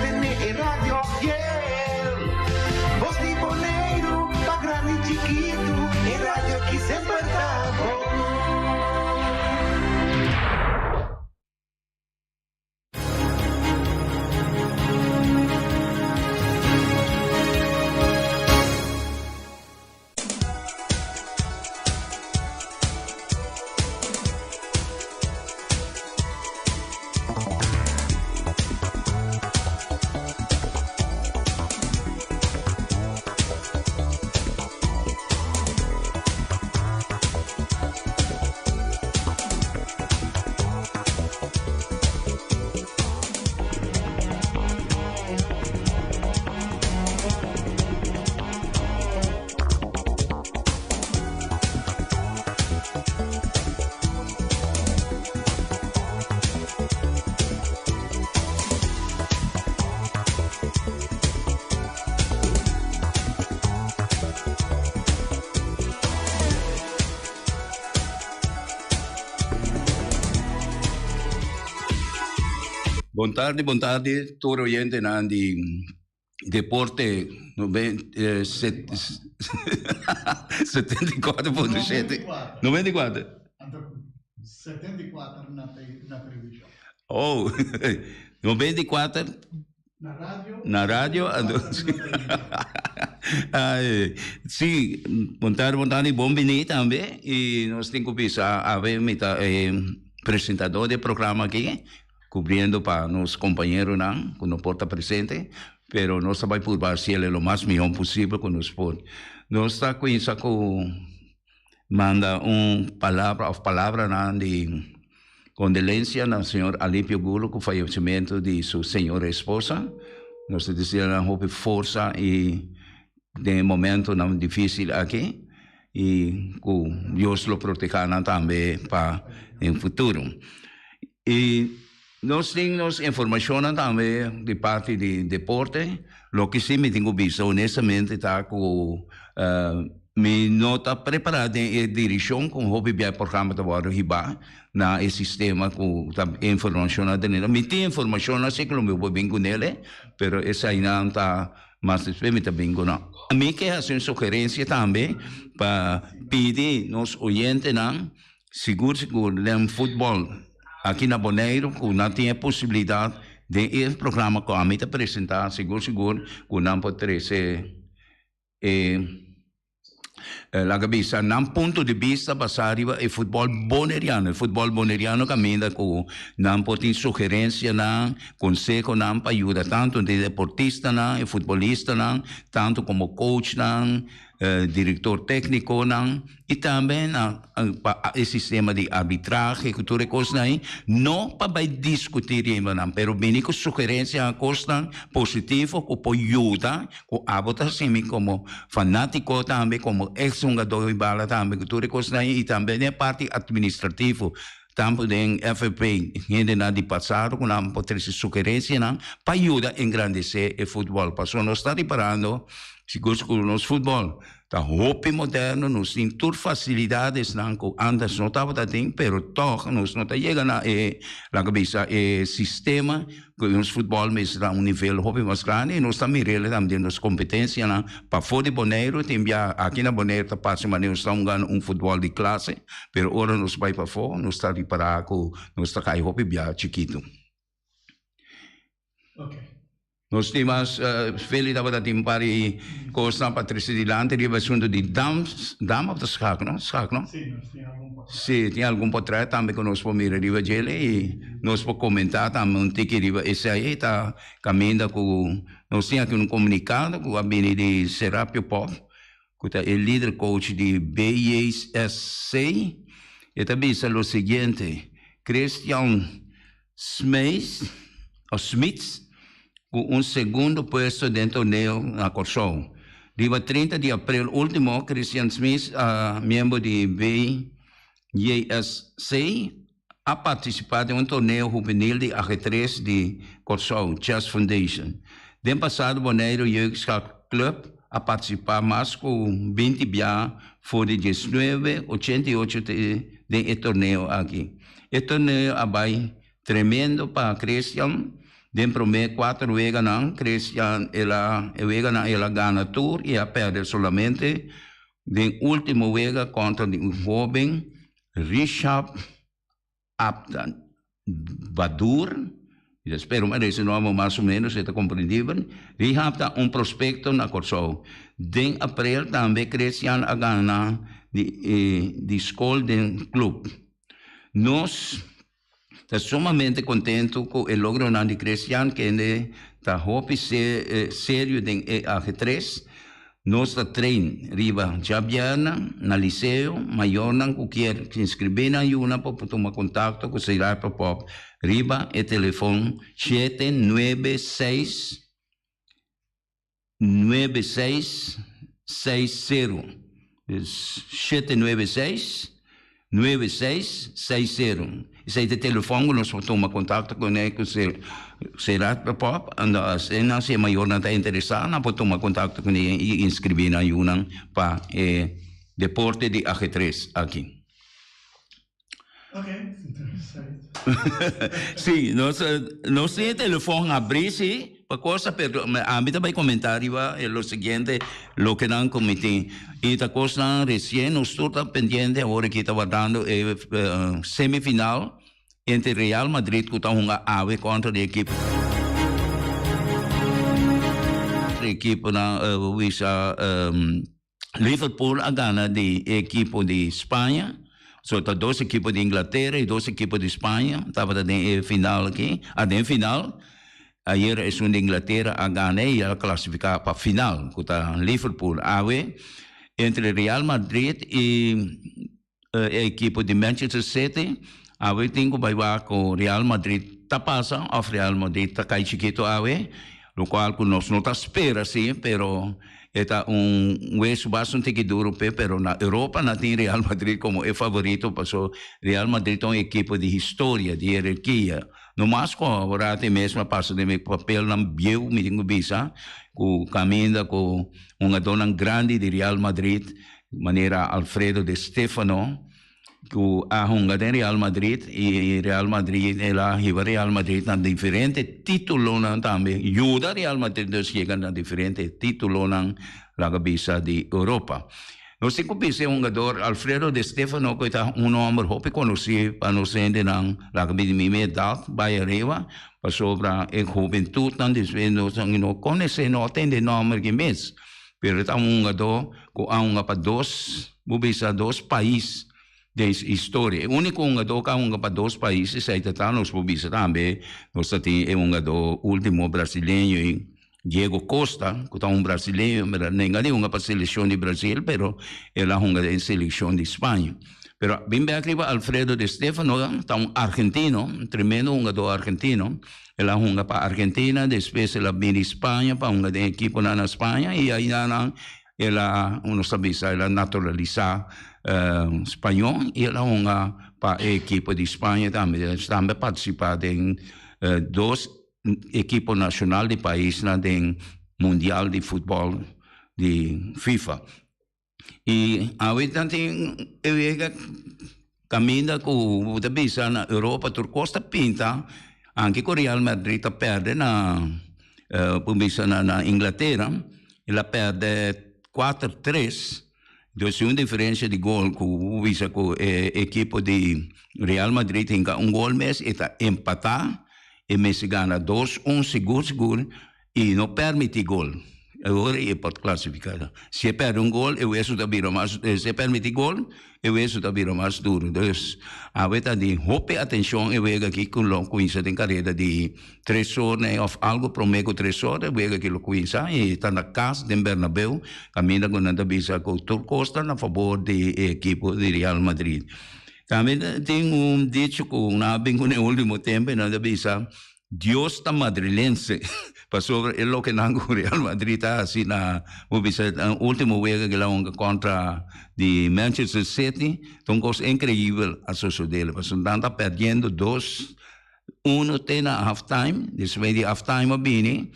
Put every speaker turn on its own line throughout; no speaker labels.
tene e radio fiel. Bos di Boneiru, pa grandi i chikitu, e radio aki semper ta bon.
Bon tardi, bon tardi tur oyentenan di Deporte 74.7. 94.
74 na, na televishon.
Oh, 94
Na radio.
Na radio. Ay, sí, bon tardi, bon tardi, bon bini tambe. I nos tin ku bisa awe mi ta e presentador di e programa aki. Cubriendo pa nos compañeronan cu no por ta presente, pero nos ta bay purba haciele lo mas mihor posibel cu nos por. Nos ta cuinsa cu manda un palabra of palabranan di condolencia na señor Alipio Gulo cu fallecimento di su señora esposa. Nos ta desea nan hopi forsa y den e momentonan dificil aki y cu Dios lo proteha nan tambe pa den futuro. I nos tin nos informashonnan tambe di parti di deporte. Loke si mi tin ku bisa honestamente ta ku mi no ta prepará den e dirishon ku hopi bia e programa ta wòrdu hibá na e sistema ku ta informashonnan ta neda. Mi tin informashonnan si ku lo mi por bin kunele, pero esainan ta mas despues mi ta bin ku nan. Mi ke hasi un sugerensia tambe pa pidi nos oyentenan Sigur sigur den futbol aki na Boneiru ku nan tin e posibilidat den e programa ku ami ta presenta sigur sigur ku nan por trese e laga bisa nan punto di bista basá riba e futbol boneriano. E futbol boneriano kaminda ku nan por tin sugerensianan, konsehonan pa yuda tantu di deportistanan, e futbolistanan, tantu komo coachnan. Direktor téknikonan i tambe na pa e sistema di arbitrahe ku tur e kosnan ei, no pa bai diskutí riba nan, pero bini ku sugerensia kosnan positivo ku por yuda ku abo ta hasi mi komo fanátiko tambe, komo eks hungadó di bala tambe ku tur e kosnan ei i tambe den e parti atministrativo tantu den FFP hendenan di pasado ku nan por trese sugerensianan pa yuda engrandesé e futbòl pasobra nos ta riparando Sigur ku nos futbòl ta hopi moderno, nos tin tur fasilidadesnan ku antes no tabata tin, pero tòg nos no ta yega na e, laga bisa, e sistema ku nos futbòl mester ta un nivel hopi mas grandi i nos ta mir'el tambe den nos kompetensianan pafó di Boneiru. Tin bia aki na Boneiru ta parse manera nos ta hungando un futbòl di klase, pero ora nos bai pafó nos ta ripará ku nos ta kai hopi bia chikitu. Nos tin mas Feli tabata tin un par di kosnan pa trese dilanti riba asuntu di dam, dam of ta schak no? Schak no?
Si, nos tin algun potret.
Si, tin algun potret tambe ku nos por mira riba djele i nos por komentá tambe un tiki riba esei. Ta kaminda ku nos tin aki un komunikado ku a bini di Serapio Pop ku ta e lider coach di BJSC. E ta bisa lo siguiente, Christian Smeets of Smits ku un segundo puesto den torneo na Kòrsou. Riba 30 di aprel último Christian Smits a miembro di BJSC a partisipá den un torneo hubenil di ajedrez di Kòrsou Chess Foundation. Den pasado Boneiru Jeugdschak Club a partisipá mas ku 20 bia for di 19 88 te den e torneo aki. E torneo a bai tremendo pa Christian. Den promé kuater weganan, Christian el a e weganan el a gana tur i a pèrdè solamente den último wega kontra di un hóben Rishab Abdan Badur. Mi ta spera un ese nòmber mas o ménos e ta komprendibel. Rihab ta un prospekto na Kòrsou. Den aprel tambe Christian a gana di di skol den klup. Nos ta sumamente kontentu ku e logronan di Christian kende ta hopi serio den e ajedres. Nos ta train riba djabièrnè na Liceo. Mayornan ku kier inskribí nan yunan por tuma kontakto ku Señor Popop riba e telefon 796 9660. 796 9660. Esei ta e telefòn ku nos por tuma kontakto kuné ku Serat Pop. Anto asina si e mayornan ta interesá nan por tuma kontakto kuné i inskribí nan yunan pa e deporte di ajedres aki.
Ok, interesante.
Sí, nos nos tin e telefòn habrí sí pa cosa pero ami ta bai komentá riba e lo siguiente loke nan ku mi tin i ta kosnan resien nos tur ta pendiente awor aki ta wardando e semifinal entre Real Madrid ku ta hunga awe kontra di ekipo ekiponan bisa Liverpool a gana di e ekipo di Spaña, so ta dos ekipo di Inglatera y dos ekipo di Spaña tabata den e final aki, a den final. Ayer esun di Inglatera a gana y a clasifica pa final cu ta Liverpool. Awe entre Real Madrid y E ekipo di Manchester City awe tin ku bai wak ku Real Madrid ta pasa òf Real Madrid ta kai chikito awe, lokual ku nos no ta spera si, pero e ta un wesu basta un tiki duru p'e, pero na Europa nan tin Real Madrid komo e favorito paso Real Madrid ta un ekipo di historia, di hererkia. No mas ku awor e mes a pasa den e papelnan bieu mi tin ku bisa ku kaminda ku hungadónan grandi di Real Madrid Manera Alfredo De Stefano ku a hunga den Real Madrid i Real Madrid el a hiba Real Madrid na diferente titulonan tambe yuda Real Madrid dus yega na diferente titulonan laga bisa di Europa. Nos tin ku bisa e hungador Alfredo De Stefano ku e ta un homber hopi konosí pa nos hendenan laga bini mi mi edat bai ariba pasobra e hubentutnan despues nos no konosé no a tende e nomber aki mes. Pero e ta un hungadó ku a hunga pa dos, bo bisa dos pais den historia. E úniko hungadó ku a hunga pa dos pais esei ta ta nos por bisa tambe nos ta tin e hungadó último brasileño ei Diego Costa ku ta un brasileño pero nenga di hunga pa selekshon di Brasil pero el a hunga den selekshon di Spaña. Pero bin bek riba Alfredo Di Stefano ta un argentino, un tremendo hungadó argentino. El a hunga pa Argentina, despues el a bini Spaña pa hunga den ekiponan na Spaña i ainan el a, nos ta bisa, el a naturalisá spañó i el a hunga pa e ekipo di Spaña tambe. El tambe a partisipá den dos ekipo nashonal di paisnan den mundial di futbòl di FIFA. I awe nan tin e wega kaminda ku bo ta bisa na Europa tur kos ta pinta anke ku Real Madrid ta pèrdè na bo bisa na Inglatera el a pèrdè kuater tres dus tin un diferensia di gol ku bo bisa ku e ekipo di Real Madrid hinka un gol mes e ta empatá e mester gana dos un sigur sigur. I no permití gol. Awor e por klasifiká. Si e pèrdè un gol, e wesu ta bira mas, si e permití gol, e wesu ta bira mas duru. Dus, awe ta di hopi atenshon e wega aki ku lo kuminsá den kareda di tres or nei òf algu promé ku tres or e wega aki lo kuminsá i ta na kas den Bernabeu kaminda ku nan ta bisa ku tur kos ta na fabor di e ekipo di Real Madrid. Tambe tin un dicho ku nan a bin ku den ultimo tempu i nan ta bisa Dios ta madrilense, pasobra e loke nan ku Real Madrid ta hasi na bo bisa nan ultimo wega ku el a hunga kontra di Manchester City ta un kos inkreibel a sosode, pasobra nan ta perdiendo dos uno te na half time, despues di half time a bini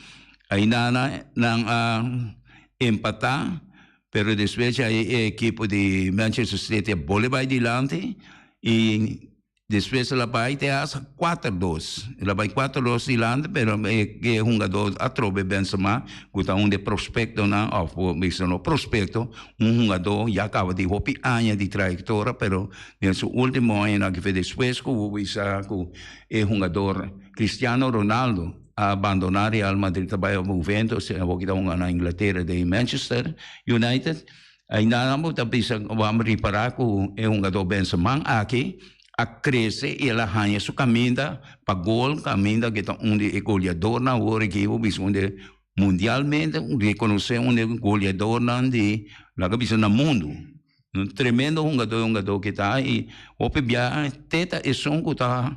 ainda nan a empata, pero despues e ekipo di Manchester City a bole bai dilanti i. Despues el a bai te hasta 4-2. El a bai 4-2 dilanti, pero e e hungador atrobe Benzema, ku ta un di e prospektonan, òf por bisa no prospekto, un hungador ya kaba di hopi aña di trayektoria, pero den su último añanan aki fe despues ku bo bisa ku e hungador Cristiano Ronaldo a bandoná Real Madrid a bai Juventus, awor ki ta hunga na Inglatera den Manchester United. Ainda nan bo ta bisa bo a ripará ku e hungadó Benzema aki a krese i el a haña su kaminda pa gol, kaminda ku ta un di e goleadornan awor aki bo bisa un di mundialmente rekonosé un di e goleadornan di laga bisa na mundu. Un tremendo hungadó e hungadó ki ta i hopi biaha te ta esun ku ta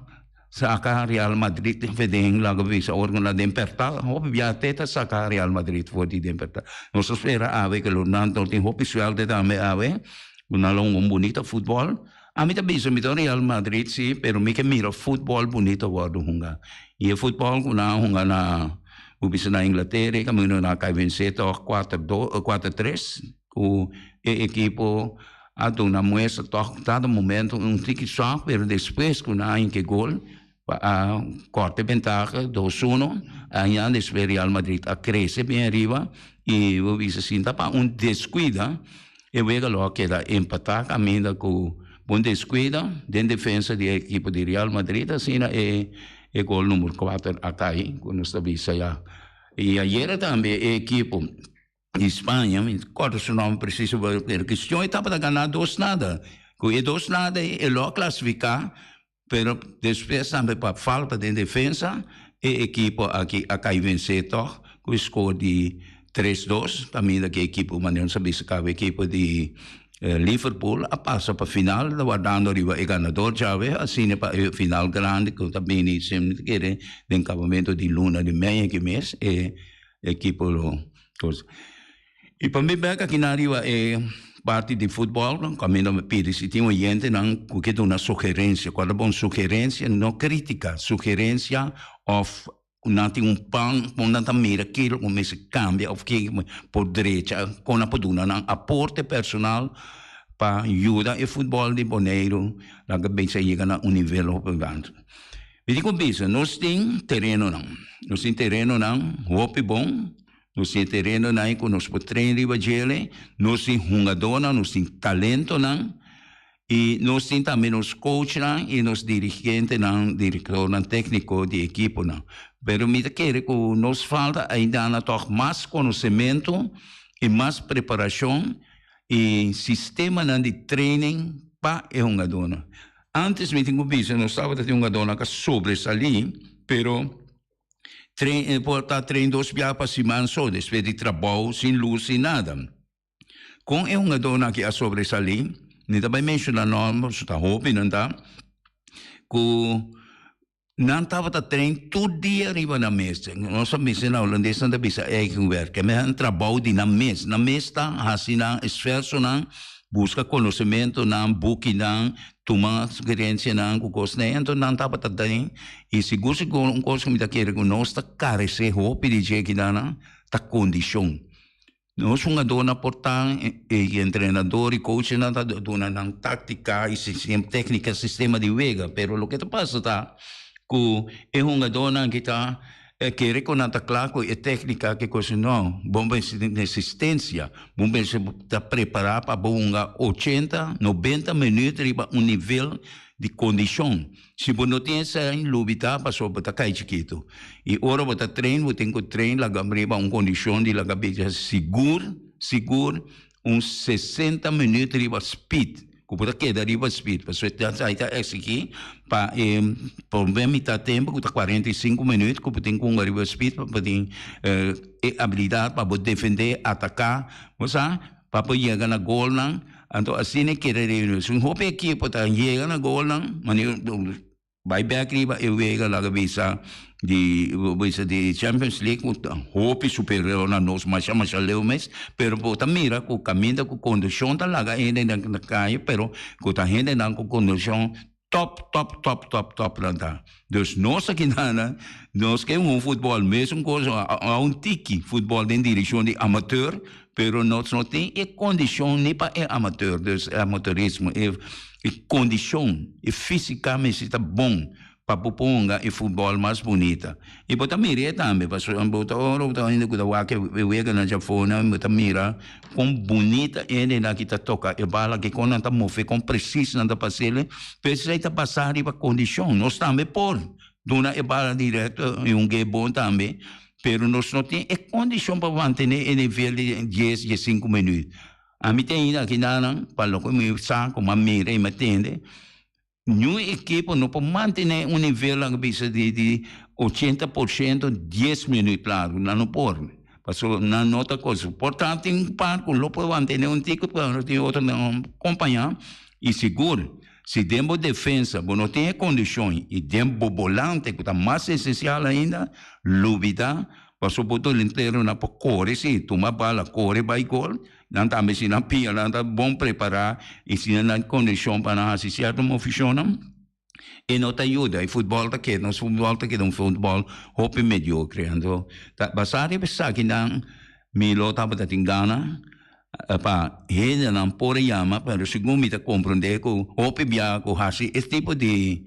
Saka Real Madrid den laga bisa ora ku nan den pèrtá hopi bia te ta saka Real Madrid for di den pèrtá. Nos ta spera awe ke lo nan lo tin hopi suèlte tambe awe ku nan lo hunga un bunita futbòl. Ami ta bisa mi ta un Real Madrid si pero mi ke mira futbòl bunito wòrdu hunga i e futbòl ku nan a hunga na bo bisa na Inglatera e kaminda nan a kai vensé tòg kuater dos kuater tres ku e ekipo A duna muestra tòg dado momento un tiki swak, pero despues ku nan a hinka e gol pa a kòrta e bentaha dos uno, aña despues Real Madrid a krese bien ariba i bo bisa sinta pa un deskuida e wega lo a keda empatá kaminda ku un deskuida den defensa di e ekipo di Real Madrid asina e e gol number kuater a kai ku nos ta bisa ya. I ayera tambe e ekipo. Di Spaña, mi no kòrda su nòmber presiso, pero kestion e tabata gana dos nada. Ku e dos nada ei e lo a klasifiká, pero despues tambe pa falta den defensa e ekipo aki a kai vensé tòg ku e skor di tres dos, kaminda ku e ekipo manera nos a bisa kaba e ekipo di Liverpool a pasa pa final, ta wardando riba e ganador djawe, asina pa e final grandi ku ta bini si mi ta kere den kabamentu di luna di mei aki mes e ekipo lo Cosa. I pa mi bek aki nan riba e parti di futbol, kaminda mi pidi si tin oyentenan ku ke duna sugerensia. Kual ta bon sugerensia? No kritika, sugerensia òf ku nan tin un pan ku nan ta mira kiko ku mester kambia òf kiko por drecha, kon nan por duna nan aporte personal pa yuda e futbol di Boneiru laga bisa yega na un nivel hopi grandi. Mi tin ku bisa, nos tin terenonan, nos tin terenonan hopi bon, nos tin terenonan ku nos por train riba djele, nos tin hungadónan, nos tin talentonan i nos tin tambe nos coachnan i nos dirigentenan, direktornan tékniko di ekiponan. Pero mi ta kere ku nos falta ainda na tòg mas konosementu i mas preparashon i sistemanan di training pa e hungadónan. Antes mi tin ku bisa nos tabata tin hungadónan ku a sobresalí, pero train e por ta train dos biaha pa siman so despues di trabou sin lus sin nada. Kon e hungadónan aki a sobresalí? Mi ta bai menshoná nòmber, pasobra ta hopi nan ta, ku Nan tabata train tur dia riba nan mes. Nos a bisa na Holandes nan ta bisa eigen werk. E nan trabou di nan mes. Nan mes ta hasi nan esfuersonan, buska konosementonan, bukinan, tuma sugerensianan ku kosnan. Anto nan tabata train. I sigur sigur un kos ku mi ta kere ku nos ta karesé hopi di dje kidanan ta kondishon. Nos hungadónan por ta e entrenador i coachnan ta duna nan táktika i téknika, sistema di wega, pero loke ta pasa ta ku e hungadónan ki ta kere ku nan ta kla ku e téknika ke kos, no, bo mester tin resistensia, bo mester ta prepará pa bo hunga ochenta, nobenta minüt riba un nivel di kondishon. Si bo no tin esei, lubitá pasobra bo ta kai chikitu. I ora bo ta train, bo tin ku train laga riba un kondishon di laga bira sigur, sigur un sesenta minüt riba speed, ku bo ta keda riba speed. Pasobra esei ta eksigí pa e promé mitad tempu ku ta 45 minüt ku bo tin ku hunga riba speed pa bo tin e abilidat pa bo defendé, ataká, bo sa. Pa por yega na golnan, anto asina e keda reuni. Si un hopi ekipo ta yega na golnan, manera bai bek riba e wega laga bisa di bisa di Champions League ku ta hopi superior na nos masha masha leu mes, pero bo ta mira ku kaminda ku kondishon ta laga hendenan na kaya, pero ku ta hendenan ku kondishon. Top, top, top, top, top nan ta. Dus nos aki nan, nos ke un futbol mesun kos, a un tiki futbol den direkshon di amateur, pero nos no tin e kondishon ni pa e amateur, dus e amateurismo, e kondishon, e fisika mester ta bon pa bo por hunga e futbol mas bunita. I bo ta mir'é tambe, pasobra bo ta ora bo ta hende ku ta wak e weganan djafonan, bo ta mira kon bunita e hendenan aki ta toka e bala aki, kon nan ta move, kon presis nan ta pas'el. Pero esei ta basá riba kondishon. Nos tambe por duna e bala direkto i hung'é bon tambe, pero nos no tin e kondishon pa mantené e nivel di dies, diesinku minüt. Ami ta ainda aki nan, pa loke mi sa, ku mi a mira i mi a tende, Niun ekipo no por mantené un nivel laga bisa di di 80% 10 minuut largu, nan no por. Pasobra nan no ta kos. Por ta tin un par ku lo por mantené un tiki pero tin otro nan kompañá i sigur si den bo defensa bo no tin e kondishon i den bo bolante ku ta mas esensial ainda lubidá pasobra bo delanteronan por kore si tuma bala kore bai gol. Nan tambe si nan pia nan ta bon prepará i si nan nan kondishon pa nan hasi sierto movishonnan, e no ta yuda. E futbòl ta keda, nos futbòl ta keda un futbòl hopi mediokre. Anto ta basá riba esakinan mi lo tabata tin gana pa hendenan por a yama, pero segun mi ta komprondé ku hopi bia ku hasi e tipo di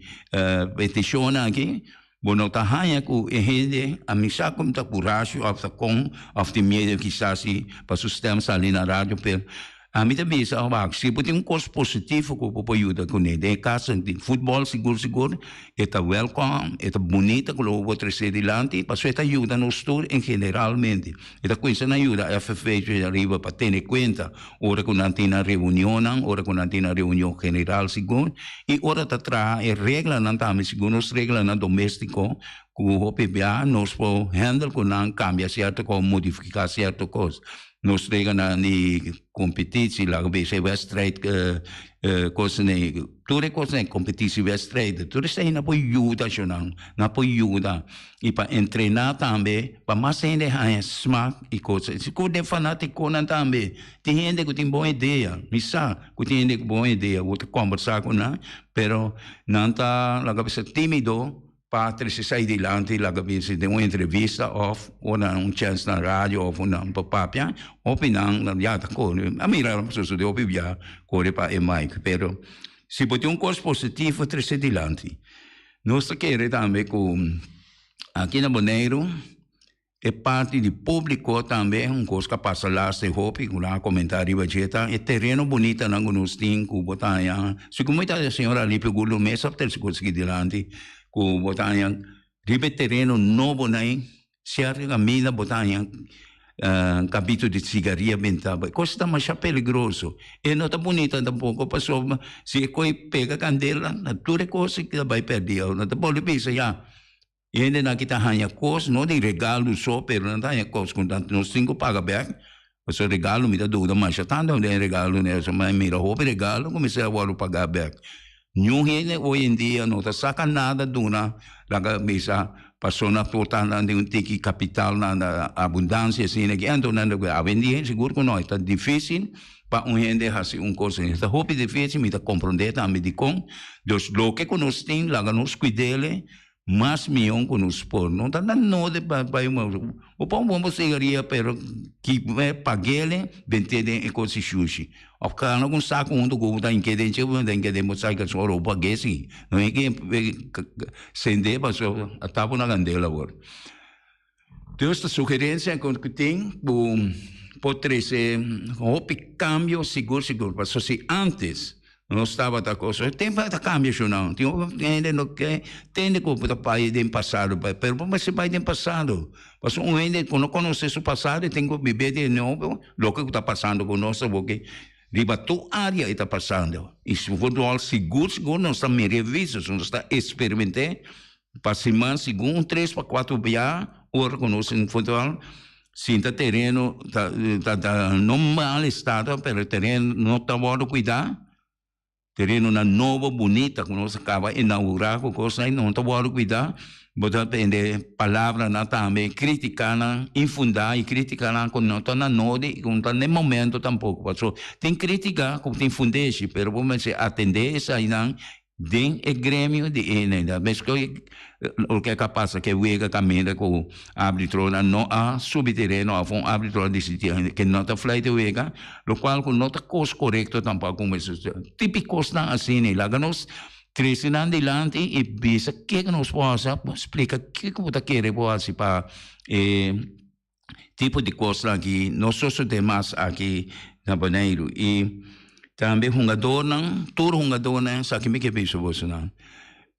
petishonnan aki, Bo no ta haña ku e hende a misa ku ta kurashi òf ta kon òf tin miedu kisas si pa su stèm sali na radio pero ami ta bisa wak si bo tin un kos positivo ku bo por yuda kuné den e kaso di futbòl sigur sigur e ta wèlkòm e ta bunita ku lo bo trese dilanti pasobra e ta yuda nos tur en generalmente e ta kuminsa na yuda FFV ariba pa tene kuenta ora ku nan tin nan reunionnan ora ku nan tin nan reunion general sigur I ora ta traha e reglanan tambe segun nos reglanan domestiko ku hopi bia nos por handle ku nan kambia sierto kos modifiká sierto kos. Nos reglanan di kompetisi laga bisa e wedstrijd kosnan ei tur e kosnan ei kompetisi wedstrijd tur esei nan por yuda shownan nan por yuda. I pa entrená tambe, pa mas hende haña smak i kos. Sigur den fanátikonan tambe tin hende ku tin bon idea. Mi sa ku tin hende ku bon idea, bo ta kòmbersá ku nan, pero nan ta laga bisa tímido pa trese esei dilanti, laga bisa den un entrevista òf ora nan un chèns na radio òf nan pa papia, hopi nan ya ta kore. A mira sosodé hopi bia kore pa e mic, pero si bo tin un kos positivo trese dilanti. Nos ta kere tambe ku aki na Boneiru e parti di públiko tambe un kos ku a pasa las den hopi ku nan a komentá riba dje ta e tereno bunitanan ku nos tin ku bo ta haña segun mi ta señor Alipio Guldo mes a trese kos aki dilanti ku bo ta haña riba e tereno nobonan ei. Sierto caminda bo ta haña cabito di cigaria benta bo. E cos ta masha peligroso. E no ta bunita tampoco pasobra si e coy pega candela na tur e cos ta bay perdi. No ta bolbe bisa ya. E hendenan aki ta haña cos no di regalo so pero nan ta haña cos cu nos tin cu paga bek. Pasobra regalo mi ta duda masha tanto den regalo mi a mira hopi regalo cu mester a wordo paga bek. Niun hende hoy en dia no ta saca nada duna laga bisa pasobra nan por ta nan den un tiki capital nan abundancia asina aki anto nan ta awendia sigur cu no ta dificil pa un hende haci un cos asina ta hopi dificil mi ta comprende tambe dicon dus loke cu nos tin laga nos cuidele Mas mion ku nos por. No ta na node pa bai bo por un bon sigaria pero ki pagele bent'é den e kos di shushi. Of kana ku un saku huntu ku bo ta hink'é den dje bo ta hink'é den bo saki pasobra ora bo pag'é si no hay ke send'é pasobra a tapa na kandela awor. Dus ta sugerensia ku tin ku por trese hopi kambio sigur sigur pasobra si antes nos tabata kos e tempu a ta kambia shunau tin hopi hende no ke tende ku bo ta bai den pasado pero bo mester bai den pasado pasobra un hende ku no konosé su pasado e tin ku bibé di nobo loke ku ta pasando ku nos awoki riba tur área e ta pasando i futbòl sigur sigur nos ta mira e visto nos ta eksperiment'é. Pa siman segun un tres pa cuatro bia ora cu nos in futbal sinta tereno ta ta ta no mal estado pero tereno no ta wordo cuida terenonan nobo bunita cu nos a caba inaugura cu cosnan no ta wordo cuida bo ta tende palabranan tambe criticanan infunda y criticanan cu no ta na nodi y cu no ta na momento tampoco pasobra tin critica cu tin fundeshi pero bo mester atende esainan. Den e gremio di e neda. Mesco loke a pasa ke wega kaminda ku arbitronan no a subi tereno of un arbitro a disidi ke no ta fluit e wega, lokual ku no ta kos korekto tampoko. Tipi kosnan asina laga nos trese nan dilanti i bisa kiko nos por hasi, splika kiko bo ta kere por hasi pa e tipo di kosnan aki no sosodé mas aki na Boneiru. I tambe hungadornan, tur hungadornan, esaki mi ke bisa bosonan,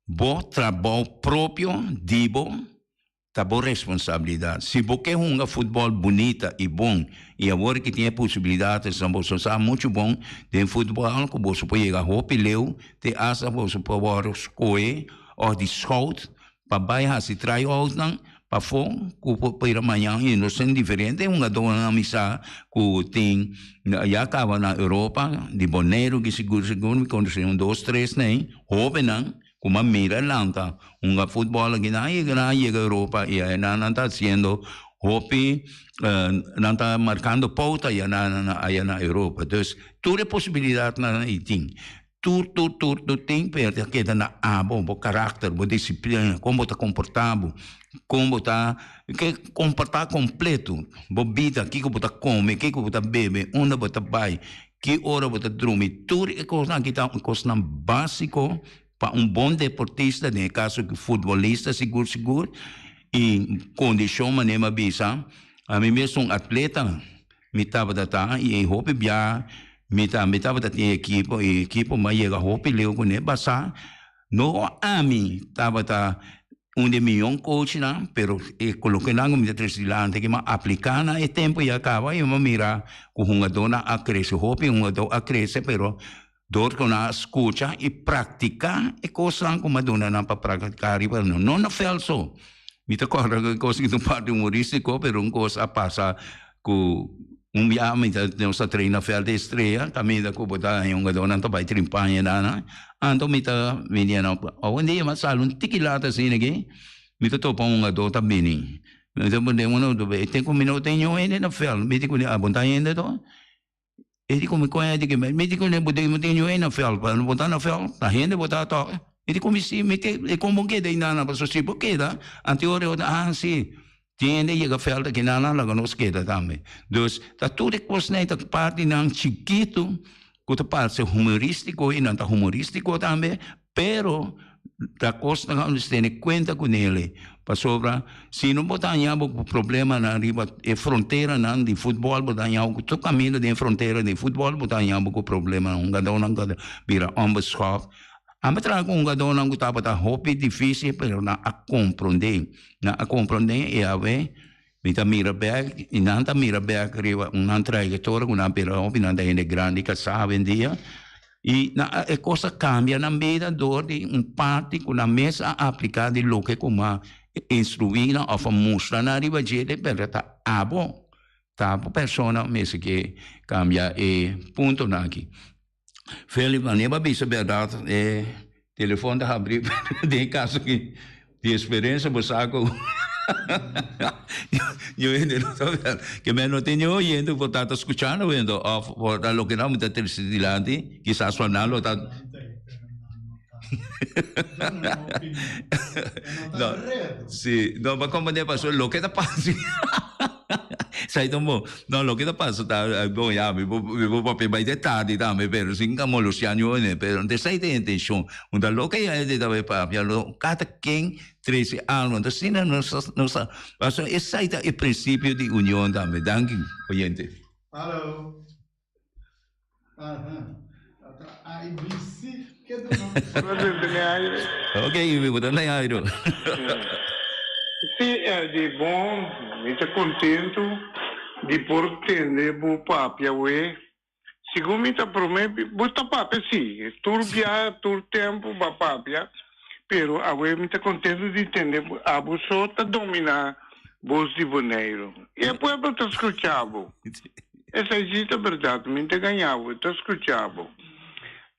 bo trabou propio di bo ta bo responsabilidat. Si bo ke hunga futbòl bunita i bon, i awor ki tin e posibilidat esnan boso sa muchu bon den futbòl ku boso por yega hopi leu te asta boso por wòrdu skohe òf di scout pa bai hasi try-outnan pafó ku por bira mañan i nos tin diferente hungadónan mi sa ku tin ya kaba na Europa di Boneiru ki sigur sigur mi konosé un dos tres nei hóbennan ku mi a mira lanta hunga futbòl aki nan a yega nan a yega Europa i nan nan ta hasiendo hopi nan ta markando pouta aya na Europa dus tur e posibilidatnan ei tin. Tur, tur, tur, tur tin pero ta keda na abo, bo karakter, bo disiplina, kon bo ta komportá bo, kon bo ta ke komportá kompleto bo bida, kiko bo ta kome, kiko bo ta bebe, unda bo ta bai, ki ora bo ta drumi, tur e kosnan aki ta kosnan básiko pa un bon deportista, den e kaso aki futbolista sigur sigur, i kondishon manera mi a bisa, ami mes un atleta. Mi tabata ta i hopi bia mi tambe tabata tin ekipo i ekipo mi a yega hopi leu kuné basá no ami tabata un di e miyon coachnan pero e ku loke nan ku mi ta trese dilanti aki mi a apliká na e tempu ya kaba i mi a mira ku hungadónan a krese hopi hungadó a krese pero dor ku nan a skucha i praktiká e kosnan ku mi a duna nan pa praktiká riba no no na vèlt so. Mi ta kòrda ku e kos aki ta un parti humorístiko pero un kos a pasa ku un biaha mi ta nos ta train na vèlt di Estrella kaminda ku bo ta haña hungadónan ta bai trin paña dana anto mi ta bini anan awendia mi a sali un tiki laat asina aki mi ta topa un hungadó ta bini mi ta pone uno e ten ku mi no tin niun hende na vèlt mi di kuné abo ta hende to. E di ku mi koña di ki mi di ku bo tin yu na vèlt pa bo ta na vèlt ta hende bo ta tòg mi di ku mi si mi te e kon bo keda ei nan pasobra si bo keda anto e ora e ora ah si tin hende yega vèlt aki nan laga nos keda tambe dus ta tur e kosnan ei ta partinan chikitu ku ta parse humoristiko i nan ta humoristiko tambe Pero ta kosnan ku nos tene kuenta ku nele, pasobra si no bo ta haña bo ku problemanan riba e fronteranan di futbòl, bo ta haña bo ku tur kaminda den e frontera di futbòl bo ta haña bo ku problemanan. Hungadónan ku ta bira onbeschoft. Ami a traha ku hungadónan ku tabata hopi difísil pero nan a komprondé, nan a komprondé i awe mi ta mira bèk i nan ta mira bèk riba nan trayektoria ku nan a bira hopi, nan ta hende grandi kasá awendia. I na e kos a kambia nan bida dor di un parti ku nan mes a apliká di loke ku m'a instruí nan òf a mustra nan riba dje, den bèrdat ta abo, ta bo persona mester ke kambia e puntonan aki. Philip, manera bo a bisa bèrdat e telefòn ta habrí den e kaso aki. Di experiencia bo sa cu yo hende no ta ver ke men no tin ni oyente por ta ta scuchando wendo of por ta loke nan ta trece dilanti kisas pa nan lo ta no si no bo a comprende pasobra loke ta pasa Sai ta bon. No, loke ta pasa ta, bon ya, mi por, mi por papia bai te tardi tambe, pero sin ka molestia niun hende, pero no ta esei ta e intencion. Un ta loke ya hende ta bai papia, lo kada ken trece algo. Entonces asina nos ta, nos ta, pasobra esei ta e principio di union tambe. Danki, oyente.
Hallo. Aha. Ta IBC. Ke ta no?
Ok, mi bo ta na aire.
Sí, Eddie, bon, mi ta kontentu di por tende bo papia awe. Segun mi ta promé, bo ta papia sí, tur biaha, tur tempu bo a papia, pero awe mi ta kontentu di tende abo so ta dominá bos di Boneiru. I e pueblo ta skucha bo. Esei sí ta bèrdat, mi ta gañá bo, ta skucha bo.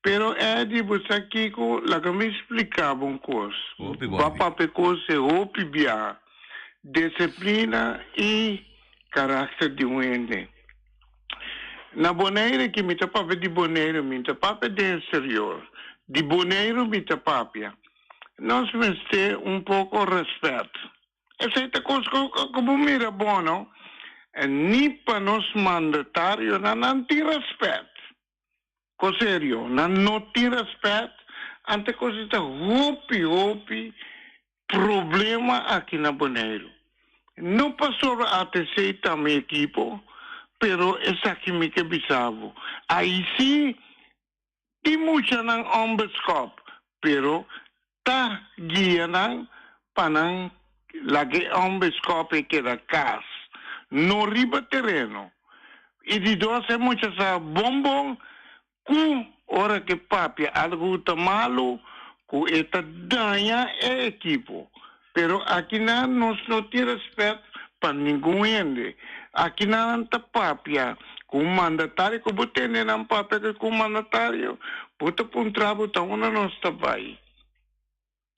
Pero Eddie, bo sa kiko? Laga mi splika bo un kos.
Hopi
Bo a
bon.
papia kos e hopi biaha. Disiplina i karakter di un hende. Na Bonaire, ki mi ta papia di Bonaire, mi ta papia den eksterior. Di Boneiru mi ta papia. Nos mester un poko rèspèt. Esei ta kos ku bo mira bon no. Ni pa nos mandatarionan nan tin rèspèt. Kos serio, nan no tin rèspèt, ante kos ei ta hopi hopi problema aki na Boneiru. No pasobra ATC ta mi ekipo, pero esaki mi ke bisa bo. Ai si tin muchanan onbeskop, pero ta guia nan pa nan laga e onbeskop ei keda kas, no riba tereno. I di dos e mucha sa bon bon Ku ora ke papia algu ta malu ku e ta daña e ekipo. Pero akinan nos no tin respet pa ningun hende. Akinan nan ta papia ku un mandatario ku bo tende nan papia ku un mandatario bo ta puntra bo ta unda nos ta bai.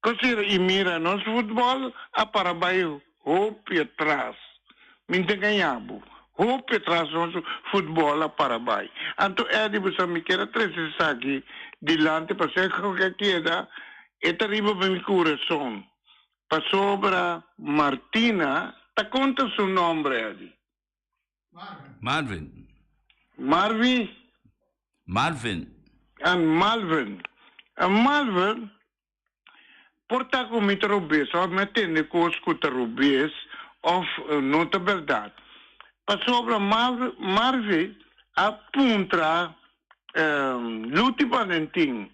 Kosera i mira nos futbòl a para bai hopi atras. Mi ta gaña bo. Hopi atras nos futbòl a para bai. Anto Eddy bo sa mi kier a trese esaki dilanti pasobra ku ke keda e ta riba mi kurason. Pasobra Martina ta konta su nòmber Eddy.
Marvin.
Marvi?
Marvin.
An Malvin. An Malvin por ta ku mi ta robes òf mi a tende kos ku ta robes òf no ta bèrdat. Pasobra Marvi a puntra Luti Valentin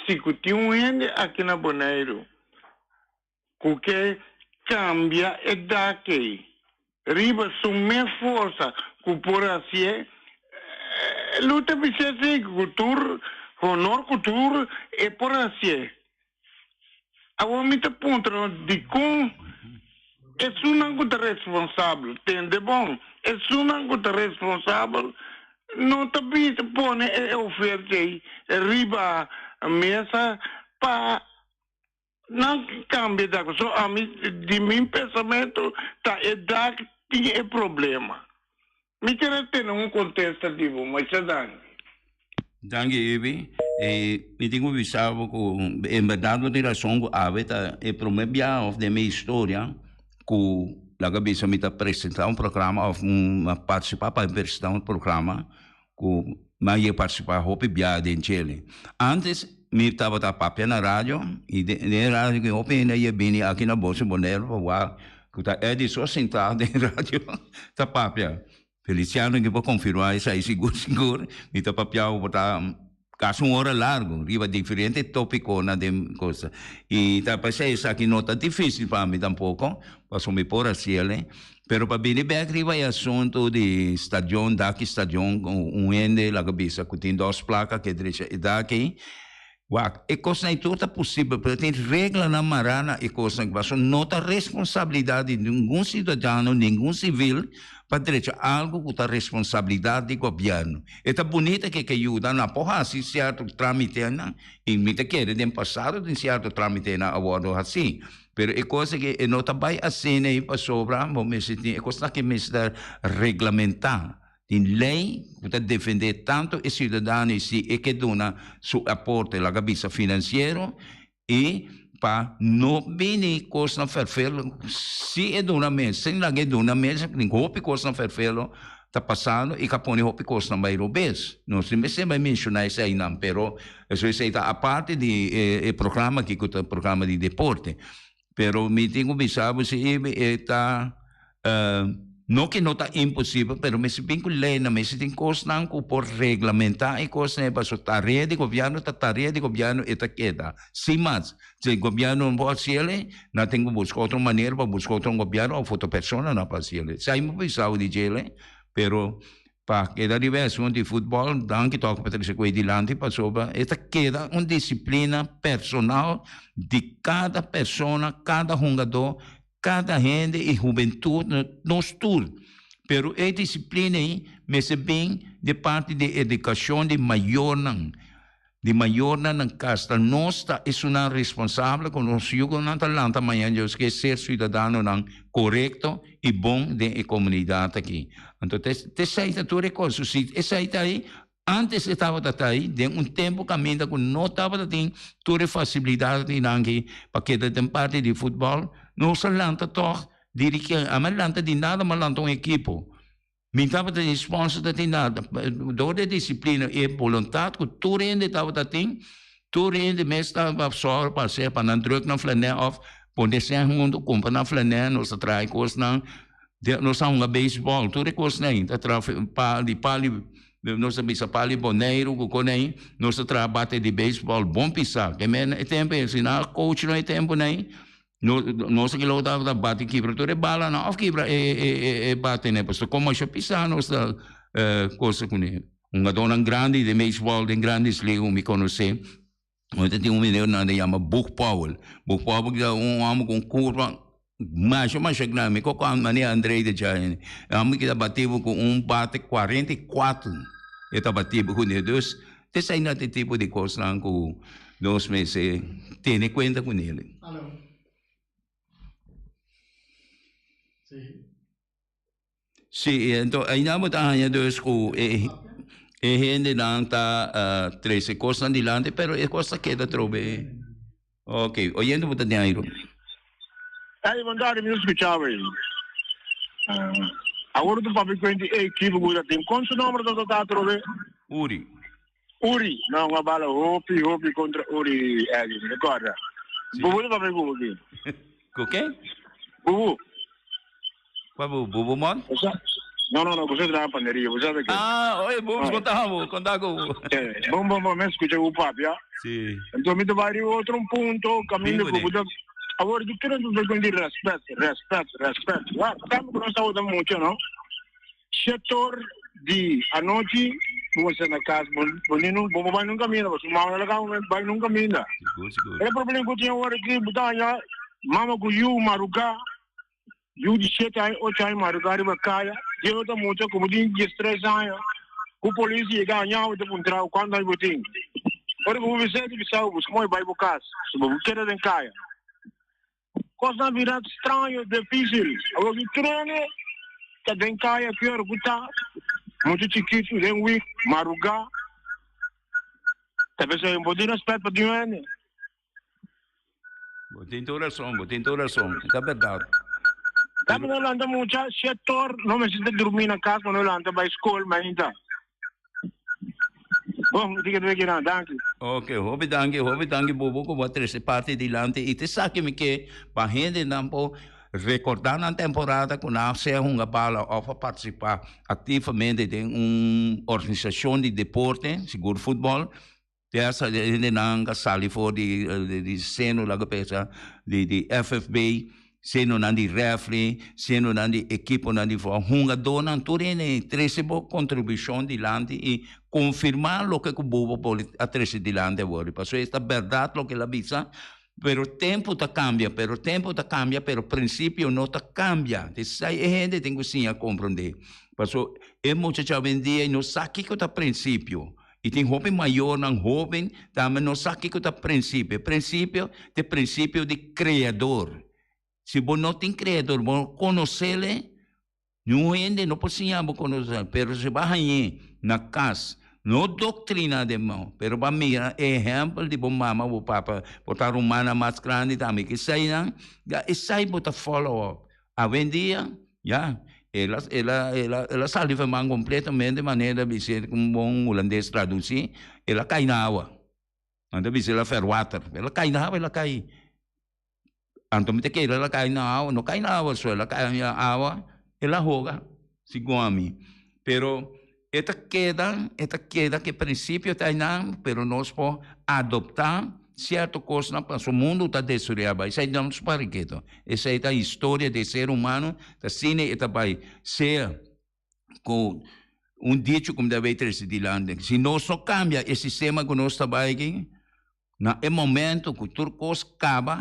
si ku tin un hende aki na Boneiru Ku ke kambia e dak ei riba su mes forsa ku por hasié, lo ta bis'é si ku tur honor ku tur e por hasié. Awor mi ta puntra nos dikon esunnan ku ta responsabel, tende bon, esunnan ku ta responsabel no ta bisa pone e oferta ei riba mesa pa Nan cambia dak so ami di mi pensamento ta e dak tin e problema. Mi kier a tene un contesta di bo masha danki.
Danki Ibi. E mi tin cu bisa bo cu en berdad bo tin razon cu awe ta e prome biaha of den mi historia cu laga bisa mi ta presenta un programa of un participa pa presenta un programa Ku mi a yega partisipá hopi biaha den Chile. Ántes mi tabata papia na radio i den e radio ku hopi hende a yega bini aki na Boso Boneiru pa wak ku ta Eddy so sintá den radio ta papia. Feliciano ki por konfirmá esei sigur sigur. Mi ta papia por ta kasi un ora largu riba diferente tópikonan den kosa. I ta p'esei esaki no ta difísil pa mi tampoko pasobra mi por hasiel. Pero pa bini bek riba e asuntu di stadion, daki stadion, un hende laga bisa ku tin dos plaka ke drecha e daki. Wak, e kosnan ei tur ta posibel, pero tin reglanan mará na e kosnan aki. Pasobra no ta responsabilidat di ningun siudadano, ningun sivil pa drecha algu ku ta responsabilidat di gobièrnu. E ta bunita ke ke yuda nan por hasi sierto trámitenan, i mi ta kere den pasado tin sierto trámitenan a wòrdu hasí. Pero e kos aki e no ta bai asina ei pasobra bo mester tin e kosnan aki mester reglamentá. Tin lei ku ta defendé tantu e siudadano i si e ke duna su aporte laga bisa finansiero i pa no bini kosnan ferfelo si e duna mes sin laga e duna mes tin hopi kosnan ferfelo ta pasando i ka pone hopi kosnan bai robes. Nos tin mester bai menshoná eseinan, pero eso esei ta aparte di e programa aki ku ta programa di deporte. Pero mi tin ku bisa bo si e ta no ke no ta imposibel, pero mester bin ku leynan, mester tin kosnan ku por reglamentá e kosnan ei pasobra tarea di gobièrnu ta tarea di gobièrnu e ta keda sin mas. Si gobièrnu no por hasiel ei, nan tin ku buska otro manera pa buska otro gobièrnu òf otro personanan pa hasiel ei. Esei mi pensaba di djel ei, pero pa keda riba e asuntu di futbòl, danki tòg pa trese ku ei dilanti pasobra e ta keda un disiplina personal di kada persona, kada hungadó, kada hende i hubentut, nos tur. Pero e disiplina ei mester bin di parti di edukashon di mayornan. Di mayornan nan kas ta nos ta esunnan responsabel ku nos yugonan ta lanta mañan Dios ke ser siudadanonan korekto i bon den e komunidat aki. Anto te esei ta tur e kos. Si esei ta ei. Antes e tabata ta ei den un tempu kaminda ku no tabata tin tur e fasilidatnan aki pa keda den parti di futbòl. Nos a lanta tòg dirigí, ami a lanta di nada, mi a lanta un ekipo. Mi tabata tin sponsor ta tin nada. Dor di e disiplina i e boluntat ku tur hende tabata tin, tur hende mes tabata sòru pa hasié pa nan drùk nan flanè òf pone sèn huntu kumpra nan flanè, nos ta traha e kosnan. Nos a hunga beisbòl, tur e kosnan ei ta traha pa di pali, nos ta bisa pali Boneiru ku konei, nos ta traha bate di beisbòl bon pisá. Ke men e tempu ei, si nan a coach nos e tempunan ei, Nos aki lo tabata bati kibra tur e balanan of kibra e batenan pasobra kon masha pisa nos ta cosa kuné. Hungadónan grandi den beisbòl den Grandes Ligas ku mi konosé, nos ta tin un meneer nan ta yama Boog Powell. Boog Powell ta un hòmber ku un kurva masha masha grandi, mi koko manera André the Giant. E hòmber ki ta bati bo ku un bate 44 e ta bati bo kuné. Dus Esei ta e tipo di kosnan ku nos mester tene kuenta ku nel. Sí, anto einan bo ta haña dus ku e e hendenan ta trese kosnan dilanti, pero e kos ta keda trobe. Ok, oyente bo ta den airo.
Ey, bon tardi, mi no skucha bo ey. Awor tu papia kuenti e ekipo ku ta tin. Kon su nomber ta ta atrobe?
Uri.
Uri. No, un a bala hopi, hopi kontra Uri, Eddie. Mi ta kòrda. Bubu ta papia ku bo aki.
Ku ken?
Bubu.
Kua bubu? Bubu Mon?
No, no, no, boso traha paneria, bo sabe ke.
Ah, oye, Bubs, kon ta bo? Kon ta ku bo?
Eh, bon, bon, bon, mi a skucha bo papia.
Si.
Anto mi ta bai riba otro un punto, kaminda ku bo ta. Awor, di kende ta bai di rèspèt, rèspèt, rèspèt. Wak, tempu ku nos tabata mucha, no? Shetor di anochi, bo mester na kas, bo, bo ni bo bo bai nun kaminda, pasobra mama no laga bo bai nun kaminda.
Sigur, sigur.
E problema ku tin awor aki, bo ta haña mama ku yu marugá. Yu di shete aña, ocho aña madrugá riba kaya, dje ta mucha ku bo tin diestres aña, ku polis yega aña bo ta puntra bo kuantu aña bo tin. Ora ku bo bisa e ta bisa bo buska moe bai bo kas, so bo keda den kaya. Kosnan bira straño, difísil. Awor ki trene ta den kaya ki ora ku ta mucha chikitu den wik madrugá, ta bisa bo tin rèspèt pa tin hende.
Bo tin tur rason, bo tin tur rason. E ta berdad.
Tambe no lanta mucha, shetor no mester ta durmi na cas, ma no lanta bay school mainta. Bon, mi tin ke debe kinan. Danki.
Ok, hopi danki, hopi danki Bubu ku bo a trese parti dilanti i ta esaki mi ke pa hendenan por rekorda nan temporada ku nan a sea hunga bala òf a partisipá aktivamente den un organisashon di deporte, sigur futbòl. Te hasta e hendenan a sali for di di seno laga pensa di di FFB, senonan di refri, senonan di ekiponan di for, hungadónan tur hende trese bo kontribushon dilanti i konfirmá loke ku bo por a trese dilanti awor. Pasobra esta bèrdat loke el a bisa, pero tempu ta kambia, pero tempu ta kambia, pero prinsipio no ta kambia. Esei e hende tin ku siña komprondé. Pasobra e muchacha awendia no sa kiko ta prinsipio. I tin hopi mayornan hoben tambe no sa kiko ta prinsipio. Prinsipio ta e prinsipio di Kreador. Si bo no tin Kreador, bo no konosel e, niun hende no por siña bo konosel. Pero si bo a hañ'é na kas, no doktrina den mou, pero bo a mira e ehèmpel di bo mama, bo papa, bo ta rumannan mas grandi tambe, eseinan, ya esei bo ta follow up. Awendia, ya, el a, el a, el a, el a sali ferman completamente manera bis'é ku un bon hulandes tradusí, el a kai na awa. Nan ta bisa el a verwater. El a kai na awa, el a kai. Anto mi ta kere el a kai na awa, no kai na awa so, el a kai na awa, el a hoga, segun ami. Pero e ta keda, e ta keda ku e prinsipio ta einan, pero nos por adoptá sierto kosnan pasobra mundu ta destruí bai. Esei no ta pariketo. Esei ta historia di e ser humano, ta asina e ta bai. Sea ku un dicho ku mi ta bay trese dilanti, si nos no kambia e sistema ku nos ta bai aki, Na e momento cu tur cos caba,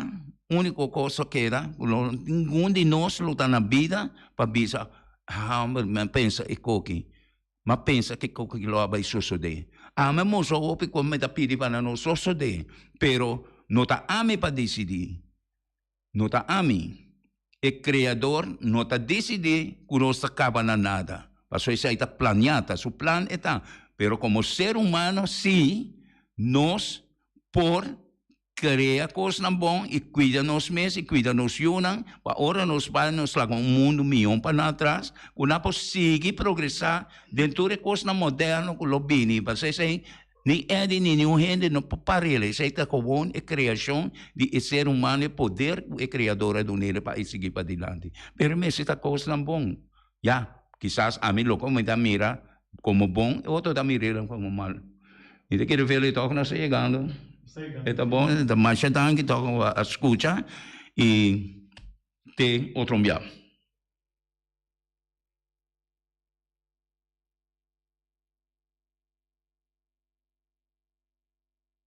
unico cos a keda cu lo ningun di nos lo ta na bida pa bisa, Ah, homber, mi a pensa e koki, mi a pensa cu e koki lo a bay sosode. Ami a mustra hopi cu mi ta pidi pa nan no sosode, pero no ta ami pa dicidi. No ta ami. E Creador no ta dicidi cu nos ta caba na nada. Pasobra esai ta planea, ta su plan e ta. Pero komo ser humano sí nos por krea kosnan bon i kuida nos mes i kuida nos yunan pa ora nos bai nos laga un mundu mihó pa nan atras ku nan por sigui progresá den tur e kosnan moderno ku lo bini. Pasobra esei ni Eddie ni niun hende no por par'el. Esei ta gewoon e kreashon di e ser humano, e poder ku e Kreador a dun'el pa e sigui padilanti. Pero mester ta kosnan bon. Ya, kisas ami loke mi ta mira komo bon, e otro ta mir'el komo mal. Mi ta kere vele tòg nos ta yegando. E ta bon, e ta masha danki tòg a skucha i te otro un bia.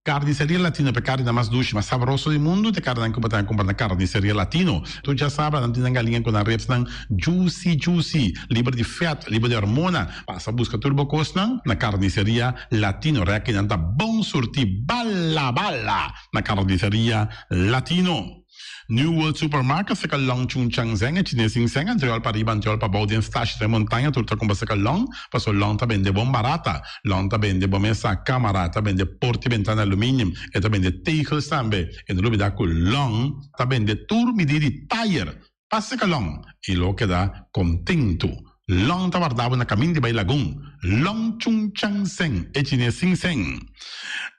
Carniceria Latino p'e carninan mas dushi, mas sabroso di mundu, t'e carninan cu bo ta cumpra na Carniceria Latino. Tur djasabra nan tin nan galinga cu nan ribsnan juicy juicy, liber di vet, liber di hormona. Pasa busca tur bo cosnan na Carniceria Latino. Rekinan ta bon surti bala bala na Carniceria Latino. New World Supermarket seka long Chung Chang Zeng e chines sin seng antriol pa riba antriol pa bou den stash den montaña tur ta kumpra seka long paso long ta bende bon barata long ta bende bo mesa kamara ta bende porti bentana aluminium e ta bende tegels tambe e no lubida ku long ta bende tur midi di tayer pa seka long i lo keda kontentu long ta warda bo na kamin di bai lagun long Chung Chang Zeng e chines sin seng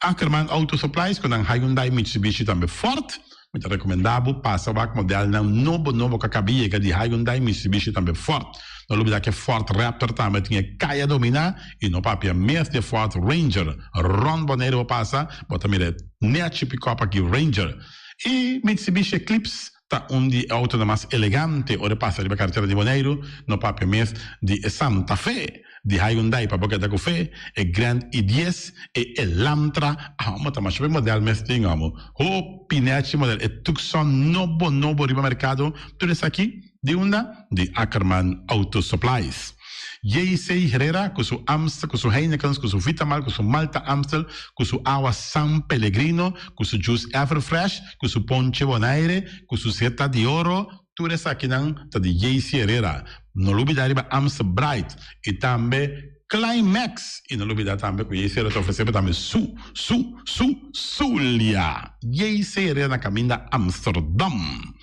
Ackerman Auto Supplies ku nan Hyundai Mitsubishi tambe Ford. Mi ta rekomendá bo pasa wak modelnan nobo nobo ku a kaba yega di Hyundai, Mitsubishi tambe Ford. No lubidá ku e Ford Raptor tambe tin e kaya dominá i no papia mes di e Ford Ranger. Rònt Boneiru bo pasa, bo ta mira e nèchi pikòp aki Ranger. I Mitsubishi Eclipse ta un di e outonan mas elegante ora e pasa riba karetera di Boneiru, no papia mes di e Santa Fe. Di Hyundai pa bo keda ku fe, e Grand i dies, e Elantra, amo ta masha be model mes tin amo. Hopi nechi model, e Tucson nobo nobo riba merkado, tur esaki di unda? Di Ackerman Auto Supplies. JC Herrera ku su Amstel, ku su Heinekens, ku su Vitamal, ku su Malta Amstel, ku su awa San Pellegrino, ku su juice Everfresh, ku su ponche Bonaire, ku su Zeta di Oro, Tur esakinan ta di JC Herrera. No lubida riba Amstel Bright y tambe Climax. Y no lubida tambe cu JC Herrera ta ofrece bo tambe su, su, su, Zulia. JC Herrera na caminda Amsterdam.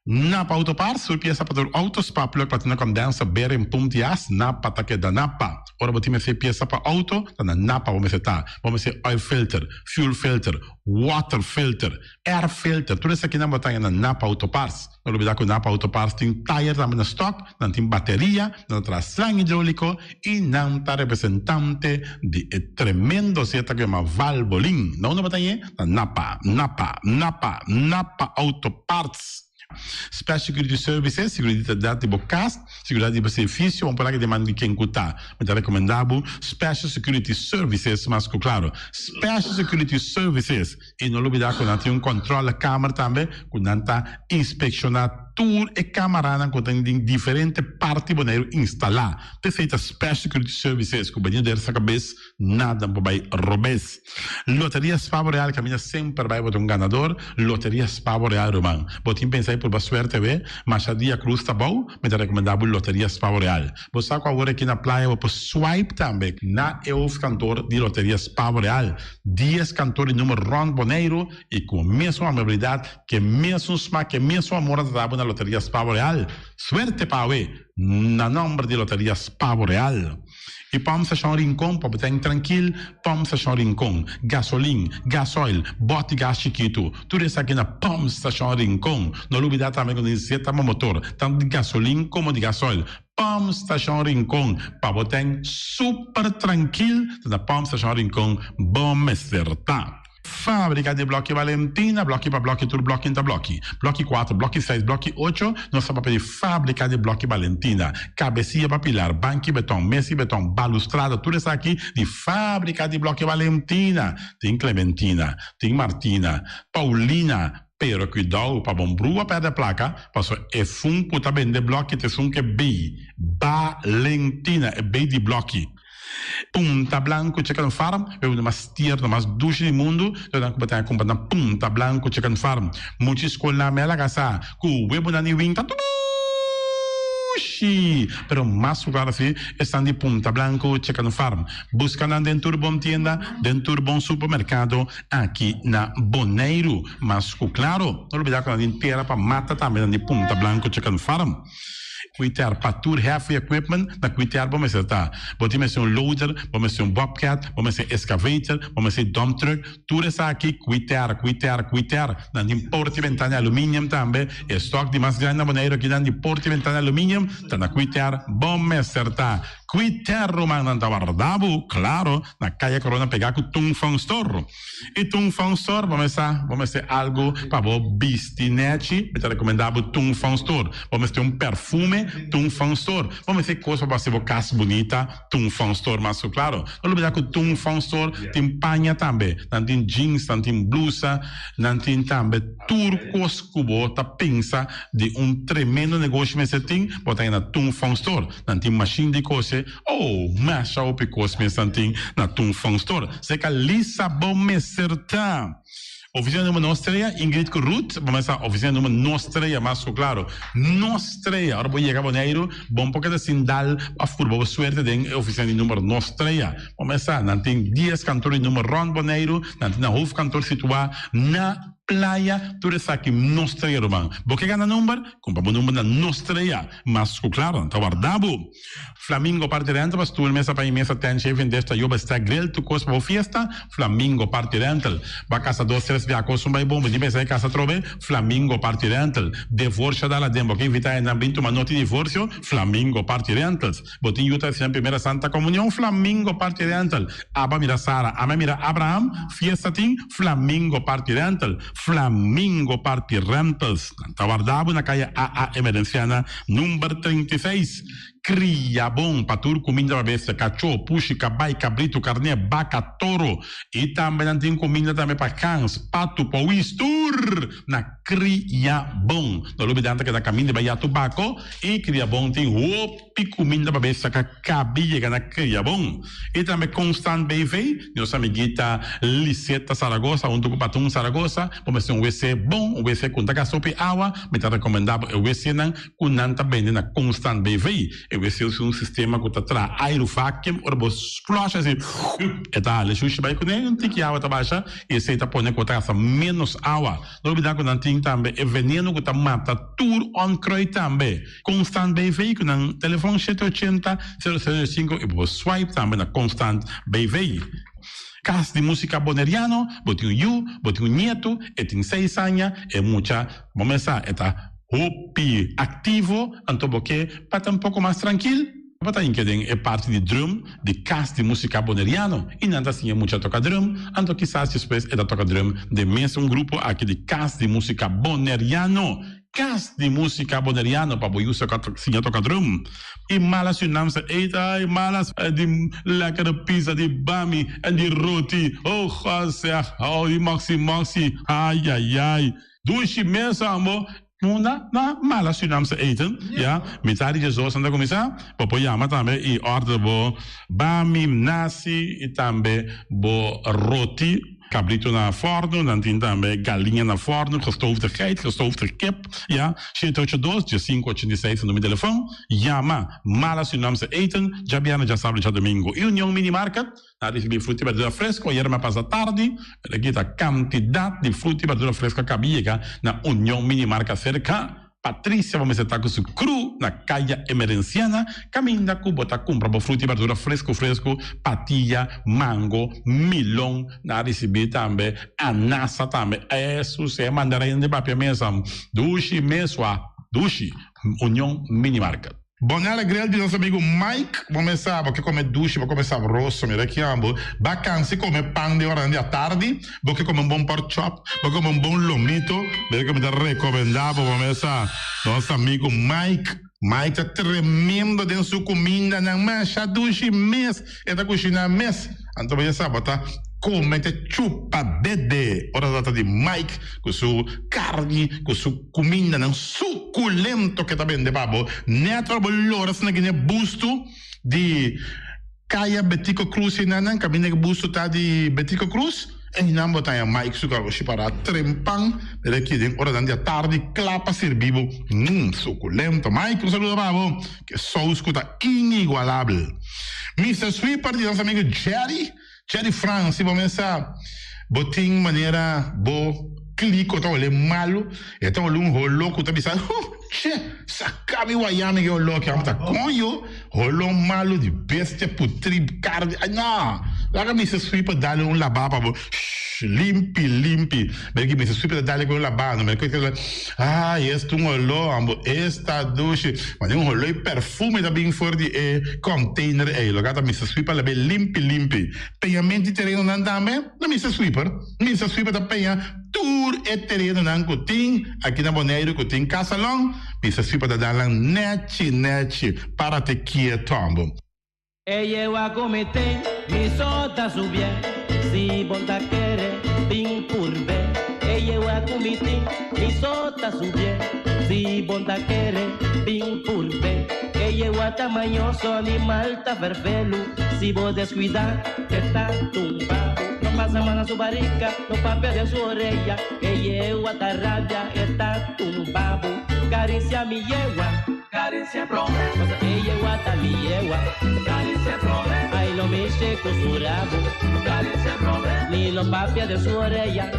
Napa Auto Parts, tur pieza pa tur auto, spark plug, platina condenser, bearing, pump di as, Napa ta keda Napa. Ora bo tin mester pieza pa auto, ta na Napa bo mester ta. Bo mester oil filter, fuel filter, water filter, Air filter, tur esakinan bo ta haña na Napa Auto Parts. No lubida ku Napa Auto Parts tin tayer tambe na stock, nan tin bateria, nan ta traha slang hidroliko i nan ta representante di e tremendo zeta ku yama Valvoline. Na unda bo ta hañ'é? Na Napa, Napa, Napa, Napa Auto Parts. Special Security Services, Seguridat di bo kas, seguridat di bo servisio, un palabra di man di ken ku ta. Mi ta rekomendá bo Special Security Services mas ku klaro. Special Security Services. I no lubidá ku nan tin un kòntròlekamer tambe ku nan ta inspekshoná tur e kamaranan ku tin den diferente parti Boneiru instalá. P'esei ta Special Security Services ku bini der sa kabes nada por bai robes. Loteria Spavo Real kaminda semper bai bo ta un ganador. Loteria Spavo Real ruman. Bo tin pensa di purba suerte awe? Masha dia krus ta bou, mi ta rekomendá bo Loteria Spavo Real. Bo sa ku awor aki na playa bo por swipe tambe na e hoofdkantoor di Loteria Spavo Real. Dies kantoor di number rònt Boneiru i ku mesun amabilidat, ku e mesun smak, ku e mesun amor nan ta dabo na Loteria Spavo Real. Suerte pa awe na nòmber di Loteria Spavo Real. I Pòmp Stashon Rincon pa bo ta en trankil, Pòmp Stashon Rincon, gasolin, gasoil, bòt di gas chikitu, tur esaki na Pòmp Stashon Rincon. No lubidá tambe ku nos zeta bo motor, tantu di gasolin komo di gasoil. Pòmp Stashon Rincon, pa bo ta en super trankil, ta na Pòmp Stashon Rincon bo mester ta. Fábrika di Blòki Valentina, blòki pa blòki tur blòki ta blòki. Blòki kuater, blòki seis, blòki ocho, nos ta papia di Fábrika di Blòki Valentina. Kabesia pa pilar, banki beton, mesi beton, balustrada, tur esaki di Fábrika di Blòki Valentina. Tin Clementina, tin Martina, Paulina, pero kuidou pa bon brua pèrdè plaka, pasobra esun ku ta bende blòki ta esun ku e bei Valentina, e bei di blòki. Punta Blanco Chicken Farm, e un di mas tierno, mas dushi di mundu, lo nan ku bo ta kumpra na Punta Blanco Chicken Farm. Mucha skolnan mei a laga sa ku webunan di winta dushi. Dushi! Pero mas ku klaro si esnan di Punta Blanco Chicken Farm. Buska nan den tur bon tienda, den tur bon supermerkado aki na Boneiru. Mas ku klaro, no lubida ku nan tin tera pa mata tambe nan di Punta Blanco Chicken Farm. Kuiter pa tur heavy equipment na kuiter bo mester ta. Bo tin mester un loader, bo mester un bobcat, bo mester excavator, bo mester dump truck, Tur esaki kui tera, kui tera, kui tera. Nan tin porta i bentana di aluminium tambe. E stock di mas grandi na Boneiru aki nan di porta i bentana di aluminium ta na kui tera. Bo mester ta kui tera ruman nan ta warda bo, claro, na Kaya Corona pega ku Tung Fong Store. I Tung Fong Store bo mester bo mester algu pa bo bisti nechi, mi ta recomenda bo Tung Fong Store. Bo mester un perfume, Tung Fong Store. Bo mester kos pa bo hasi bo kas bunita. Tung Fong Store mas ku klaro. No lubida ku Tung Fong Store tin paña tambe. Nan tin jeans, nan tin blusa, nan tin tambe tur kos ku bo ta pensa di un tremendo negoshi mester tin, bo ta haña na Tung Fong Store. Nan tin mashin di kose, oh, masha hopi kos mes nan tin na Tung Fong Store. Seka lisa bo mester ta. Oficina number nos trea, Ingrid cu Ruth, bo mester sa oficina number nos trea mas cu claro. Nos trea, ora bo yega Boneiru, bon por keda sin dal of purba bo suerte den e oficina di number nos trea. Bo mester sa, nan tin dies kantoor di number rond Boneiru, nan tin nan hoofdkantoor situa na Playa, tur esaki nos trea ruman. Bo ke gana number? Cumpra bo number na nos trea, mas cu claro, nan ta warda bo. Flamingo Party Rental pa stoel, mesa pa i mesa, tent, shaving dish, tayoba, stack, grill, tur kos pa bo fiesta, Flamingo Party Rental. Ba kasa dos tres bia kos un bai bon, bo tin pensa e kasa atrobe, Flamingo Party Rental. Devorsio dal aden, bo ke invita hendenan bin tuma noti divorsio, Flamingo Party Rentals. Bo tin yu ta hasi nan primera Santa Comunion, Flamingo Party Rental. Aba mira Sara, ame mira Abraham, fiesta tin, Flamingo Party Rental. Flamingo Party Rentals. Nan ta warda bo na kaya AA Emerenciana number 36. Kria bon pa tur kuminda pa bestia, kachó, pushi, kabai, kabritu, karné, baka, toro. I tambe nan tin kuminda tambe pa gans, patu, powis, tur na Kria Bon. No lubida nan ta keda kaminda bai ya tubako i Kria Bon tin hopi kuminda pa bestia ka kabi yega na Kria Bon. I tambe Constant BV, nos amiguita Liseta Zaragoza huntu ku Patun Zaragoza, bo mester un wc bon, un wc ku no ta gasta hopi awa, mi ta rekomendá bo e wcnan ku nan ta bende na Constant BV. E wc usa un sistema ku ta traha airu vacuum, ora bo flush asi e ta hala e shushi bai kuné, un tiki awa ta basha i esei ta pone ku bo ta gasta ménos awa. No olbida ku nan tin tambe e veneno ku ta mata tur onkruid tambe. Constant BV ku nan telefon shete ochenta, sero sero sinku i bo por swipe tambe na Constant BV. Kas di Musika Boneriano, bo tin un yu, bo tin un nietu, e tin seis aña, e mucha, bo mesa e ta hopi aktivo, anto bo ke pa ta un poko mas trankil, bo ta hinke den e parti di drum di Kas di Musika Boneriano i nan ta siña mucha toka drum, anto kisas despues e ta toka drum den mes un grupo aki di Kas di Musika Boneriano. Kas di Musika Boneriano pa bo yu siña toka drum. I mala Surinaamse eten, ai mala di lekkere pizza, di bami en di roti, oh God zeg, oh di moxi moxi, ai ai ai, dushi mes ambo. Munda na mala Surinaamse eten, ya, mitad di djesdos nan ta kuminsá, bo por yama tambe i order bo bami, nasi i tambe bo roti. Cabrito na forno, nan tin tambe galiña na forno, gestoofde geit, gestoofde kip, ya, shete ocho dos, diesinco ochenta i seis ta numero di telefon, yama Mala Surinaamse Eten, djabièrnè, djasabra, djadomingo. I Union Mini Market, nan a ricibi fruta i berdura fresco, ayera mi a pasa tardi, pero aki ta cantidad di fruta i berdura fresco a caba yega na Union Mini Market cerca. Patricia bo mester ta ku su kru na Kaya Emerenciana kaminda ku bo ta kumpra bo fruta i berdura fresku fresku, patia, mango, milon, nan a risibí tambe anasa tambe, esus e mandarin di papia mesa dushi mesua dushi, Union Mini Market.
Bonella Grill di nos amigo Mike, bo mes sa bo ke come dushi, bo come sabroso, mira ki ambo, ba cansi come pan den oranan di atardi, bo ke come un bon pork chop, bo ke come un bon lomito, mira ke mi ta recomenda bo, bo mes sa, nos amigo Mike, Mike ta tremendo den su cumindanan, masha dushi mes e ta cushina mes, anto bo ya sa bo ta come te chupa dede ora ta trata di Mike cu su carni, cu su cumindanan suculento ke ta bende pa bo. Net ora bo lora asina gine busto di Kaya Betico Cruz ei nan, caminda ke busto ta di Betico Cruz. Einan bo ta haña Mike su garoshi pará trempan mira aki den oranan di atardi kla pa sirbi bo. Mmm, sukulento. Mike, un saludo pa bo. Ke sous ku ta inigualabel. Mister Sweeper di nos amigo Jerry, Jerry Frans, si bo mesa bo tin manera bo kliko ta hole malu, e ta hole un holo ku ta bisa, huh, che, saka mi waya mi ke holo aki, amo ta koño, holo malu di bestia putri karni, ay no, laga Mister Sweeper dale un laba pa bo, shh, limpi, limpi, mira ki Mister Sweeper ta dale ku un laba, no mira ku ay, esta un holo, amo, esta dushi, mane un holo i perfume ta bin for di e container ey, loke ta Mister Sweeper labe limpi, limpi. Peñamento di terenonan tambe na Mister Sweeper. Mister Sweeper ta peña tur e terenonan ku tin aki na Boneiru ku tin kasalon. Mister Sweeper ta dal nan nechi nechi para te kieto ambo.
E yewa ku mi tin, mi so ta subié. Si bo ta kere, bin purb'é. E yewa ku mi tin, mi so ta subié. Si bo ta kere, bin purb'é. E yewa ta mañoso, animal ta ferfelu. Si bo descuida, e ta tumba bo. No pasa man na su barica, no papia den su oreya. E yewa ta rabia, e ta tumba bo. Caricia mi yewa, caricia prome. Paso e yewa ta mi yewa, caricia prome. Ay no mishi cu su rabo, caricia prome. Ni no papia den su oreya,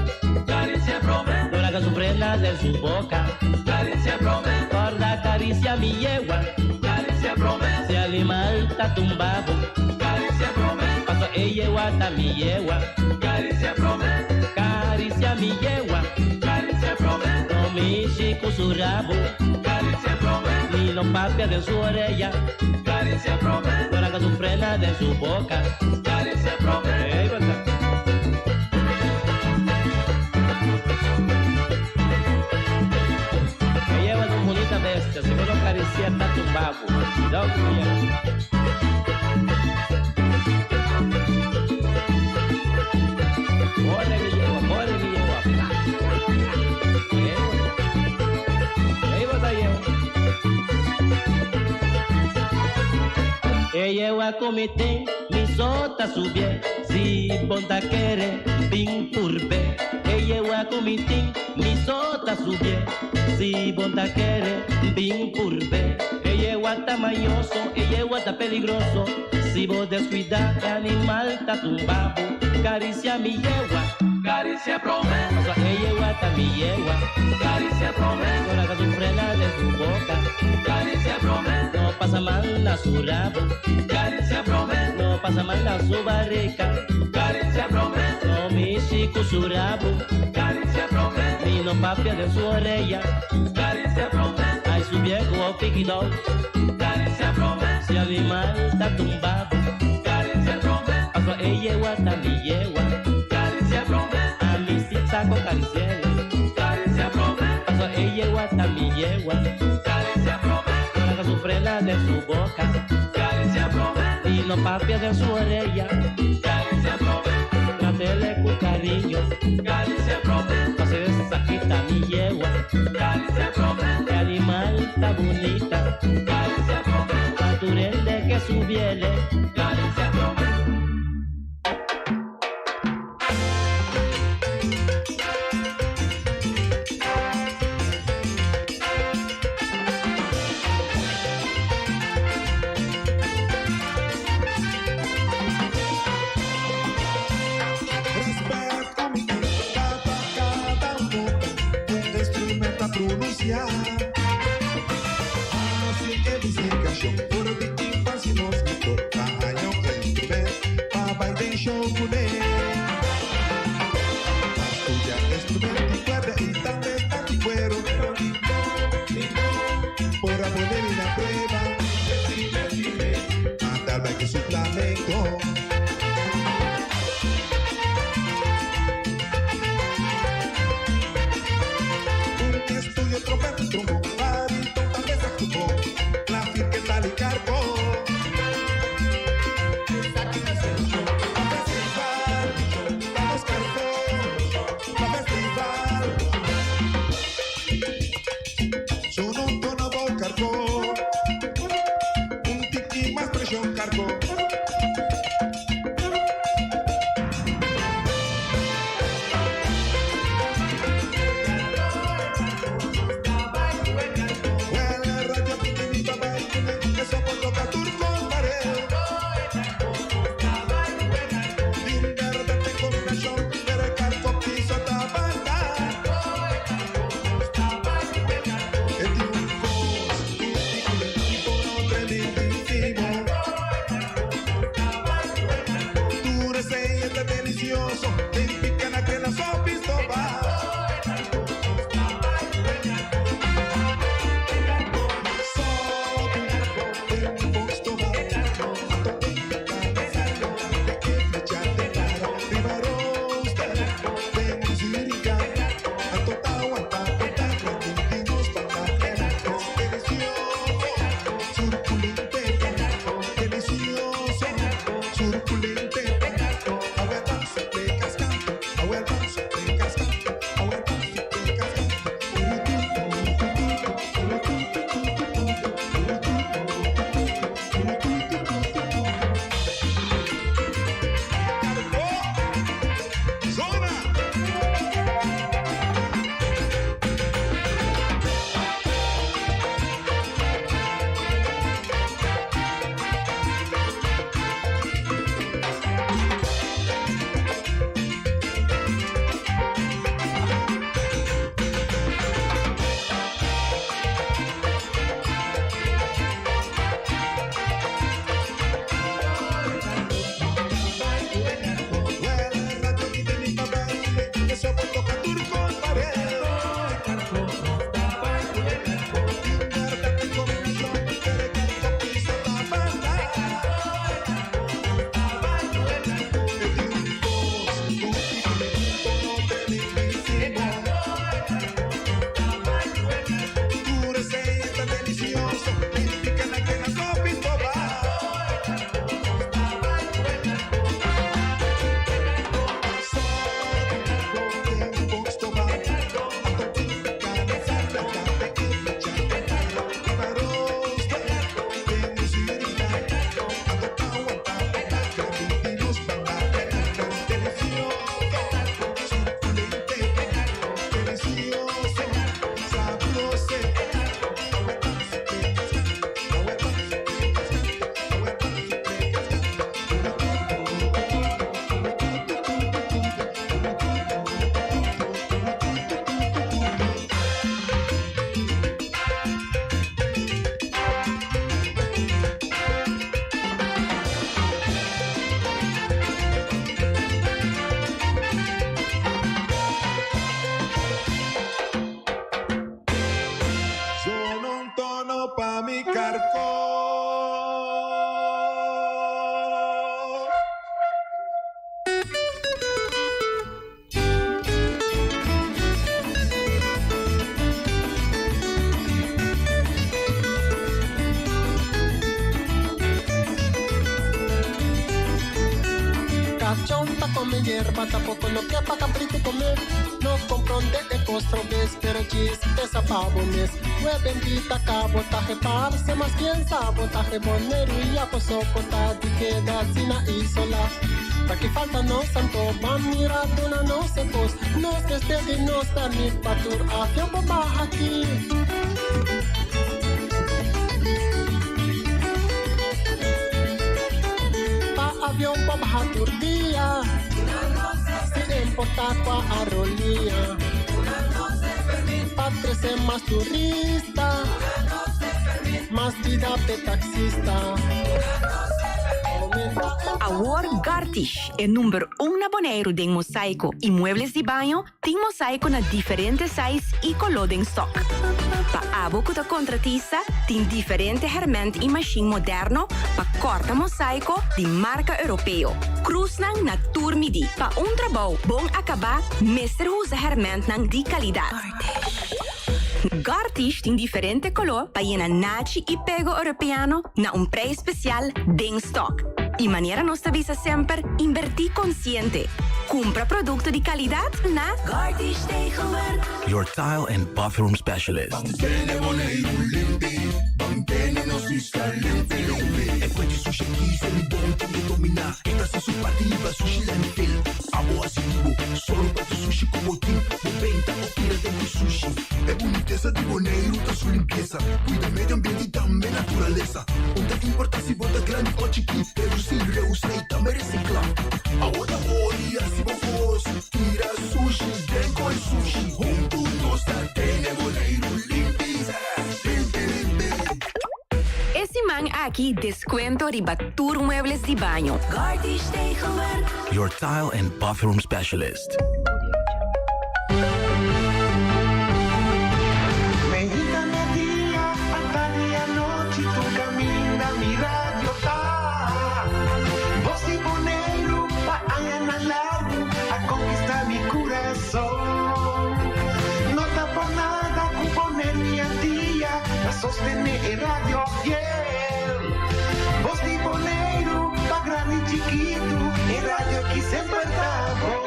caricia prome. No laga su frena den su boca, caricia prome. Corda caricia mi yewa, caricia prome. Si animal ta tumba bo, caricia prome. Paso e yewa ta mi yewa, caricia prome. Caricia mi yewa, caricia prome. No mishi cu su rabo, caricia prome. Ni no papia den su oreya, caricia prome. No laga su frena den su boca, caricia prome. Ey, bata. E yewa ta un bunita bestia, si bo no caricia ta tumba bo. Cuidao cu bo yewa. Corre mi yewa, corre mi yewa. Pla, pla. Ey, bata. Ey, bata yewa. E yewa cu mi tin, mi so ta subié. Si bo ta kere, bin purbe. E yewa cu mi tin, mi so ta subié. Si bo ta kere, bin purbe. E yewa ta mañoso, e yewa ta peligroso. Si bo descuida, e animal ta tumba bo. Caricia mi yewa, caricia prome. Paso e yewa ta mi yewa, caricia prome. No laga su frena den su boca, caricia prome. No pasa man na su rabo, caricia prome. No pasa man na su barrica, caricia prome. No mishi cu su rabo, caricia prome. Ni no papia den su oreya, caricia prome. Ay su viejo o piquidor, caricia prome. Si animal ta tumba bo, caricia prome. Paso e yewa ta mi yewa, caricia prome. A mi si ta con cariciele, caricia prome. Paso e yewa ta mi yewa, caricia prome. No laga su frena den su boca, caricia prome. Ni no papia den su oreya, caricia prome. Tratele cu cariño, caricia prome. Paso esaki ta mi yewa, caricia prome. E animal ta bunita, caricia prome. Pa tur hende ke subiele, caricia prome.
Respet ku mi tin ta pa kada nota un instrumento a pronunciá. Hasi e visitacion for di infancia nos mi toca haña un instrument pa bai den show kuné. A studia instrument di cuerda y tambe ta di cuero. Por a pone mi na prueba. A tal bai cu su flamenco. Un estudio trompet y trombón. delicioso, den pica na crena sopi stoba. Sono un tono pa mi carcò.
Cachón pa come hierba, tampoco no que pa cabrito comer. No comprende de costro ves, pero chiste sapabones. Hue bendita cabotaje parce, más bien sabotaje bonero y aposocota di queda sina isola. Pa que falta no santo, va mira duna no se cos, nos que este de nos permit patur avión bomba aquí. Pa avión pa baja Turquía. Sin importar cuál aerolínea. Pa crecer más turista. Más vida de taxista. Aumenta el
Awor Gartish, e number 1 na Boneiru den mosaico y muebles di baño, tin mosaico na diferente size y color den stock. Pa abo ku ta contratista, tin diferente herment y machine moderno pa corta mosaico di marca europeo. Krusnan na tur midi. Pa un trabou bon acaba, mester usa hermentnan di calidad. Gartish tin diferente color pa yena nachi y pego europeano na un prijs special den stock. Y manera nos ta bisa semper, inverti consciente. Cumpra producto di calidad na Gartish Tegelwerk.
Your tile and bathroom specialist.
Tene Boneiru limpi, mantene nos isla limpi, limpi.
E kuenti sushi kise mi bon te domina. Esta se su partida sushi lentil. Abo asitivo, solo pa tu sushi como team. Bo venta o tira de tu sushi. E bunitesa di Boneiru ta su limpieza. Cuida medio ambiente y tambe naturaleza. Unda importa si bota grande o chiki. Reducir, reusar y tambe reciclar. Awor ori así bo cos. Tira sushi, den con sushi. Junto nos ta tene Boneiru limpi. Limpi, limpi.
E siman aki. aki descuento riba tur muebles di baño. Gartish Tegelwerk.
Your tile and bathroom specialist.
Meinta merdia, atardi anochi, tur caminda mi radio ta. Bos di Boneiru pa añanan largu a conquista mi curason. No ta por nada cu Boneiru i Antia ta sostene e radio fiel. Bos di Boneiru pa grandi i chikitu, e radio ki semper ta bon.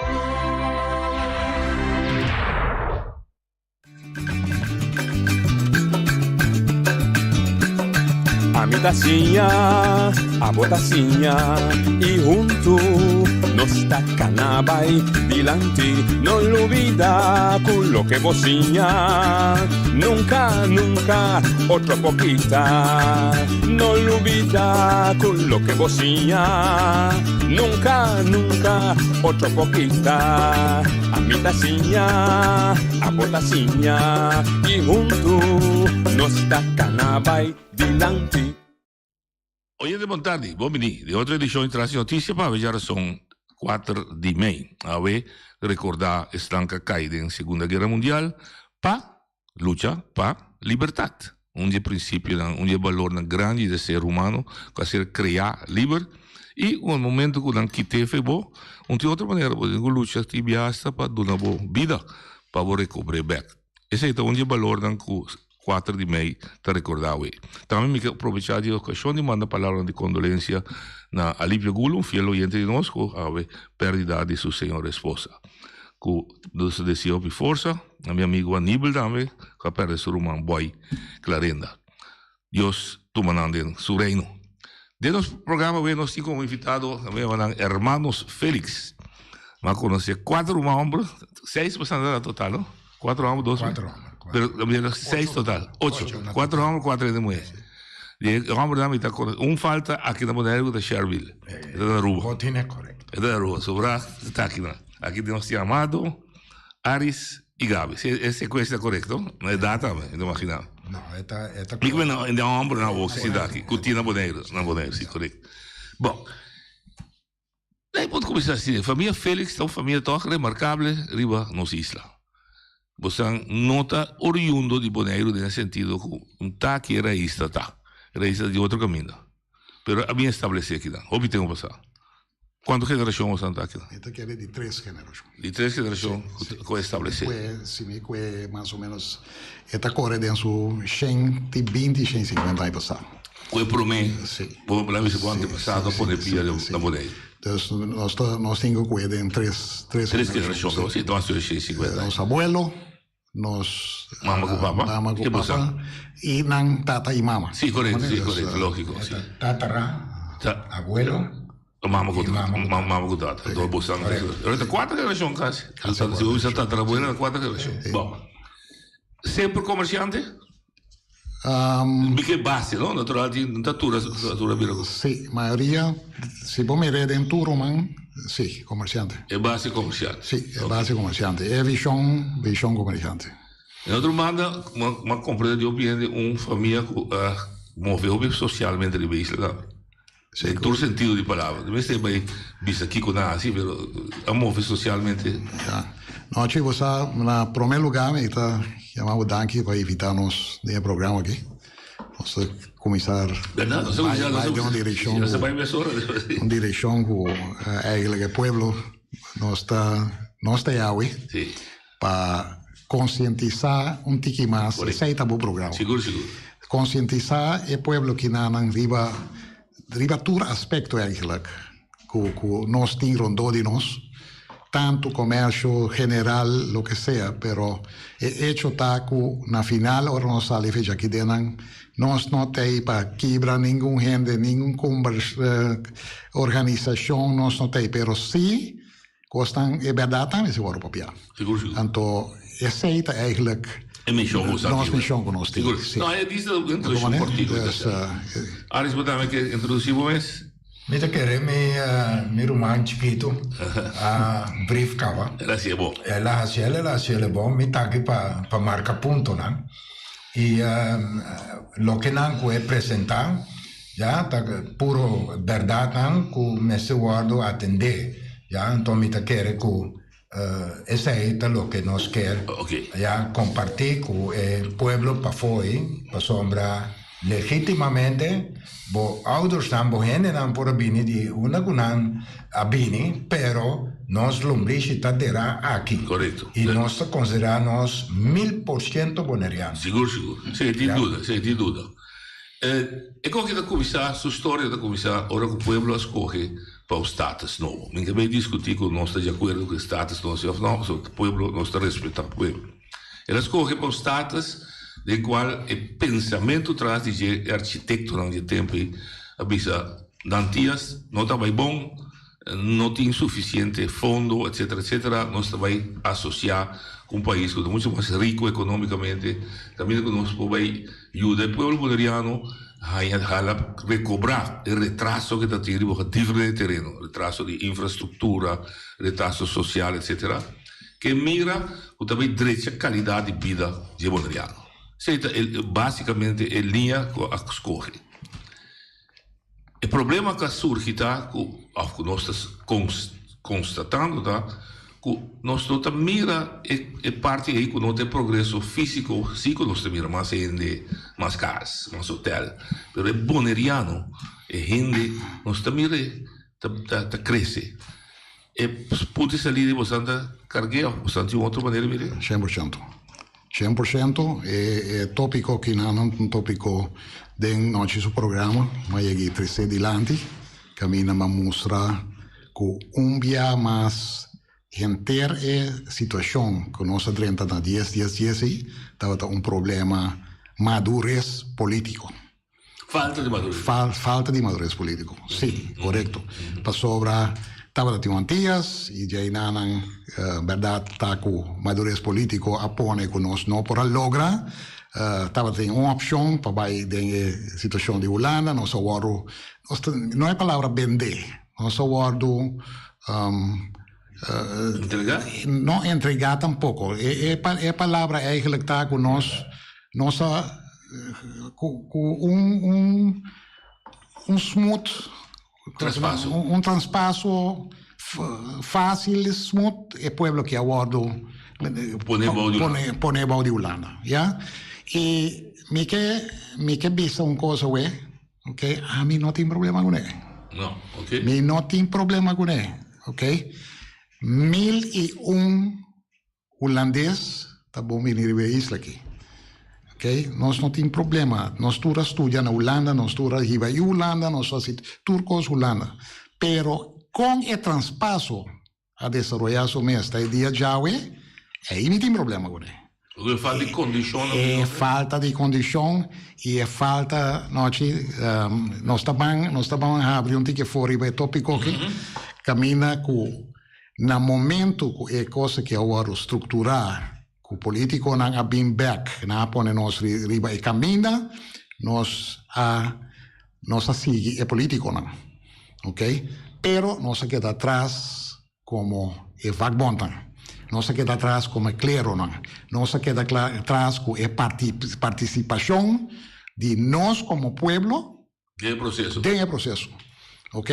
Ami ta siña, abo ta siña y huntu nos ta cana bay dilanti. No lubida cu loke bo siña nunca, nunca otro por kita. No lubida cu loke bo siña nunca, nunca otro por kita. Ami ta siña, abo ta siña y huntu nos ta cana bay dilanti.
Oyente bon tardi, bon bini den otro edicion di Tras di Noticia pa awe djarason kuater di mei. Awe recorda esnan ka cay den Segunda Guera Mundial pa lucha pa libertad. Un di e principionan, un di e balornan grandi di e ser humano cu a ser crea liber y un momento cu nan kit'e fe bo, un tin otro manera bo tin cu lucha tin biasta pa duna bo bida pa bo recobr'e bek. Esey ta un di e balornan cu kuater di mei ta recorda awe. Tambe mi ke aprovecha di e ocasion di manda palabranan di condolencia na Alipio Gulo, un fiel oyente di nos cu awe perdida di su señora esposa. Cu nos ta desea hopi forsa. Na mi amigo Aníbal tambe cu a perde su ruman Boy Clarenda. Dios tuma nan den su reino. Den nos programa awe nos tin como invitado tambe nan hermanos Felix. Mi a conoce cuatro ruman homber, seis bastante na total no? Cuatro homber, dos
Cuatro homber.
Pero mi seis total, ocho. Cuatro homber, cuatro hende muher. Di e hombernan mi ta conoce, un falta aki na Bonaire cu ta Sherville. E ta na Aruba.
Bo tine correcto.
E ta na Aruba. Sobra ta aki nan. Aki nos tin Amado. Aris y Gaby. Si e secuencia ta corecto, na e data mi ta imagina.
No, e ta e ta
Mi cu na den homber na awor si ta aki, cu tin na Boneiru, na Boneiru, si correcto. Bon, lei por cuminsa asina, famia Felix ta un famia toch remarcable riba nos isla. Bosan no ta oriundo di Boneiru den e sentido cu un ta aki e raiz ta ta, e raiz ta di otro caminda. Pero a bin establece akinan, hopi tempo pasa. Cuanto generacion boso ta aki?
Mi ta kere di tres generacion.
Di tres generacion cu a establece.
Si mi cue mas o menos e ta core den su shen ti binti, shen cincuenta aña pasa.
Cu e prome
Si.
Bo la bisa bo antepasado a pone pia na Boneiru.
Dus nos ta nos tin cu cue den tres
tres generacion. Tres generacion, si, ta mas shen cincuenta aña.
Nos abuelo, nos
Mama cu papa?
Mama cu papa y nan tata y mama.
Si, correcto, si, correcto, logico, si.
Tatara, abuelo
Mama cu mama cu tata. Entonces bo san. Ahorita cuatro generacion casi. Si bo bisa tatarabuelo ta cuatro generacion. Bon. Semper comerciante? Mi ke base, no? Natural tin ta tur tur a bira.
Si, mayoria, si bo mira den tur ruman, si, comerciante.
E base comerciante.
Si, e base comerciante. E vision, vision comerciante.
En otro banda, m'a comprende di hopi hende un famia cu a move hopi socialmente riba e isla tambe. Den tur sentido di palabra. No mester bai bisa kiko nan hasi, pero a move socialmente.
Ya. No, Chi, bo sa, na prome lugar mi ta yama bo danki pa invita nos den e programa aki. Nos ta cuminsa
Berdad, nos ta cuminsa,
bai den un direccion
nos ta bai mesora.
Un direccion cu eigenlijk e pueblo nos ta, nos ta yawe.
Si.
Pa concientisa un tiki mas, esey ta bo programa.
Sigur, sigur.
Concientisa e pueblo kinanan riba riba tur aspecto eigenlijk cu cu nos tin rondó di nos, tanto comercio general, loke sea, pero e hecho ta cu na final ora nos sali fecha aki den nan, nos no t'ey pa kibra ningun hende, ningun combers organisacion nos no t'ey, pero si Kosnan e bèrdat tambe si wòrdu papiá.
Sigur, sigur.
Anto esei ta eigenlijk
E mishon ku
nos mishon ku nos tin.
Sigur. No, e dis ta un introduccion kortiku.
Dus,
Aris, bo tambe ke introdusí bo mes?
Mi ta kere mi mi ruman chikitu a brief kaba.
El a hasié bon.
El a hasié, el a hasié bon. Mi ta aki pa pa marka puntonan. I loke nan ku e presentá. Ya, ta puro bèrdatnan ku mester wòrdu atendé. Ya, anto mi ta kere ku esei ta loke nos kier ya kompartí ku e pueblo pafó ei, pasobra legítimamente bo oudersnan, bo hendenan por a bini di unda ku nan a bini, pero nos lombrishi ta derá aki. I nos ta konsiderá nos 1000% boneriano.
Sigur, sigur. Esei tin duda, esei tin duda. E koki ta kuminsá, su storia ta kuminsá ora ku pueblo a skohe pa un status nobo. Mi ta bay diskutí ku nos ta di akuerdo ku e status nobo si òf no, pasobra ta pueblo, nos ta respetá pueblo. El a skohe pa un status den kual e pensamentu tras di dje, e architektonan di e tempu ei a bisa, nan tias no ta bay bon, no tin sufisiente fondo, etcetera, etcetera, nos ta bay asosiá ku un pais ku ta mucho mas riku ekonómikamente, kaminda ku nos por bay yuda e pueblo boneriano haña hala rekobrá e retraso ke ta tin riba diferente tereno, retraso di infrastruktura, retraso sosial, etcetera, ke mira ku ta bay drecha kalidat di bida di e boneriano. Esei ta e básikamente e liña ku a skohe. E problema ku a surgi ta ku, òf ku nos ta konstatando ta, ku nos no ta mira e parti ei ku no ta e progreso físiko, sí ku nos ta mira mas hende, mas kas, mas hotel, pero e boneriano, e hende, nos ta mira e ta krese. E punto di salida di boso ta karg'é òf boso tin un otro manera di mir'é?
100%. 100% e e tópiko kinan ta un tópiko den nochi su programa m'a yega tresé dilanti kaminda m'a mustra ku un bia mas henter e situashon ku nos a drenta na dies dies dies ei tabata un problema madures polítiko.
Falta di madurez.
Fal, falta di madurez politico. Sí, correcto. Pasobra tabata tin un Antillas y djainanan uh, berdad ta cu madurez politico a pone cu nos no por a logra. Uh, tabata tin un opcion pa bay den e situacion di Hulanda. Nos a wordo, nos ta, no e palabra bende, nos a wordo um, uh,
Entrega?
No entrega tampoco. E, e, e palabra eigenlijk ta cu nos, nos a ku ku un un un smooth
Traspaso.
un, un traspaso fácil, smooth, e pueblo ke a wòrdu
Pone bou di
pone, pone bou di Hulanda, ya. I mi ke mi ke bisa un cosa we, ok, ami no tin problema kuné.
No, ok.
Mi no tin problema kuné, ok. 1001 Hulandes ta bon bini riba e isla aki. Ok, nos no tin problema. Nos tur a studia na Hulanda, nos tur a hiba i Hulanda, nos a hasi tur kos Hulanda. Pero kon e traspaso a desaroyá su mes ta e dia djawe, ei mi tin problema kuné.
E falta di kondishon.
E falta di kondishon i e falta, nochi, nos ta ban, nos ta ban habri un tiki for riba e topiko aki, kaminda ku Na momento cu e cos aki a wordo structura, cu politiconan a bin bek, nan a pone nos riba e caminda, nos a nos a sigui e politiconan, ok. Pero nos a keda atras como e vakbondnan, nos a keda atras como e cleronan, nos a keda atras cu e participacion di nos como pueblo
Den e proceso.
Den e proceso. Ok?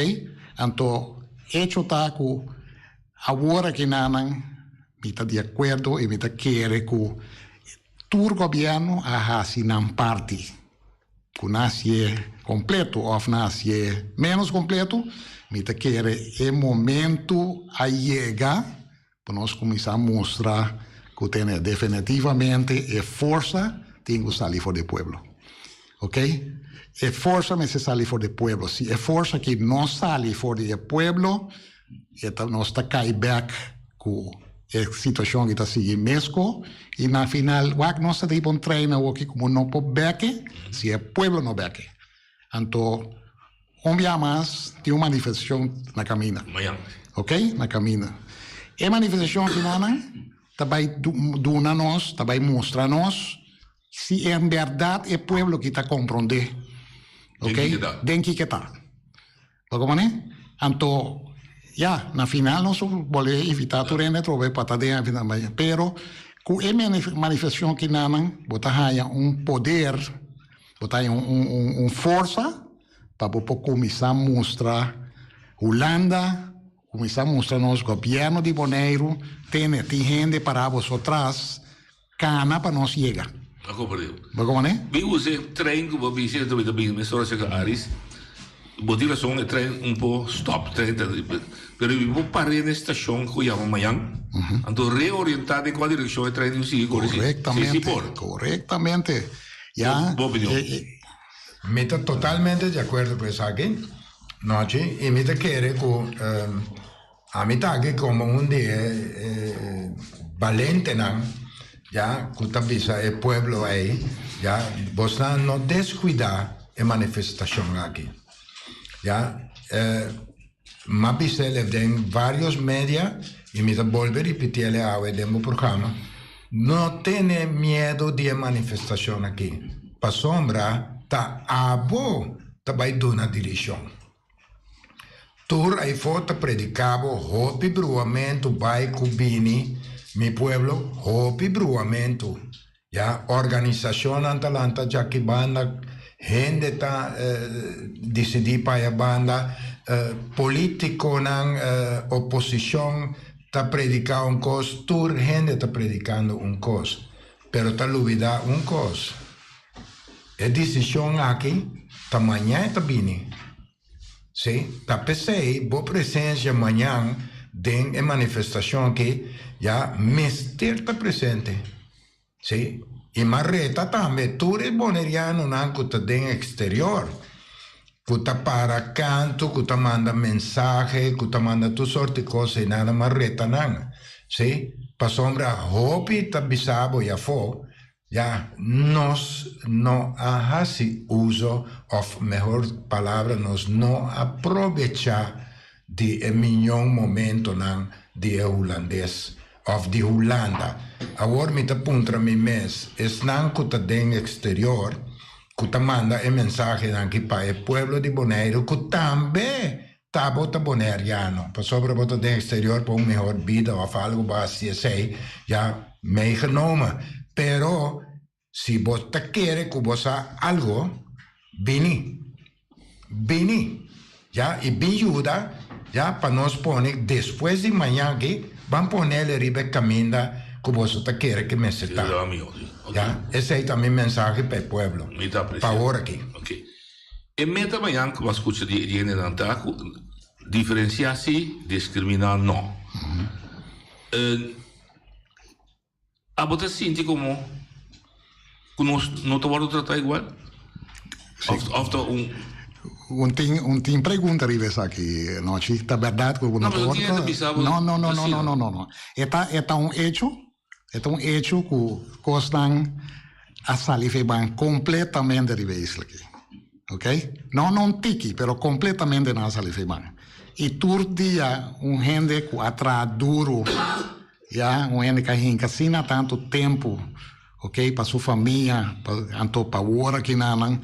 Anto, hecho ta cu awor aki nanan mi ta di acuerdo y mi ta kere cu tur gobierno a haci nan parti. Cu nan hacié completo of nan hacié menos completo, mi ta kere e momento a yega pa nos cuminsa mustra cu tene definitivamente e forsa tin cu sali for di e pueblo. Ok? E forsa mester sali for di e pueblo. Si e forsa aki no sali for di e pueblo, e ta, nos ta cay bek cu e situacion aki ta sigui mesco y na final wak nos ta riba un trein awoki como no por beke si e pueblo no beke. Anto un bia mas tin un manifestacion na caminda.
Mañan.
Ok, na caminda. E manifestacion akinanan ta bay duna nos, ta bay mustra nos si en berdad e pueblo aki ta compronde. Ok,
Den kiko ta.
Den kiko ta. Bo comprende? Anto, ya, na final nos bolbe invita tur hende atrobe pa ta den e pero cu e manifestacion akinanan bo ta haya un poder. Bo ta un un un forsa. pa bo por kuminsá mustra Hulanda, kuminsá mustra nos gobièrnu di Boneiru, tene, tin hende pará boso tras, kana pa nos yega.
A komprendé.
Bo komprendé?
Mi usa e trein ku bo bisa e ta bin mesora serka Aris. Bo tin rason e trein un por stop, trein ta pero mi por par'é na e stashon ku yama mañan, anto reorientá den kua direkshon e trein tin ku sigui kore si si por.
Korektamente. Ya.
Bo opinion?
Mi ta totalmente di akuerdo ku esaki, Nochi, i mi ta kere ku ami ta aki komo un di e balentenan, ya, ku ta bisa e pueblo ei, ya, bosnan no deskuidá e manifestashon aki, ya. M'a bis'el den varios media i mi ta bolbe ripitiel awe den bo programa, no tene miedo di e manifestashon aki, pasobra ta abo ta bai duna dirishon. Tur ayfó ta prediká bo hopi bruamentu bai ku bini, mi pueblo, hopi bruamentu. Ya, organisashonnan ta lanta djaki banda, hende ta disidí pa e banda, polítikonan, oposishon ta prediká un kos, tur hende ta predikando un kos, pero ta lubidá un kos, e disishon aki ta maña e ta bini. Sí, ta p'esei bo presensia mañan den e manifestashon aki ya mester ta presente. Sí, i m'a reta tambe tur e bonerianonan ku ta den eksterior, ku ta para kantu, ku ta manda mensahe, ku ta manda tur sort di kos ei, nan m'a reta nan. Sí, pasobra hopi ta bisa bo yafó Ya, nos no a hasi uso, of mehor palabra nos no a probecha di e miñon momentonan di e hulandes of di Hulanda. Awor mi ta puntra mi mes, esnan cu ta den exterior, cu ta manda e mensahenan aki pa e pueblo di Boneiru cu tambe ta bo ta Boneriano, pasobra bo ta den exterior pa un mehor bida of algo bo haci esey, ya meegenomen. Pero si bo ta kere cu bo sa algo, bini. Bini. Ya, y bin yuda, ya, pa nos pone despues di mañan aki, ban ponele riba e caminda cu boso ta kere cu mester ta. Ya, esey ta mi mensahe pa e pueblo, pa awor aki.
E meta mañan ku bo a skucha di e hendenan ta ku diferensiá sí, diskriminá no. Abo ta sinti komo ku nos no ta wòrdu tratá igual? Òf ta un.
Un tin un tin pregunta riba esaki, Nochi. Ta bèrdat ku no ta wòrdu tratá? No, no, no, no, no, no, no. E ta e ta un echo, e ta un echo ku kosnan. A sali fe ban completamente riba e isla aki. Ok? No no un tiki, pero completamente nan a sali fe ban. Y tur dia un hende cu a traha duro, ya, un hende cu a hinca asina tanto tempo, ok, pa su famia, pa, anto pa wor aki nan,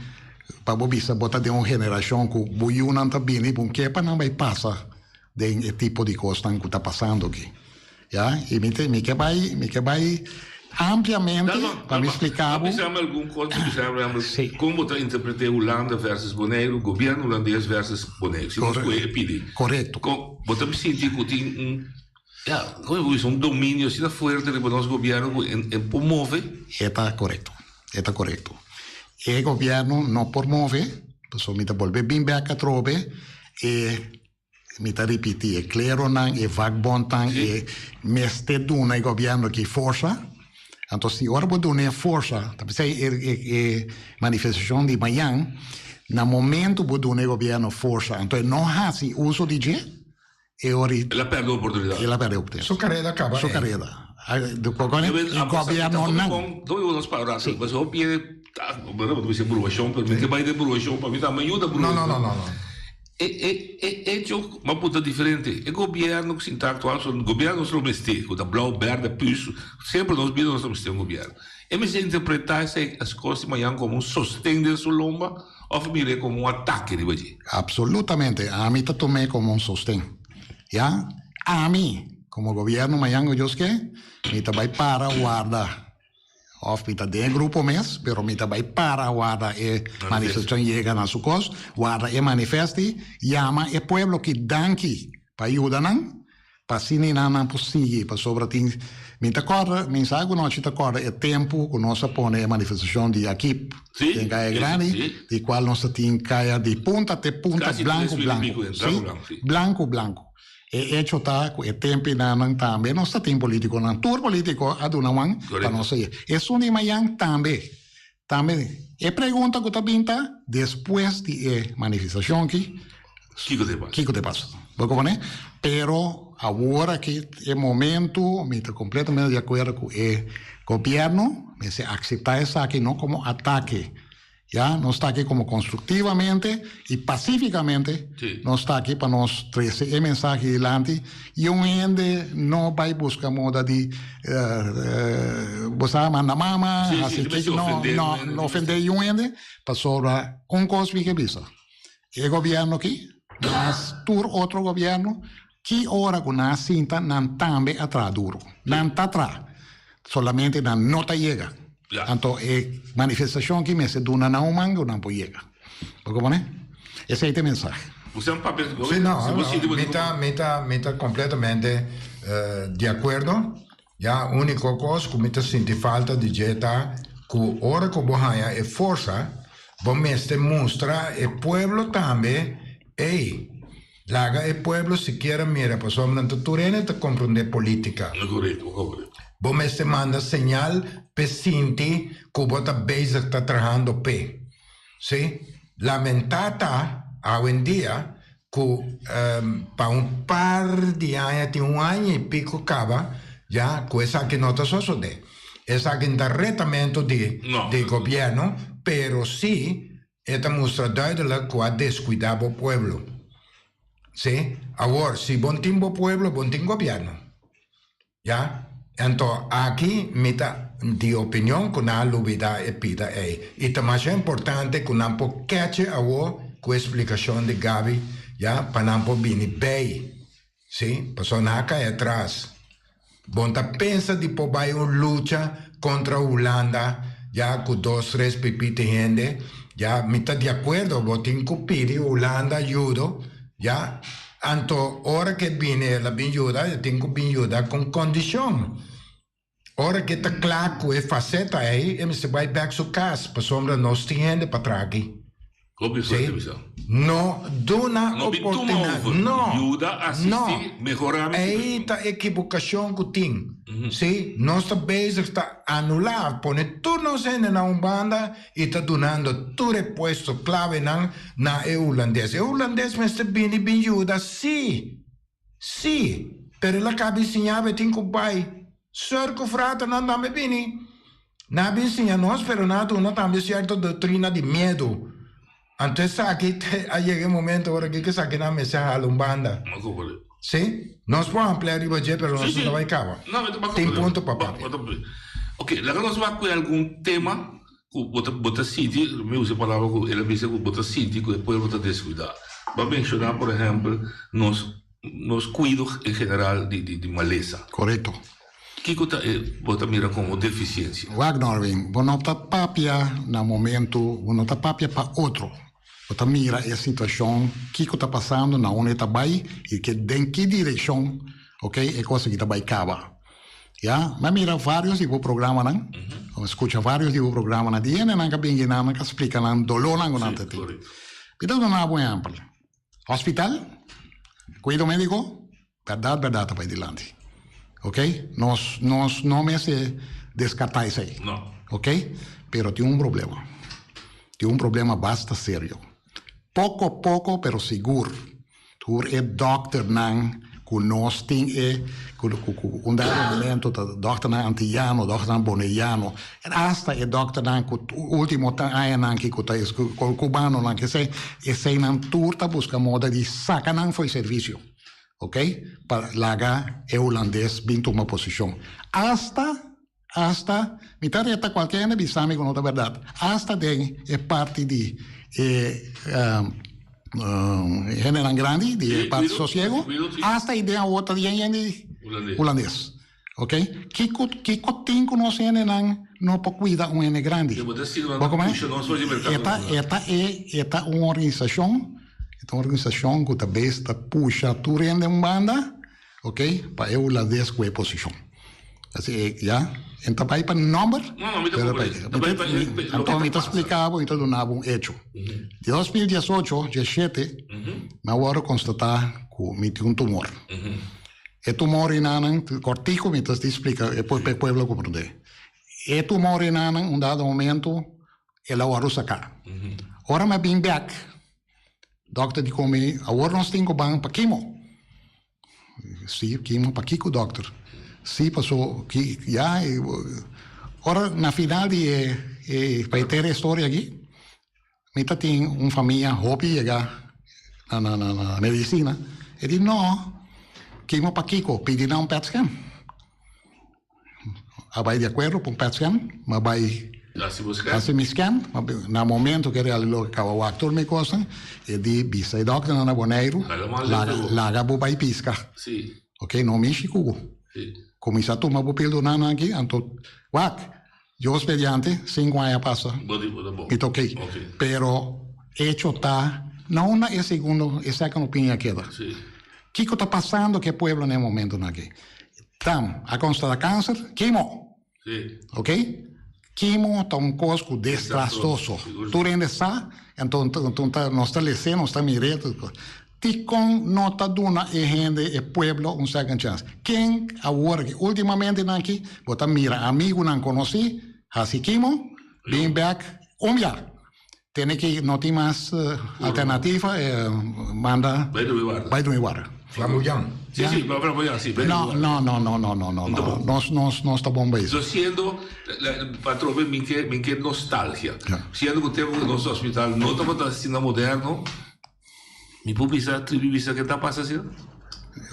pa bo bisa bo ta den un generacion cu bo yunan ta bini, bo ke pa nan bay pasa den e tipo di cosnan cu ta pasando aki. Ya, y mi te, mi ke bai, mi ke bai ampliamente pa mi splica bo.
Bisa mi algun cos, bisa mi algun, con bo ta interprete Hulanda versus Boneiru, gobierno Hulandes versus Boneiru, si nos coge e pidi.
Correcto.
Con bo ta sinti cu tin un, ya, con mi por bisa, un dominio asina fuerte riba nos gobierno cu e por move?
E ta correcto, e ta correcto. E gobierno no por move, pasobra mi ta bolbe bin bek atrobe, e Mi ta ripiti, e kleronan, e vakbondnan, e mester duna e gobièrnu aki forsa. Anto si ora bo duna e forsa, ta p'esei e e manifestashon di mañan, na momento bo duna e gobièrnu forsa, anto e no hasi uso di dje, e ora
El a pèrdè oportunidat.
El a pèrdè oportunidat.
Su kareda a kaba
Su
ei.
kareda. E gobièrnunan.
Hopi bon nos para rato, pasobra hopi hende ta, bueno, bo ta bisa bruashon, pero mi ke bai den bruashon, pa mi tambe yuda bruashon.
No, no, no, no.
E e e hecho m'a punta diferente. E gobierno cu sinta actual, so gobierno nos lo mester, cu ta blauw, berde, pus, semper nos bida nos ta mester un gobierno. E mester interpreta esey es cos di mañan como un sosten den su lomba of mir'e como un atake riba dje?
Absolutamente, ami ta tom'e como un sosten. Ya, ami como gobierno mañan cu Dios ke, mi ta bay para warda. Of mi ta den grupo mes, pero mi ta bai para warda e manifestacion yega na su cos, warda e manifesti, yama e pueblo ki danki pa yuda nan, pa asina nan nan por sigui, pasobra tin, mi ta corda, mi sa cu nochi ta corda e tempo cu nos a pone e manifestacion di Akip den Caya Grandi, di cual nos ta tin caya di punta te punta blanco blanco, si, blanco blanco. E echo ta ku e tempinan tambe nos ta tin politikonan. Tur politiko a duna wan pa nos a Esun di mayan tambe. Tambe e pregunta ku ta bin ta despues di e manifestashon aki,
Kiko te pasa?
Kiko te pasa? Bo kompone? Pero awor aki e momento mi ta kompletamente di akuerdo ku e gobièrnu mester akseptá esaki no komo atake. Ya, nos ta aki como constructivamente y pacíficamente nos ta aki pa nos trece e mensahe dilanti y un hende no bay busca moda di bo sa manda mama, haci kico, no, no, no ofende un hende, pasobra un cos mi ke bisa, e gobierno aki mas tur otro gobierno ki ora cu nan a sinta nan tambe a traha duro, nan ta traha. Solamente nan no ta yega. Anto e manifestacion aki mester duna nan un man cu nan por yega. Bo compone? Esey ta e mensahe.
Sí, no, mi ta, mi ta, mi ta completamente di acuerdo. Ya, unico cos cu mi ta sinti falta di dje ta cu ora cu bo haya e forsa, bo mester mustra e pueblo tambe, ey, Laga e pueblo sikiera mira pasobra nan ta tur hende ta comprende politica. Bo mester manda señal p'e sinti cu bo ta bezig ta trahando p'e. Si? Lamenta ta awendia cu pa un par di aña tin un aña y pico caba ya cu esaki no ta sosode. Esaki no ta retamento di gobierno pero si E ta mustra duidelijk ku a deskuidá bo pueblo. Sí, awor si bon tin bo pueblo, bon tin gobièrnu. Ya, anto aki mi ta di opinion ku nan a lubidá e pida ei. I ta masha importante ku nan por keche awor ku e splikashon di Gaby, ya, pa nan por bini bei. Sí, pasobra nan a kai atras. Bon ta pensa di por bai un lucha kontra Hulanda ya ku dos tres pipiti hende ya mi ta di akuerdo bo tin ku pidi Hulanda ayudo ya anto ora ke bini el a bin yuda e tin ku bin yuda kon kondishon ora ke ta kla ku e faseta ei e mester bai bek su kas pasobra nos tin hende pa traha aki.
Hopi
Sí.
fuerte bisa.
No duna
No bin tuma
oportunidad.
over.
No.
Yuda, asisti,
No.
mehora mi
Ei ta ekibocacion cu tin. Sí. Nos ta bezig ta anula, pone tur nos hende na un banda y ta dunando tur e puesto clavenan na e Hulandes. E Hulandes mester bini bin yuda, sí. Sí. Pero el a caba enseña be tin cu bay. Sor cu fraternan tambe bini. Nan a bin siña nos, pero nan a duna tambe cierto doctrina di miedu. Anto esaki a yega e momento ora ki esaki nan mester hala un banda. Sí, nos por amplia riba dje, pero nos no ta bai caba. Tin punto pa papia.
Ok, laga nos wak cu algun tema cu bo ta bo ta sinti, mi usa e palabra cu el a bisa cu bo ta sinti cu e pueblo ta descuida. Bo a menciona por ehempel nos nos cuido en general di di malesa.
Corecto.
Kiko ta e bo ta mira komo defisiensia?
Wak Norwin, bo no ta papia na momentu, bo no ta papia pa otro. Bo ta mira e situashon, kiko ta pasando, na unda e ta bai i ke den ki direkshon, ok, e kos aki ta bai kaba. Ya, mi a mira varios di bo programanan, mi a skucha varios di bo programanan, di hendenan ka bini nan, nan ka splika nan dolónan ku nan ta tin. Mi ta duna bo un ehèmpel. Hospital, kuido médiko, Berdad berdad ta bai dilanti ok nos nos no mester descarta esey ok pero tin un problema tin un problema basta serio poco poco pero sigur tur e dokternan cu nos tin e cu cu un dado momento ta dokternan antillano dokternan boneiano hasta e dokternan cu ultimo añanan aki cu ta cubanonan esey eseynan tur ta busca moda di saca nan for e servicio. Ok, pa laga e hulandes bin tuma posishon. Asta, asta, mi ta reta kualke hende bisa mi ku no ta bèrdat, asta den e parti di e hendenan grandi, di e parti sosiego, asta i den awor ta yen yen di hulandes. Ok? Kiko kiko tin ku nos hendenan no por kuida un hende grandi?
Bo ta sirba
Bo
na pusha nos for di merkado
E ta
nacional.
e ta e e ta un organisashon, e ta un organisashon ku ta bes ta pusha tur hende un banda, ok, pa e hulandes ku e posishon. Asi e ya, en ta bai pa nomber,
No, no, mi ta
pero bai
comprende. Ta bai pa e loke
anto
ta
mi ta
pasa.
splika bo, mi ta duna bo un echo. Di 2018, 17, mi a wòrdu konstatá ku mi tin un tumor. E tumor enanan, kòrtiku mi ta splika e pa e pueblo komprondé. E tumor enanan un dado momento el a wòrdu saká. Ora mi a bin bèk, dòkter di ku mi, awor nos tin ku ban pa kimo. Si, kimo pa kiko dòkter? Si, paso ki ya ora na final di e e pa e tera e storia aki, Mi ta tin un famia hopi yega na na na medicina. E di no, kimo pakiko pidi nan un pet scan. A bai di acuerdo pa un pet scan, mi a bai haci mi scan. Na momento cu e realiloc a caba wak tur mi cosnan, e di bisa e dokternan na Boneiru, laga laga bo bai pisca. Ok, no mishi cu bo. Cuminsa tuma bo pildonan aki, anto wak. Dios mediante, sinku aña pasa, mi ta ok. Pero hecho ta, na unda e segundo, e second opinion a keda? Kiko ta pasando ku e pueblo na e momentonan aki? Tam, a constata cancer, kimo! Ok? Kimo ta un kos ku destrastoso. Tur hende sa, anto nos ta les'é, nos ta mir'é. Dikon no ta duna e hende, e pueblo, un second chance? Ken awor aki, ultimamente nan aki, bo ta mira amigunan konosí hasi kimo, bin bek un bia. Tene ki no tin mas alternativa, manda bai drumi warda.
Flamboyan.
Sí, sí, flamboyan, sí.
No, no, no, no, no, no, no, no. Nos, nos, nos ta bon bezig.
So siendo, patrón, mi ke, mi ke nostalgia. Siendo ku tempo ku nos hospital no tabata asina moderno, Mi por bisa, tribi bisa ke ta pasa asina?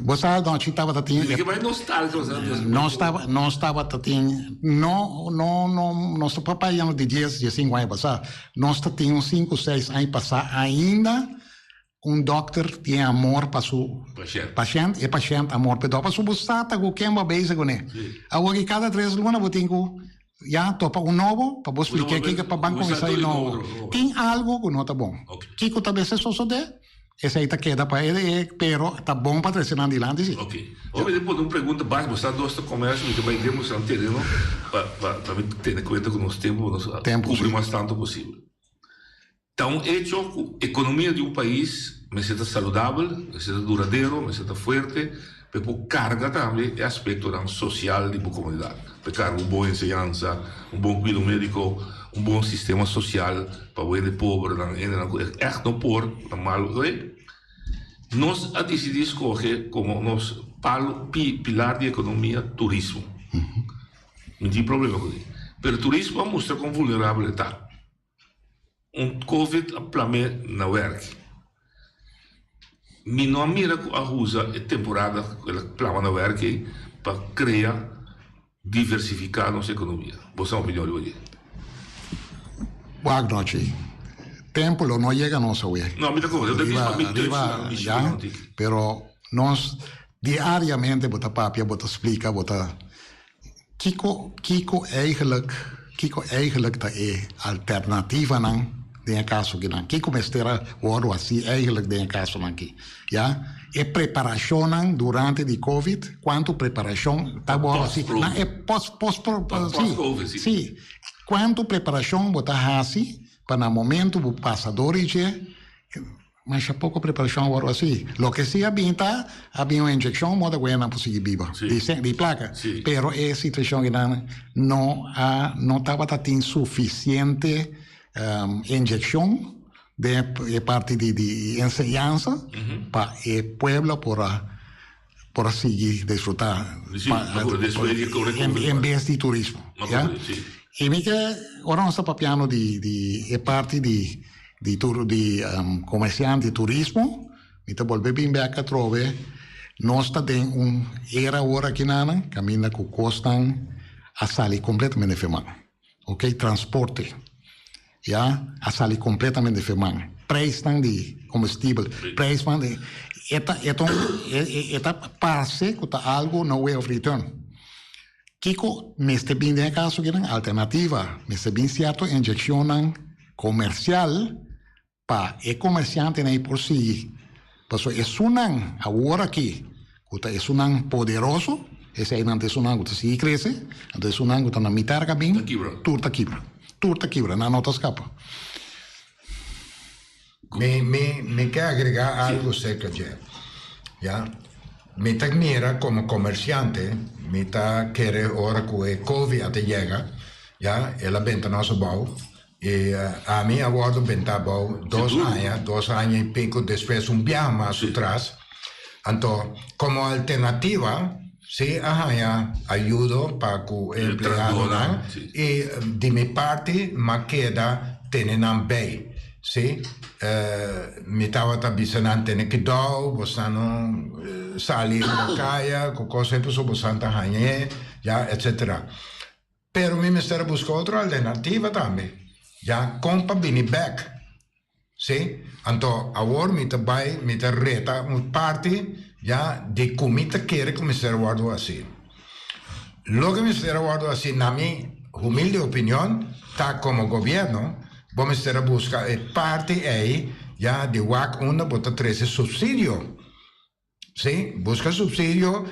Bo sa anochi tabata tin.
Mi ke bai nostalgia bo sa.
Nos taba, nos tabata tin, no, no, no, nos ta papia yendo di dies, diesinku aña pasá. Nos ta tin un sinku, seis aña pasá ainda un dòkter tin amor pa su
Pashènt.
pashènt, e pashènt amor pa e dòkter. Pasobra bo sa ta ku ken bo a bezig kuné. Awor ki kada tres luna bo tin ku Ya topa un nobo pa bo spliké kiko pa ban kuminsá di nobo. Tin algu ku no ta bon. Kiko ta mester sosodé? Esei ta keda pa e pero ta bon pa trese nan dilanti si.
Ok. Ora mi ta pone un pregunta bas, bo sa nos ta komersio, mi ta bai den boso tereno pa pa mi tene kuenta ku nos tempu pa nos kubri mas tantu posibel. Ta un echo ku ekonomia di un pais mester ta saludabel, mester ta duradero, mester ta fuerte pa e por karga tambe e aspektonan sosial di bo komunidat. Pa e karga un bon enseñansa, un bon kuido médiko, un bon sistema sosial pa bo hende pobernan, hendenan ku ègt no por, ku ta malu. Nos a disidí skohe komo nos palu, pilar di ekonomia turismo. Mi tin problema ku esei. Pero turismo a mustra kon vulnerabel e ta. Un covid a plam'é na wèrk. Mi no a mira ku a usa e temporada ku el a plama na wèrk ei pa krea, diversifiká nos ekonomia. Bo sa opinion riba dje?
Wak nochi. Tempu lo no yega nos awe.
No, mi ta kohe.
Riba, riba, ya. Pero nos diariamente bo ta papia, bo ta splika, bo ta. Kiko kiko eigenlijk kiko eigenlijk ta e alternativanan den e kaso kinan? Kiko mester a wòrdu hasí eigenlijk den e kasonan aki? Ya, e preparashonnan durante di covid, kuantu preparashon ta wòrdu hasí? Na e pos pos si si kuantu preparashon bo ta hasi pa na momento bo pasa dor di dje Masha poko preparashon a wòrdu hasi. Loke si a bin ta, a bin un inyekshon moda ku nan por sigui biba di sèn, di plaka. Pero e situashon kinan no a, no tabata tin sufisiente inyekshon den e parti di di enseñansa pa e pueblo por a por a sigui disfrutá en bes di turismo. Ya. I mi ke ora nos ta papiando di di e parti di di tur di komersiante di turismo, mi ta bolbe bin bek atrobe, nos ta den un era awor aki nan kaminda ku kosnan a sali kompletamente fe man. Ok, transporte ya a sali completamente fe man. Prijsnan di comestibel, prijsnan di e ta e ta un e ta parce cu ta algo no way of return. Kiko mester bin den e kaso kinan? Alternativa, mester bin sierto inyekshonnan komersial pa e komersiantenan ei por sigui. Pasobra esunnan awor aki ku ta esunnan poderoso, eseinan ta esunnan ku ta sigui krese, anto esunnan ku ta na mitar kabin, tur ta kibra. Tur ta kibra, nan no ta skapa.
Mi, mi, mi ke agregá algu serka dje. Ya. Mi ta mira komo komersiante, mi ta kere ora ku e Covid a ta yega, ya, el a benta nos abou, i ami a wòrdu bentá abou dos aña, dos aña i piko despues un biaha mas atras. Anto, komo alternativa, si a haña ayudo pa ku e empleadonan i di mi parti m'a keda tene nan bei. Si, mi tabata bisa nan tene kidou, bosan no sali riba kaya ku kos ei pasobra bosan ta hañ'é, ya, etsetera. Pero mi mester a buska otro alternativa tambe, ya, kon pa bini bèk. Sí, anto awor mi ta bai, mi ta reta un parti ya di ku mi ta kere ku mester a wòrdu hasi. Loke mester a wòrdu hasi na mi humilde opinion ta komo gobièrnu bo mester a buska e parti ei ya di wak unda bo ta trese supsidio. Sí, buska supsidio,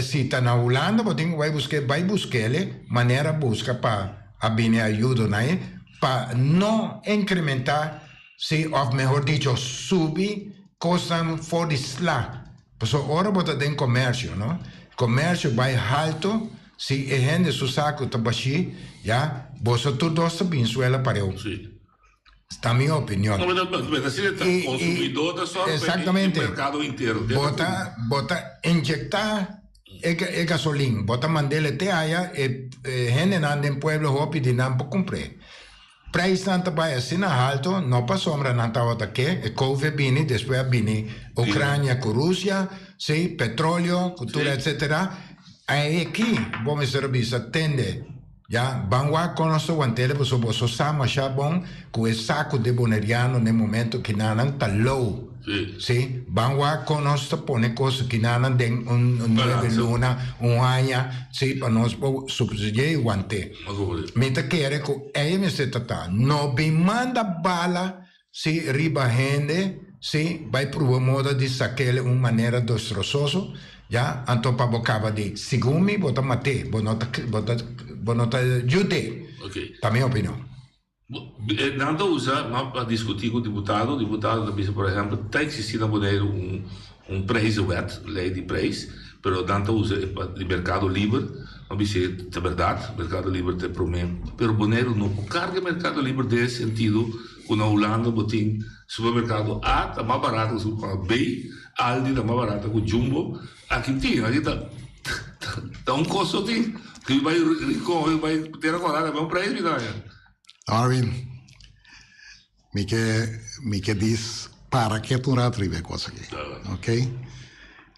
si ta na Hulanda bo tin ku bai busk'é, bai busk'é manera buska pa a bini ayudo na e pa no inkrementá, sí, òf mehor dicho subi kosnan for di sla. Pasobra ora bo ta den komersio, no, komersio bai haltu, si e hende su saku ta bashí, ya, boso tur dos ta bin suela pareu. Ta mi opinion.
No, pero, pero asina ta,
Y, y,
consumidor ta sòrg pa e
exactamente.
mercado entero.
Bo ta, bo ta inyecta e, e gasolin, bo ta mand'el te aya, e, e hendenan den pueblo hopi di nan por cumpr'é. Prijsnan ta bai asina halto, no pasobra nan tabata ke, e covid bini, despues a bini Ucrania cu Rusia, si, petroleo, cu tur etcetera. Ayeki bo mester a bisa, tende, Ya, ban wak kon nos ta want'el pasobra boso sa masha bon ku e saku de boneriano n'e momento kinanan ta low. Sí, ban wak kon nos ta pone kos kinanan den un nuebe luna, un aña, sí, pa nos por subsidi'é i want'é. Mi ta kere ku ei mester ta ta. No bin manda bala, sí, riba hende, sí, bai pruba moda di sak'el un manera destrososo, ya, anto pa bo kaba di, segun mi, bo ta mat'é, bo no ta, bo ta, bo no ta yud'é. Ta mi opinion.
Nan ta usa, m'a a diskutí ku diputado, diputado ta bisa, por ehèmpel, ta eksistí na Boneiru un, un prijzenwet, lei di prijs, pero nan ta usa e pa di merkado liber, m'a bis'é ta bèrdat, merkado liber ta e promé, pero Boneiru no por karga e merkado liber den e sentido Ku na Hulanda bo tin supermerkado A ta mas barato ku supermerkado B, Aldi ta mas barato ku Jumbo. Aki tin, aki ta ta un kos so tin. Ku bai Rincon, ku bai Tera Colada, bon prijs mi ta haña.
Arvin, mi ke mi ke dis para ketu un rato riba e kos aki, ok.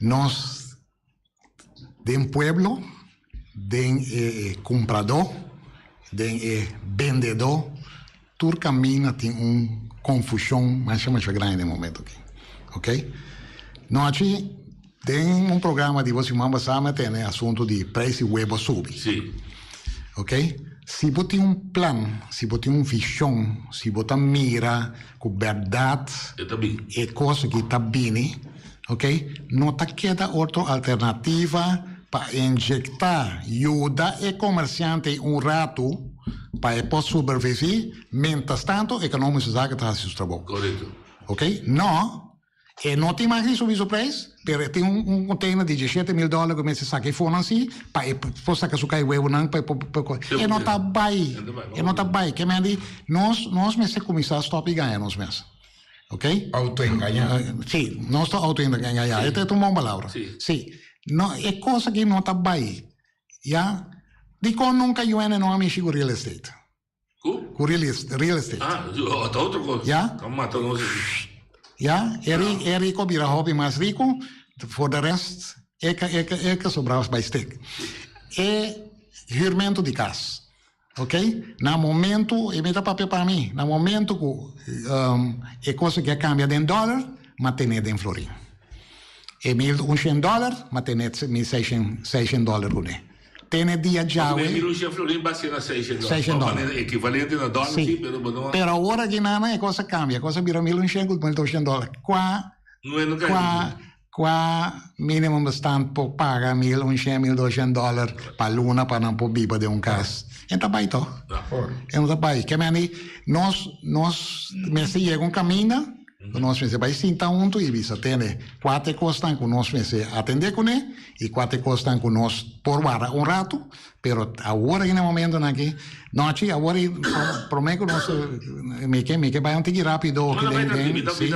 Nos Den pueblo, den e kumpradó, den e bendedó, tur kaminda tin un konfushon masha masha grandi den momento aki. Ok. Nochi den un programa di bo siman pasá mi a tene asuntu di preis di webo a subi.
Sí.
Ok. Si bo tin un plan, si bo tin un vishon, si bo ta mira ku bèrdat e kos aki ta bini, Ok, no ta keda otro alternativa pa inyecta, yuda e comerciante un ratu pa e por sobrevivi, mientras tanto Economische Zaken ta haci su trabou.
Correcto.
Ok, no, e no tin mag di subi su prijs, pero e tin un container di diesshete mil dollar cu mester saca e fonan si, pa e por saca su caihuevonan, pa e por, e no ta bay, e no ta bay. Ke men di, nos, nos mester cuminsa stop di gaña nos mes. Ok?
Auto-engañá.
Sí, nos ta auto-engañá. E ta un bon palabra.
Sí.
Sí. No, e kos aki no ta bai. Ya? Dikon nunka UN no a mishi ku real estate?
Ku?
Ku real real estate.
Ah, ta otro kos.
Ya?
Ta mata nos aki.
Ya? E ri e riko bira hopi mas riku, for the rest e ka e ka e ka sobrá bai stek. E hürmentu di kas. Ok, na momento, e mi ta papia pa mi, na momento ku e kos aki a kambia den dòler, m'a ten'é den florin. E mil un shen dòler, m'a ten'é mil seishen, seishen dòler kuné. Tene dia djawe.
Pasobra mi 1100 florin base na 600 dòler.
600 dòler.
Manera ekivalente na dòler
Sí.
sí, pero bo no.
Pero awor aki nana e kos a kambia, e kos a bira 1100 ku 1200 dòler. Kua
No e no kai.
kua kua minimum bestand por paga 1100, 1200 dòler pa luna pa nan por biba den un kas? E ta bai tòg. E no ta bai. Ke meni nos nos mester yega un kaminda ku nos mester bai sinta huntu i bisa tene kua ta e kosnan ku nos mester atendé kuné i kua ta e kosnan ku nos por warda un ratu, pero awor aki na e momentonan aki, nochi awor i promé ku nos mi ke mi ke bai un tiki rápido aki den den si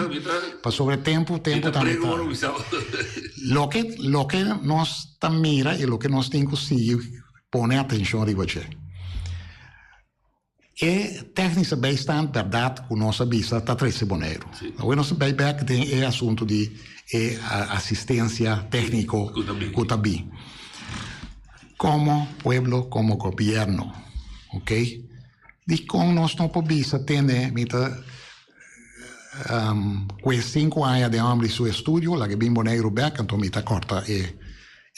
pasobra e tempu tempu ta loke loke nos ta mira i loke nos tin ku sigui pone atenshon riba dje. E technische bijstand berdad cu nos a bisa ta trece Boneiru. Awe nos ta bay bek den e asunto di e asistencia tecnico cu ta bin. Como pueblo, como gobierno, ok, dicon nos no por bisa tene mi ta cu e cinco aña den homber di su estudio laga e bin Boneiru bek anto mi ta corta e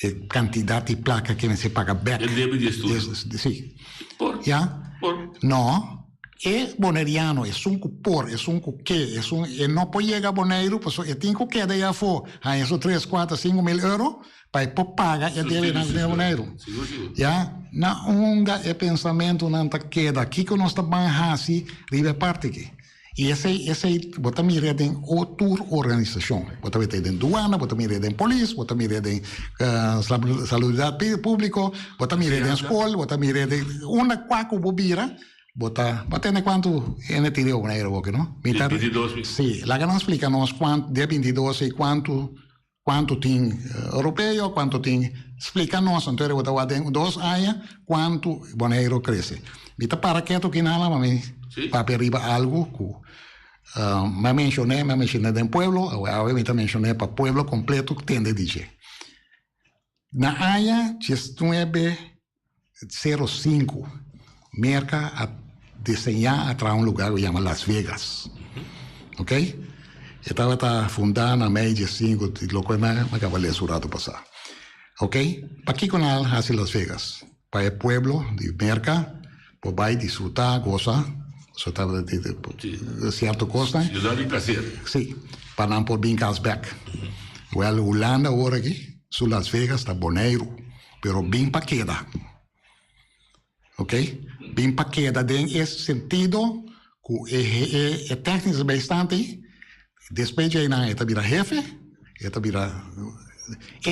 E cantidad di placa que mester paga bek.
E debe di estudio.
Si.
Por.
Ya?
Por.
No. E boneriano, esun cu por, esun cu ke, esun, e no por yega Boneiru, pasobra e tin cu keda ei afo, haña su tres, cuater, cinco mil euro, pa e por paga e debenan cu tin na Boneiru.
Sigur, sigur.
Ya? Na unda e pensamentonan ta keda? Kico nos ta ban haci riba e parti aki? I esei, esei bo ta mir'é den tur organisashon. Bo ta mira den duana, bo ta mir'é den polis, bo ta mir'é den salubridat públiko, bo ta mir'é den skol, bo ta mir'é den unda kua ku bo bira, bo ta, bo tende kuantu hende tin den Bonaire awoki, no? Mi ta, si, laga nan splika nos kuantu, di e bintidos ei kuantu Cuanto tin europeo, cuanto tin. Splica nos, anto bo ta wak den dos aña cuanto Boneiru crece. Mi ta para keto ki nada ma mi papia riba algo cu mi a mencione, mi a mencione den pueblo, awe mi ta mencione pa pueblo completo tende di dje. Na aña diesnuebe sero sinku, Merca a diseñá a traha un lugar ku yama Las Vegas. Ok? E tabata fundá na mei diesinku, loke mi a kaba lesa un ratu pasá. Ok? Pakiko nan a hasi Las Vegas? Pa e pueblo di Merca por bai disfrutá, gosa, so tabata di sierto kosnan.
Siudat di plaser.
Sí, pa nan por bin kas bèk. Wèl, Hulanda awor aki, su Las Vegas ta Boneiru. Pero bin pa keda. Ok? Bin pa keda den e sentido ku e e technische bijstand ei, despues dje einan e ta bira hefe, e ta bira e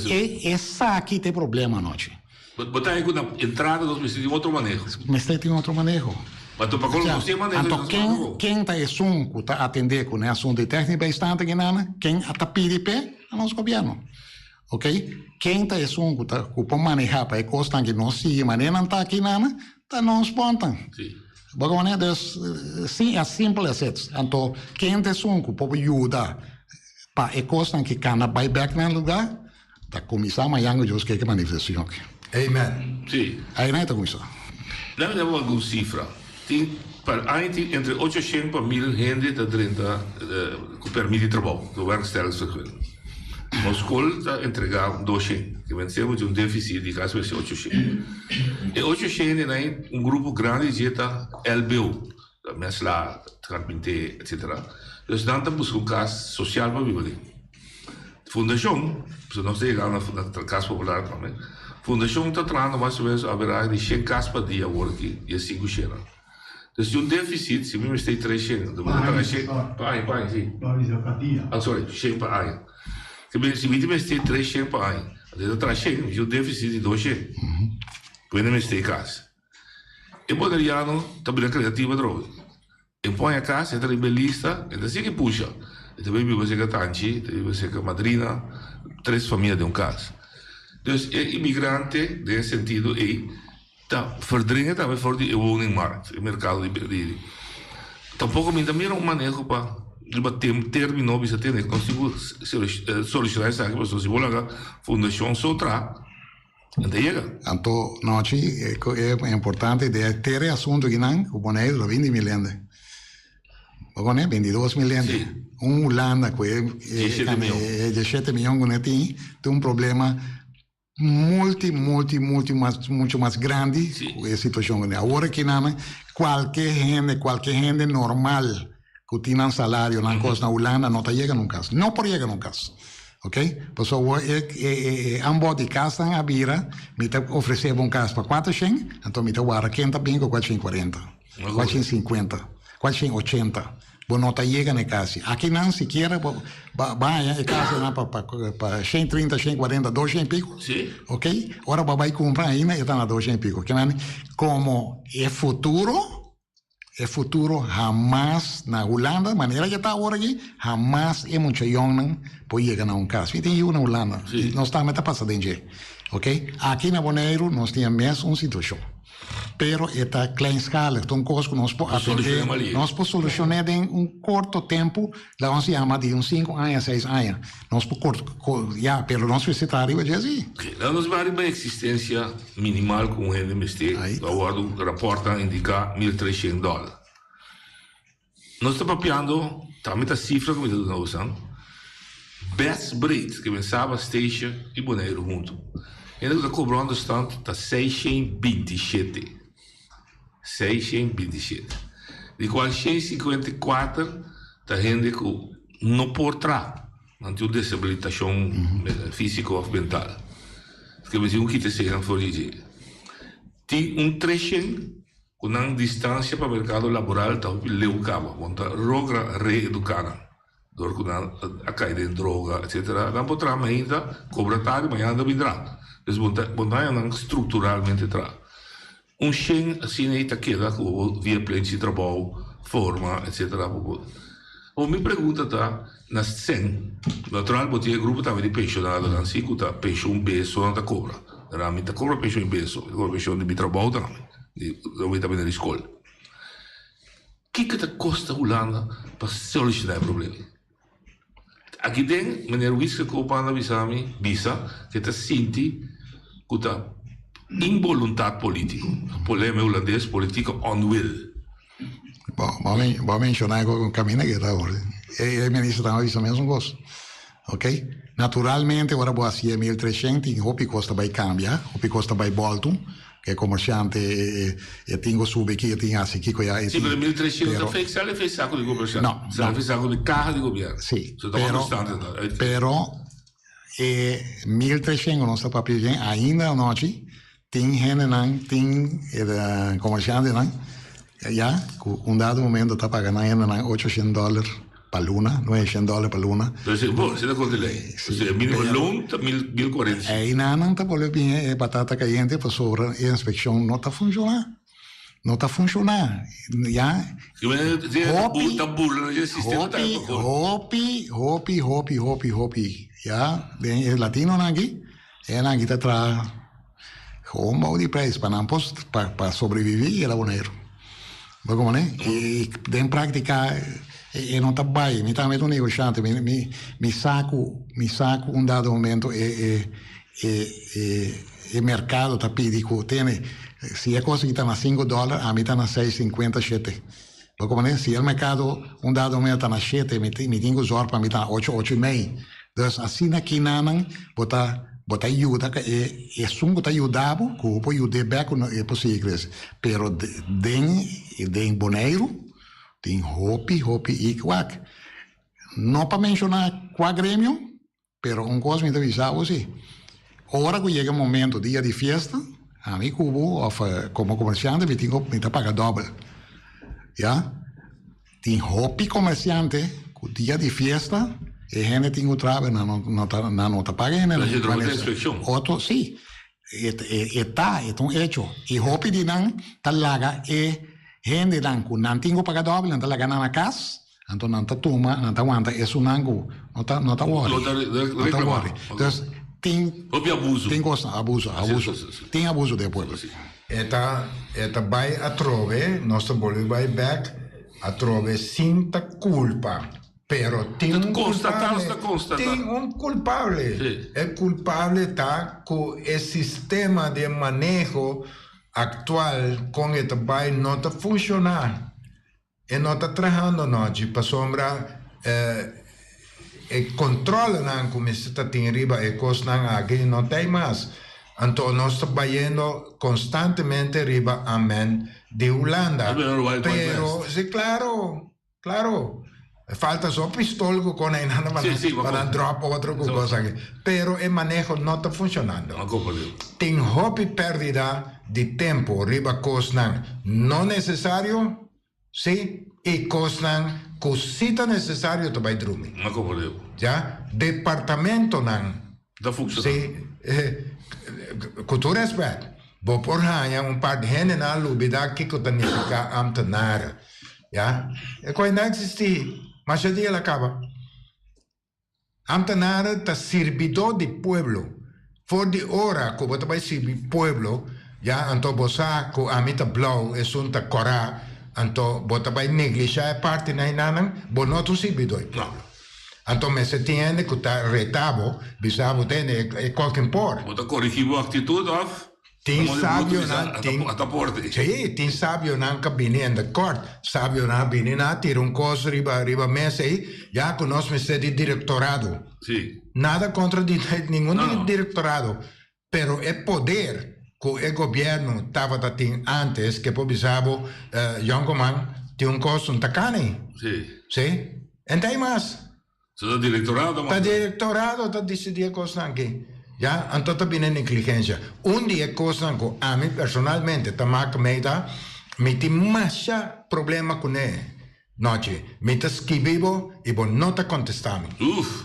e esaki ta e problema anochi.
Bo ta haña ku na entrada nos mester tin otro maneho.
Mester tin otro maneho.
Anto pa kolo nos tin e maneho
Anto ken ken ta esun ku ta atende ku e asuntu di technische bijstand aki ken a ta pidi p'e? A nos gobierno. Ok, ken ta esun ku ta ku por maneha pa e kosnan ki no sigui manera nan ta aki nan, ta nos pontan.
Sí.
Bo kono? Dus, si, as simple as it. Anto, ken ta esun ku por yuda pa e kosnan ki kana bai bek nan luga, ta kuminsá mañan ku Dios ke ke manifestashon aki.
Amen.
Sí.
Ayinan e ta kuminsá.
Dame daba algun sifra. Tin, pa aña tin entre ocho shen pa mil hende ta drenta ku permit di trabou, ku werkstellingsvergunning. Nos skol ta entregá 200, ke men sebo tin un defisit di kasi mester 800. E 800 hendenan un grupo grandi dje ta LBO, ta mesla, karpinté, etsetera. Dus nan ta buska un kas sosial pa biba den. Fundashon, pasobra nos ta yega na kas popular tambe, fundashon ta trahando mas o menos averahe di shen kas pa dia awor aki, di e sinku shennan. Dus tin un defisit, si mi mester tres shen, anto mi ta traha shen pa aña, pa aña, si. Ah, sorry, shen pa aña. Si mi ta mester tres shen pa aña, anto mi ta traha shen, mi tin un defisit di dos shen. P'e no mester e kas. E boneriano ta bira kreativo atrobe. E pon e cas, e ta riba e lista, e ta sigui pusha. E ta bay biba cerca tanchi, e ta biba cerca madrina, tres famia den un cas. Dus e imigrante den e sentido ey ta verdringen tambe for di e woningmarkt, e mercado di di. Tampoco mi ta mira un maneho pa riba termino bisa tene nos tin cu soluciona esaki pasobra si bo laga fundacion so traha. Nan ta yega.
Anto nochi e importante di e tere asunto kinan ku Boneiru ta binti mil hende. Bo koné? Bintidos mil hende. Un Hulanda ku e diesshete mion ku nan tin, tin un problema. Multi, multi, multi mas, mucho mas grandi ku e situashon ku awor aki nan, kualke hende, kualke hende normal ku tin nan salario, nan kos na Hulanda no ta yega na un kas. No por yega na un kas. Ok? Pasobra awor e, e, e, e aanbod di kasnan a bira, mi ta ofresé bo un kas pa kuatershen, anto mi ta warda ken ta bin ku kuatershen kuarenta, kuatershen sinkuenta, kuatershen ochenta. Bo no ta yega na e kasi. Akinan sikiera bo ba haña e kasinan pa pa pa shen trinta, shen kuarenta, dos shen piko. Ok? Ora bo a bai kumpra ainda e ta na dos shen piko. Kinan komo e futuro, e futuro hamas na Hulanda, manera ke ta awor aki, hamas e mucha yòngnan por yega na un kas. Mi tin yu na Hulanda. Nos tambe ta pasa den dje. Ok? Aki na Boneiru nos tin e mes un situashon. Pero e ta kleinschalig, ta un kos ku nos por atendé, nos por solushoné den un korto tempu, la nos yama di un sinku aña, seis aña. Nos por kort, ya, pero nos mester ta riba dje si.
Oké, laat nos bai riba e eksistensia minimal ku un hende mester, ku a wòrdu rapòrtnan indiká 1300 dòler. Nos ta papiando, tambe ta sifra ku mi ta duna bosan, best breed, ke men Saba, Statia i Boneiru huntu. Hende ku ta kobra onderstand ta 627. 627. Di kual 154 ta hende ku no por traha, nan tin un desabilitashon físiko òf mental. Ke men si un kita eseinan for di dje. Tin un 300 Ku nan distansia pa merkado laboral ta hopi leu kaba, bo ta logra reeduká nan. Dor ku nan a kai den droga etsetera, nan por traha mainta, kobra tardi, mañana ta bin traha. Dus bo ta bo ta haña nan strukturalmente traha. Un shen asina ei ta keda ku bo via plenchi di trabou, forma etsetera bo por. Bo mi pregunta ta na sen, natural bo tin e grupo tambe di penshonadonan si ku ta penshon beso nan ta kobra. Mi ta kobra penshon beso, mi ta kobra penshon di mi trabou tambe. Di loke ta bini di skol. Kiko ta kosta Hulanda pa solushoná e problema? Aki den meneer Wiske Koopman a bisa mi, bisa ku e ta sinti ku ta inboluntat polítiko, polema hulandes, politieke onwil.
Bo, bo a menshoná ku kaminda ke ta awor. E minister tambe a bisa mesun kos. Ok. Naturalmente ora bo hasié 1300 tin hopi kos ta bai kambia, hopi kos ta bai bòltu. E komersiante e tin ku subi aki, e tin hasi kiko ya.
Sí, pero 1300 ta fek, sali fek saku di komersiante.
No, no.
Sali fek saku di kaha di gobièrnu.
Sí, pero, pero e 1300 ku nos ta papia djen ainda anochi tin hendenan, tin e komersiantenan ya ku un dado momento ta paga nan hendenan 800 dòler. Pa luna, 900 dòler pa luna.
Entonces, bo, esei ta konta lei.
Sí,
E mínimo loon ta mil, mil kuarenta i sinku.
Einan ta bolbe bin e batata kayente pasobra e inspekshon no ta funshoná. No ta funshoná. Ya.
Hopi, ta burla na e sistema ta
hopi, hopi, hopi, hopi, hopi, hopi. Ya, den e latinonan aki, e nan aki ta traha gewoon bou di prijs pa nan por, pa, pa sobreviví e la Boneiru. Bo komo ne? I den práktika e no ta bai. Mi tambe ta un negoshante. Mi, mi, mi sa ku, mi sa ku un dado momento e, e, e, e, e merkado ta pidi ku tene, si e kos aki ta na sinku dòler, ami ta na seis sinkuenta, shete. Bo komo ne? Si e merkado un dado momento ta na shete, mi, mi tin ku zòrg pa mi ta na ocho, ocho i mei. Dus asina kinanan bo ta bo ta yuda ka e esun ku ta yuda bo ku bo por yud'é bèk ku e por sigui krese. Pero den den Boneiru tin hopi hopi i wak no pa menshoná kua gremio pero un kos mi ta bisa bo si ora ku yega e momento dia di fiesta ami ku bo òf komo komersiante mi tin ku mi ta paga dòbel ya. Tin hopi komersiante ku dia di fiesta e hende tin ku traha pero nan no ta nan no ta paga hende.
Entonces e ta inspekshon.
Otro si e e ta e ta un echo i hopi di nan ta laga e hendenan ku nan tin ku paga dòbel nan ta laga nan na kas anto nan ta tuma nan ta wanta esunnan ku no ta no ta wòri no ta wòri entonces tin
Hopi abuso.
tin kosnan abuso abuso tin abuso den e pueblo.
E ta e ta bai atrobe, nos ta bolbe bai bek atrobe sin ta culpa, pero tin un culpable, tin un culpable. E culpable ta cu e sistema di maneho actual con e ta bai no ta funciona. E no ta trahando nochi pasobra e controlenan cu mester ta tin riba e cosnan aki no ta ei mas. Anto nos ta bayendo constantemente riba amen di Hulanda. Pero, si claro, claro. Falta so pistol cu con einan pa nan, pa nan drop otro cu cos aki. Pero e maneho no ta funcionando. Tin hopi perdida di tempo riba cosnan no necesario, si, y cosnan cu si ta necesario ta bay drumi. Ya, departamentonan
Ta funciona.
Si, cu tur respet, bo por haña un par di hendenan a lubida kico ta nifica ambtenaar. Ya, e koe no a existi, masha dia el a caba. Ambtenaar ta sirbidor di pueblo. For di ora cu bo ta bay sirbi pueblo, ya, anto bo sa cu ami ta blauw, esun ta cora, anto bo ta bay neglisha e partinan enanan, bo no ta un sirbidor di pueblo. Anto mester tin hende cu ta reta bo, bisa bo tende e cualkier por.
Bo ta corigi bo actitud of?
Tin sabionan tin Sí, tin sabionan ka bini en de kort. Sabionan a bini nan a tira un kos riba riba mesa ei, ya ku nos mester di direktorado.
Sí.
Nada kontra di ningun direktorado, pero e poder ku e gobièrnu tabata tin ántes ke por bisa bo, yònkuman, tin un kos un ta kani.
Sí.
Sí. En ta ei mas.
So ta directorado ta
manda? Ta directorado ta dicidi e cosnan aki. Ya, anto ta bini negligencia. Un di e cosnan cu ami personalmente ta maka mei ta, mi tin masha problema cune nochi. Mi ta skibi bo y bo no ta contesta mi.
Uf!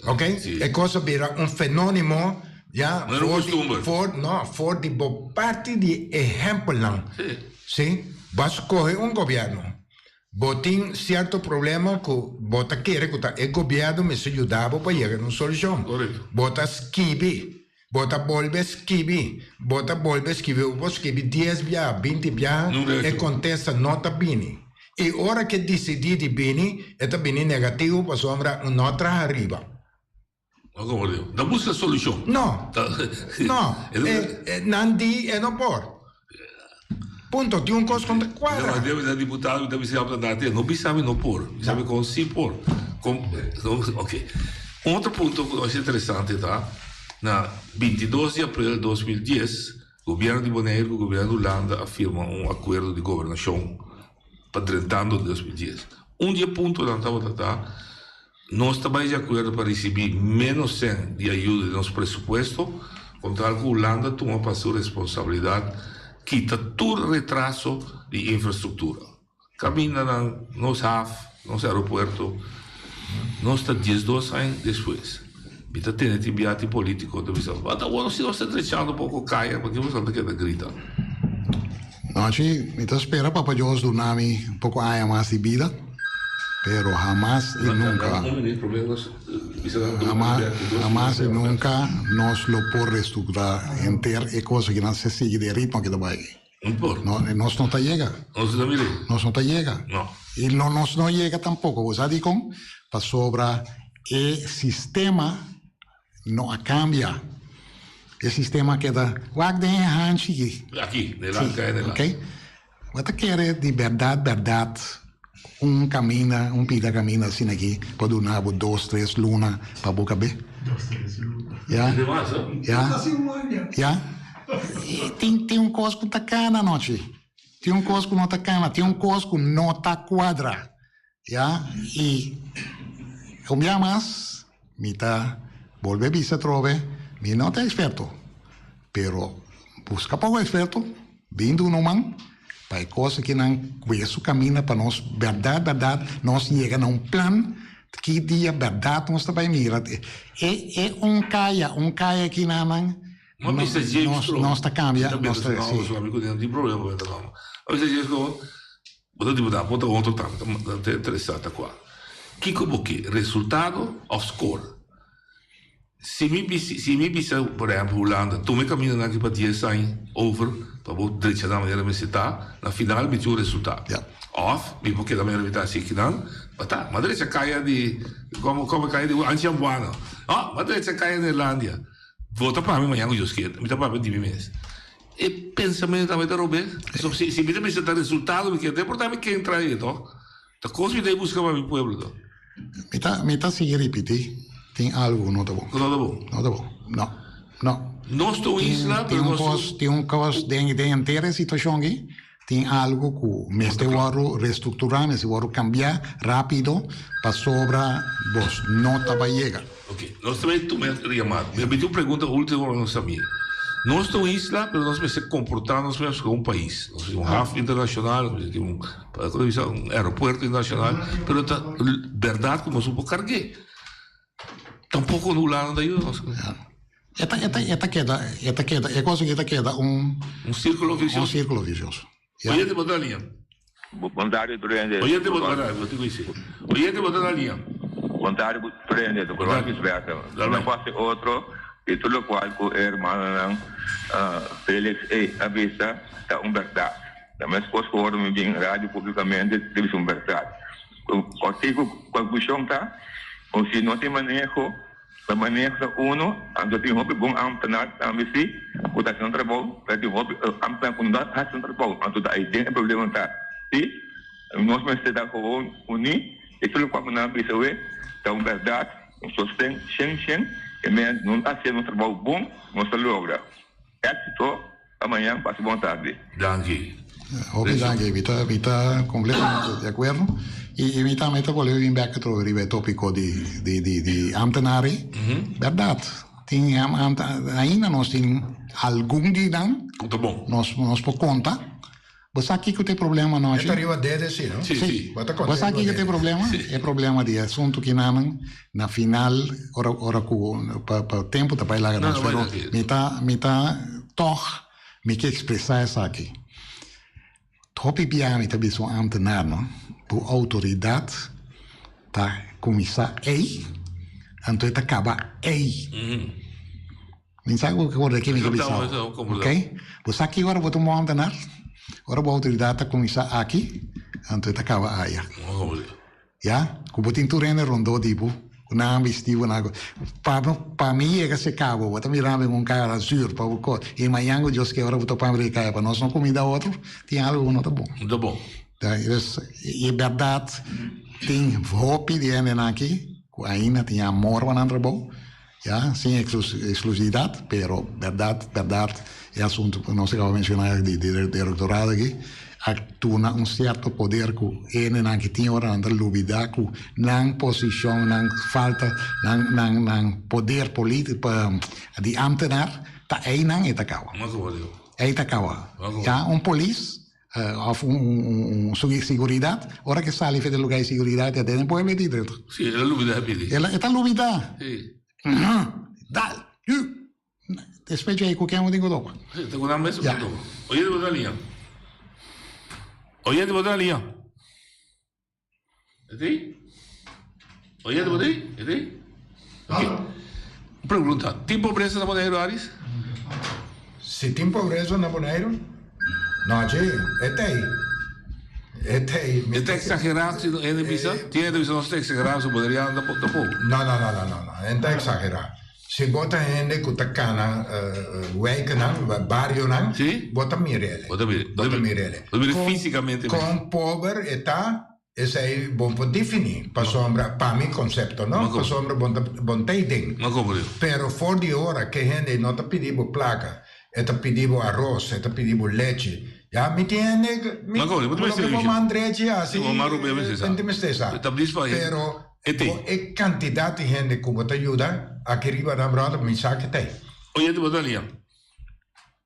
Ok? E cos a bira un fenonimo, ya,
No era un costumber.
for, no, for di bo parti di ehempelnan.
Si.
Si? Bo a scoge un gobierno. Bo tin sierto problema ku bo ta kere ku ta e gobièrnu mester yuda bo pa yega na un solushon. Bo ta skibi, bo ta bolbe skibi, bo ta bolbe skibi, bo por skibi dies biaha, binti biaha, e kontesta no ta bini. I ora ke disidí di bini, e ta bini negativo pasobra un no traha riba.
Ta buska solushon.
No, no, nan di e no por. Punto, tin un kos ku no ta kuadra.
Debe ta diputado mi ta bisa ta dati, no bisa mi no por, bisa mi kon si por. Ok. Un otro punto ku nos interesante ta, na 22 di aprel 2010, gobierno di Boneiru ku gobierno di Hulanda a firma un akuerdo di gobernashon pa drentando 2010. Un di e puntonan tabata ta Nos ta bai di akuerdo pa risibí ménos sèn di ayuda di nos presupuesto, kontra ku Hulanda tuma pa su responsabilidat kita tur retraso di infrastruktura. Kamindanan, nos haf, nos aeropuerto. Nos ta diesdos aña despues. Mi ta tende tin bia tin polítiko ta bisa, Bo ta wòrdu si nos ta drechando poko kaya, pakiko boso ta keda grita?
Nochi, mi ta spera Papa Dios duna mi un poko aña mas di bida. Pero hamas y nunca, hamas y nunca nos lo por reestructura henter e cosa ki nan se sigui den ritmo ki ta bai. No, nos no ta yega. Nos no ta yega. Y no nos no yega tampoco. Bo sa dikon? Pasobra e sistema no a cambia. E sistema keda wak den e hanchi ki.
Aki, den la, kai den la.
Ok. Bo ta kere di berdad berdad un caminda, un pida caminda asina aki por duna bo dos, tres luna pa bo cabe?
Dos, tres luna.
Ya.
Di mas, ho?
Ya.
Casi un aña.
Ya. Tin, tin un cos cu ta cana anochi. Tin un cos cu no ta cana, tin un cos cu no ta cuadra. Ya, y un bia mas mi ta bolbe bisa atrobe, mi no ta experto, pero busca poco experto, bin duna un man pa e cos akinan cuye su camina pa nos berdad berdad nos yega na un plan ki dia berdad nos ta bay mira e e un caya un caya akinanan
Ma Mister James
nos nos ta cambia nos ta si.
Mister James Bo ta diputado, bo ta otro tambe ta ta interesá ta kua. Kiko bo ke, resultado òf skor? Si mi bisi si mi bisa por ehèmpel Hulanda tuma e kamindanan aki pa dies aña over pa bo drecha nan manera mester ta, na final mi tin un resultado. Òf mi por keda manera mi ta hasi akinan, ma ta, mi a drecha kaya di komo komo e kaya di Anchi Ambuana, ò mi a drecha kaya Neerlandia. Vota pa mi mañana ku Dios kier, mi ta papia di mi mes. E pensamentu tambe ta robes. So, si, si mi ta bisa ta resultado mi kier, no importa mi ken trae, to. Ta kos mi ta buska pa mi pueblo, to.
Mi ta, mi ta sigui ripiti, tin algu ku no ta bon.
Ku no ta bon?
No ta bon, no, no.
Nos ta un isla,
Tin
pero
un
nos
kos, tin un kos den den henter e situashon aki, tin algu ku mester wòrdu restrukturá, mester wòrdu kambiá rápido pasobra bos no ta bai yega.
Ok, nos ta bai tuma e yamada. Mi a pidi un pregunta ultimo pa nos amiga. Nos ta un isla, pero nos mester komportá nos mes komo un pais. Nos tin un haf internashonal, nos tin un, komo ta bisa, un aeropuerto internashonal, pero ta bèrdat ku nos no por karg'é. Tampoko Hulanda ta yuda nos.
E ta, e ta, e ta keda, e ta keda, e kos aki ta keda un.
Un sírkulo visioso.
Un sírkulo visioso.
Ya. Oyente bo ta na liña.
Bon tardi tur hende.
Oyente bo ta na bo tin ku disi. Oyente bo ta na liña.
Bon tardi tur hende. Tur Juan Gisberto. No pasa otro di tur lokual ku e hermanonan Felix ei a bisa ta un bèrdat. Ta meskos ku ora mi bin radio publikamente ta bisa un bèrdat. Kòrtiku konklushon ta ku si no tin maneho, pa maneho ta uno, anto tin hopi bon ámtenar tambe si ku ta hasi nan trabou, pero tin hopi ámtenar ku no ta hasi nan trabou, anto ta ei den e problema ta. Si nos mester ta gewoon uní i tur lokual ku nan a bisa awe ta un bèrdat, un sosten shen shen, e men no ta hasi nos trabou bon, nos ta logra éksito. Pa mañan, pasa bon tardi.
Danki.
Hopi danki, mi ta mi ta completamente di acuerdo y mi tambe ta bolbe bin bek atrobe riba e topico di di di di ambtenaren. Berdad, tin ainda nos tin algun di nan
Cu ta bon.
nos nos por conta. Bo sa kiko ta e problema anochi?
E ta riba dede si, no?
Si, si.
Bo ta
Bo
conta
sa
riba
kiko ta e
dede.
problema? E problema di e asuntu kinanan na final ora ora ku pa pa tempu ta bai laga
No,
nos
no bai
pero
laga.
mi ta mi ta tog mi ke expresa esaki. Hopi bia mi ta bisa un ambtenaar no, bo outoridat ta kuminsá ei anto e ta kaba ei. Mi sa ku ora ki mi ta bisa bo, ok? Bo sa ki ora bo ta un bon ambtenaar? Ora bo outoridat ta kuminsá aki, anto e ta kaba aya. Ya? Ku bo tin tur hende rondó di bo, ku nan a bisti bo, nan a. Pa pa mi yega seka bo, bo ta mira mi ku un kara zuur pa bo ko. I mañan ku Dios ke ora bo topa mi riba kaya pa nos no kuminda otro, tin algu ku no ta bon.
No ta bon.
Dus, e bèrdat tin hopi di hendenan aki ku ainda tin amor pa nan trabou. Ya, sin exclusividad, pero berdad, berdad, e asunto cu nos a caba menciona di di rectorado aki, a tuna un cierto poder cu hendenan ki tin ora nan ta lubida cu nan posicion, nan falta, nan nan nan poder politico di ambtenaar ta eynan e ta caba. Ey ta caba. Ya, un polis Of un seguridad, ora ke sali for di lugar di seguridad ya den e pueblo e tin dentro.
Si, el a lubida e pidi.
El a, e ta lubida.
Si.
Dal, yu. Despues djei ku ken bo tin ku topa?
Si, ta ku nan mes bo
Ya.
tin topa. Oyente bo ta na liña. Oyente bo ta na liña. E tei? Oyente bo tei? E tei? Ok. Un pregunta. Tin pobresa na Boneiru, Aris?
Si tin pobresa na Boneiru? No, dje. E tei. E tei.
E ta exagerá si hende bisa? Tin hende bisa nos ta exagerá, so boneriano ta pobre.
No, no, no, no, no, no. E no ta exagerá. Si bo ta hende ku ta kana wijkennan, barionan, bo ta mir'ele.
Bo ta mir'e.
Bo ta mir'ele.
Bo ta mir'e físikamente.
Kon pober e ta, esei bo por definí, pasobra, pa mi konsepto, no? Pasobra bo ta, bo no ta ei den. Pero for di ora ke hende no ta pidi bo plaka, e ta pidi bo aros, e ta pidi bo lechi, ya mi tin hende, mi, loke bo man drechi hasi, bo mester sa. Pero
E
Bo e kantidat di hende ku bo ta yuda aki riba nan bròder mi sa ke ta ei.
Oyente bo ta lia.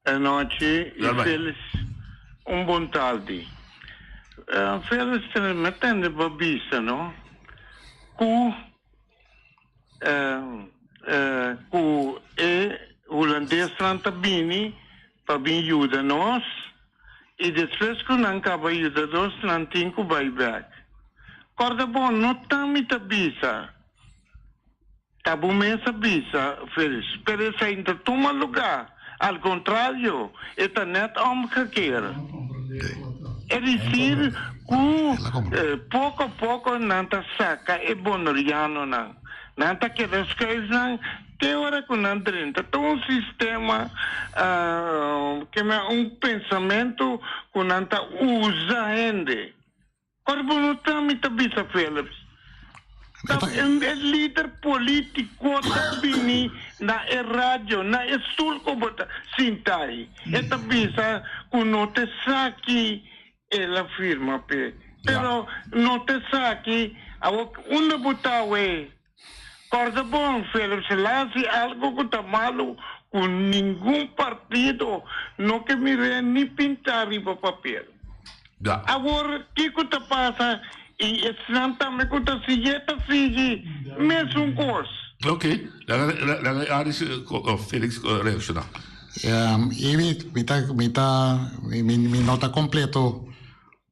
Anochi y Felis un bon tardi. Felis mi tende bo bisa no cu cu e hulandesnan ta bini pa bin yuda nos y despues cu nan caba yuda nos nan tin cu bay bek. Corda bon no ta mi ta bisa, ta bo mes a bisa Felix, pero esey no ta tuma lugar, al contrario e ta net omgekeer. E dicir cu poco poco nan ta saca e bonorianonan, nan ta keda schuif nan Te ora ku nan drenta ta un sistema ke men un pensamentu ku nan ta usa hende. Ora bo no ta mi ta bisa Philips. Ta e lider politico ta bini na e radio, na e stoel ku bo ta sinta ei. E ta bisa ku no ta esaki el a firma p'e. Pero no ta esaki. Awor unda bo ta awe? Kòrda bon, Philip Selassie, algu ku ta malu ku ningun partido no ke mir'é ni pintá riba papel. Awor, kiko ta pasa? I esnan tambe ku ta siguié ta sigui mesun kos.
Ok, laga laga Aris of Felix reakshoná.
I mi ta mi ta mi no ta kompleto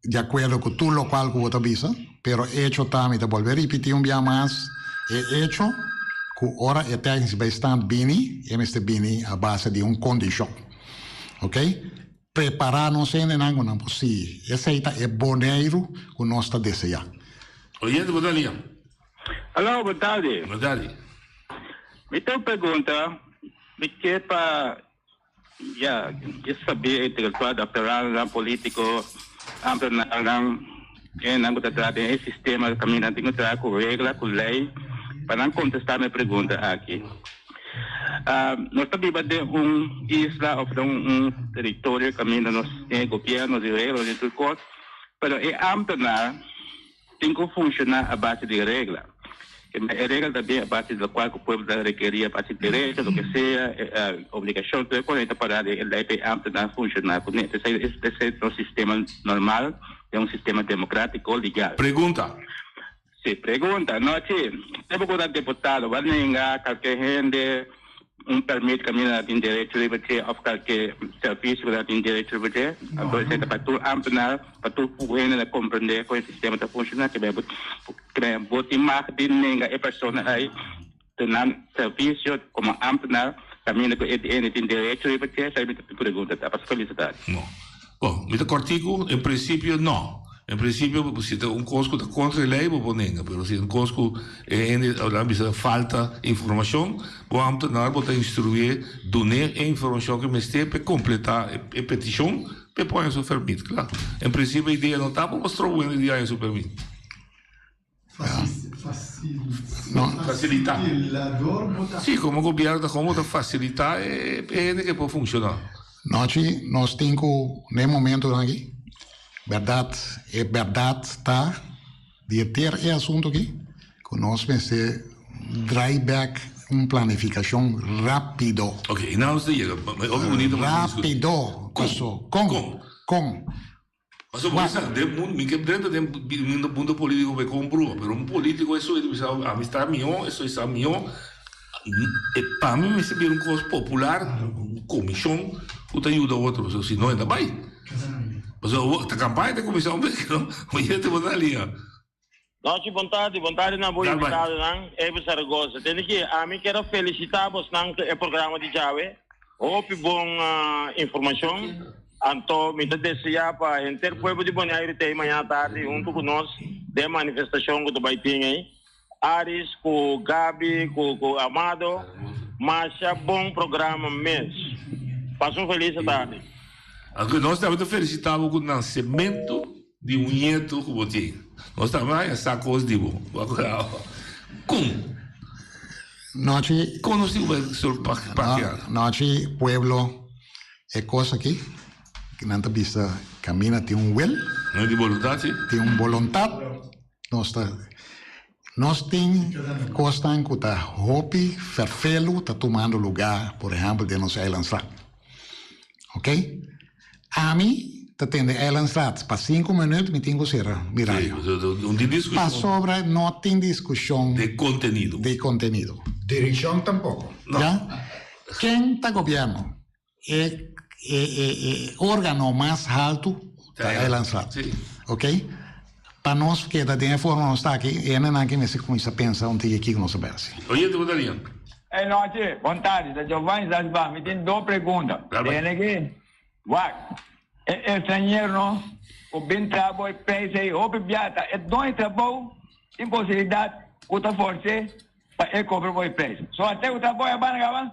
di akuerdo ku tur lokual ku bo ta bisa, pero echo ta, mi ta bolbe ripití un bia mas, e echo ku ora e technische bijstand bini, e mester bini a base di un kondishon. Ok? Prepará nos hendenan ku nan por sigui. Esei ta e Boneiru ku nos ta deseá.
Oyente, bo ta lia.
Aló, bo tardi.
Bo tardi.
Mi tin un pregunta, mi ke pa Ya, e sabí intelectual, doctoralnan, político, ambtenaarnan, hendenan cu ta traha den e sistema caminda nan tin cu traha cu regla, cu ley, pa nan contesta mi pregunta aki. Nos ta biba den un isla of den un territorio caminda nos tin e gobierno, nos tin regla, nos tin tur cos, pero e ambtenaar Tin ku funshoná a base di regla. E regla ta bin a base di lokual ku pueblo ta rekerí, a base di derecho, loke sea, obligashon, tur e kos ei ta pará den e lei pa e ámtenar funshoná kuné. Esei esei ta un sistema normal den un sistema demokrátiko legal.
Pregunta.
Sí, pregunta. Nochi, tempu ku ta deputado, bo a nenga kalke hende un permit kaminda nan tin derecho riba dje òf kalke servisio ku nan tin derecho riba dje. Anto esei ta pa tur ámtenar, pa tur hende na komprendé kon e sistema ta funshoná, ke bo ke bo tin mag di nenga e persona ei duna servisio komo ámtenar kaminda ku e hende tin derecho riba dje. Esei mi ta pregunta ta. Pasobra felicidad.
No. Bon, mi ta kòrtiku, en prinsipio no. En prinsipio si ta un kos ku ta kontra e lei bo por nenga, pero si un kos ku e hende nan bisa falta informashon, bo ámtenar bo ta instruié dun'é e informashon ku e mester pa e kompletá e petishon pa e por haña su pèrmit. Kla. En prinsipio e idea no ta pa bo stroba un hende di haña su pèrmit. Facilitá. Sí, como gobierno ta como ta facilitá e hende que por funciona.
Nochi nos tin cu n'e momentonan aki, berdad, e berdad ta di e ter e asunto aki, cu nos mester draai bek un planificacion rapido.
Ok, y nan nos ta yega, hopi bonito mas discuti.
Rapido, paso, con? Con?
Pasobra bo sa, den mundo, mi ke drenta den mundo politico pa e kon brua, pero un politico eso e ta bisa ami sta mihó, eso e sa mihó, e pa mi mester bira un kos popular, un komishon ku ta yuda otro, so si no e ta bai. Pasobra ta kampaña ta kuminsá un bes, no? Oyente bo ta alinea.
Nochi bon tardi, bon tardi na bo invitadonan, Ever Zaragoza. Tende ki, ami kier a felicita bosnan ku e programa di djawe. Hopi bon informacion. Anto mi ta desea pa henter pueblo di Boneiru ta ei mañana tardi hunto ku nos den e manifestacion ku ta bai tin ei. Aris ku Gaby ku ku Amado, masha bon programa mes. Pasa un feliz tardi.
Anto nos tambe ta felicita bo ku nasemento. Di un nieto ku bo tin. Nos ta haña sa kos di bo. Bo a kura awa. Kon?
Nochi.
Kon nos tin ku bai sur pakian?
Nochi pueblo e kos aki ku nan ta bisa kaminda tin un wil.
No di boluntat si.
Tin un boluntat. Nos ta nos tin kosnan ku ta hopi ferfelu ta tumando luga por ehèmpel den nos eilandsraad. Ok. Ami ta tende Eilandstraat pa sinku minuut mi tin ku sera mi radio. Pasobra no tin diskushon
di kontenido.
Di kontenido.
Direkshon tampoko.
Ya. Ken ta gobièrnu? E e e organo mas haltu ta Eilandstraat. Ok. Pa nos keda den e forma nos ta aki, e hendenan aki mester kuminsá pensa un tiki kiko nos ta bai hasi.
Oyente bo ta lian.
Hey nochi, bon tardi, ta Giovanni Zalsbach, mi tin dos pregunta. Tene ki, wak, e estranheronan ku bin traha bo e prijs ei hopi bia ta e doño trabou tin posibilidat ku ta fors'é pa e kobra bo e prijs. So ate ku trabou a banda kaba?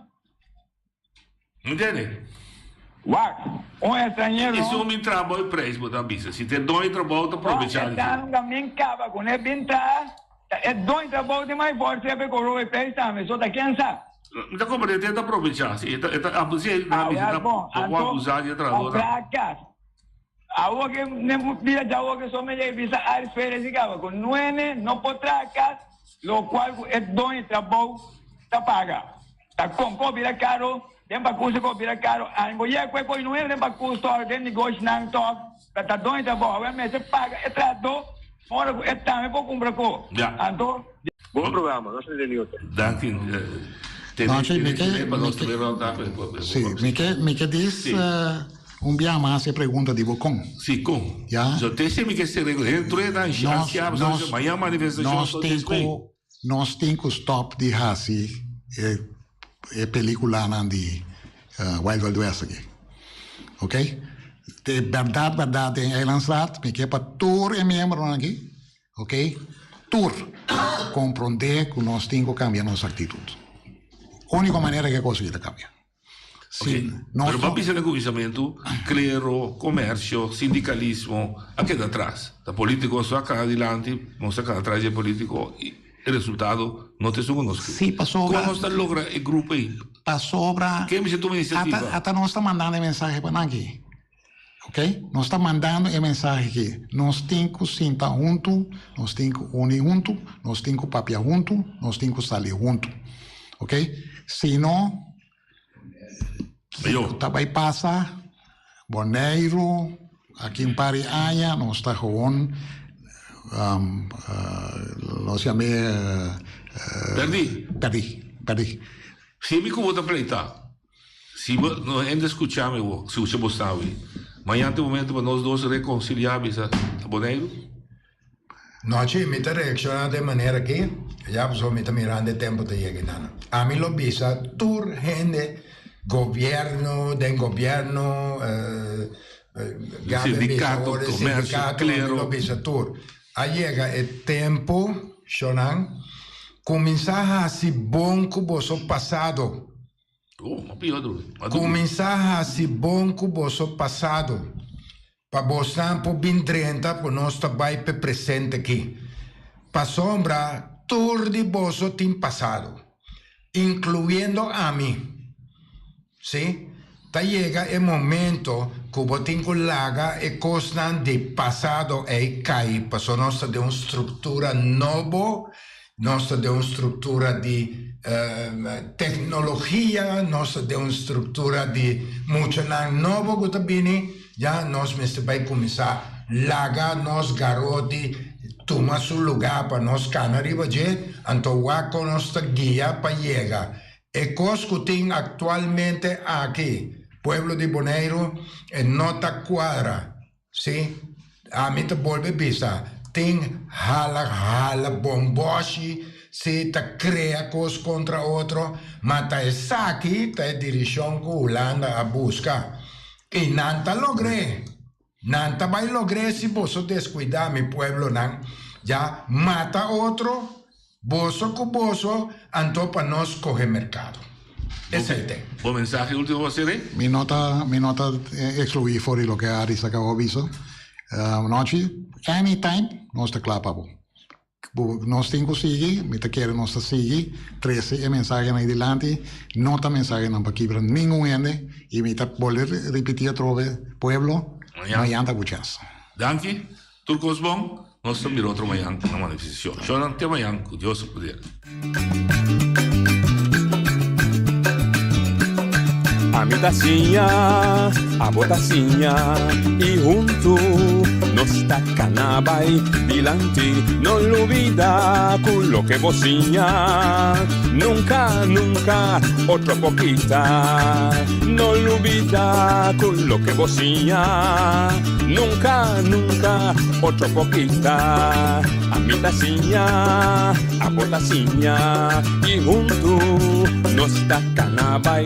Ntende?
Wak, un estranhero.
E su bin traha bo e prijs bo ta bisa. Si ta e doño trabou ta probecha di dje.
No, e ta min kaba ku ne bin traha, ta e doño trabou tin mai forsa pa e kobra bo e prijs tambe. So ta ken sa.
Mi ta comprende e ta aprovecha, si e ta e ta si nan a bisa ta poco abusa di e trahadornan.
Awor ke ne bira djawo ke so me yega bisa Aris Perez i kaba ku nuene no por traha kas lokual ku e doño trabou ta paga. Ta kon ku bira karo den pakus ku bira karo ami bo yega ku e koi nuene den pakus tòg den negoshinan tòg ta ta doño trabou awor mester paga e trahadó ora ku e tambe por kumpra ko anto
Bon programa, nos ta den otro.
Danki.
Danki, mi ke, si, mi ke, mi ke dis un bia mas e pregunta di bo kon.
Si, kon.
Ya.
So te si mi ke ser dentro e dan ansia,
Nos,
mañana manifestacion
nos tin ku, nos tin ku stop di hasi e, e peliculanan di Wild Wild West aki. Ok? De berdad, berdad den Eilandsraad, mi ke pa tur e miembronan aki, Ok, tur comprende cu nos tin cu cambia nos actitud. Unico manera cu e cos aki ta cambia. Si nos
Pero pa bisa na cuminsamentu, clero, comercio, sindicalismo a keda atras. Ta politico so a cana dilanti, nos a cana atras di e politico y e resultado no ta esun cu nos ke.
Si, pasobra.
Con nos ta logra e grupo ey?
Pasobra.
Ken mester tuma iniciativa?
Ata, ata nos ta mandando e mensahe pa nan aki. Ok, nos ta mandando e mensahe aki, nos tin ku sinta huntu, nos tin ku uni huntu, nos tin ku papia huntu, nos tin ku sali huntu. Ok, si no, kiko ta bai pasa? Boneiru, aki un par di aña nos ta gewoon, nos yam'é.
Pèrdí.
Pèrdí, pèrdí.
Si mi ku bo ta pleita. Si bo no hende skucha mi bo skucha bo sabi. Mañan ta e momento pa nos dos rekonsilia bisa ta Boneiru.
Nochi mi ta reakshoná den manera aki, ya pasobra mi ta mirando e tempu ta yega einan. Ami lo bisa tur hende, gobièrnu, den gobièrnu, Gabe bisa ora, sindikato, ami lo bisa tur. A yega e tempu, shonnan, kuminsá hasi bon ku boso pasado. Kuminsá hasi bon ku boso pasado, pa bosnan por bin drenta ku nos ta bai p'e presente akí. Pasobra tur di boso tin pasado, inkluyendo ami. Sí, ta yega e momento ku bo tin ku laga e kosnan di pasado ei kai, pasobra nos ta den un struktura nobo, nos ta den un struktura di teknologia, nos ta den un struktura di muchanan nobo ku ta bini, ya nos mester bai kuminsá laga nos garoti tuma su lugá pa nos kana riba dje, anto wak kon nos ta guia pa yega. E kos ku tin aktualmente aki, pueblo di Boneiru, e no ta kuadra. Sí, ami ta bolbe bisa, tin hala hala bomboshi, sí, ta krea kos kontra otro, ma ta esaki ta e dirishon ku Hulanda a buska. I nan ta logr'é. Nan ta bai logr'é si boso deskuidá mi pueblonan, ya mata otro, boso ku boso, anto pa nos kohe merkado. Esei te.
Bo mensahe ultimo pa sere?
Mi no ta mi no ta excluí for di loke Aris a caba bisa. Nochi, anytime nos ta cla pa bo. Bo nos tin ku sigui, mi ta kere nos ta sigui trese e mensahenan ei dilanti, no ta mensahenan pa kibra ningun hende i mi ta bolbe ripití atrobe, pueblo, mañan ta ku chèns.
Danki, tur kos bon, nos ta mira otro mañan na manifestacion. Shownan te mañan ku Dios su poder.
Ami ta siña, abo ta siña y huntu nos ta cana bay dilanti. No lubida cu loke bo siña nunca, nunca otro por kita. No lubida cu loke bo siña nunca, nunca otro por kita. Ami ta siña, abo ta siña y huntu nos ta cana bay.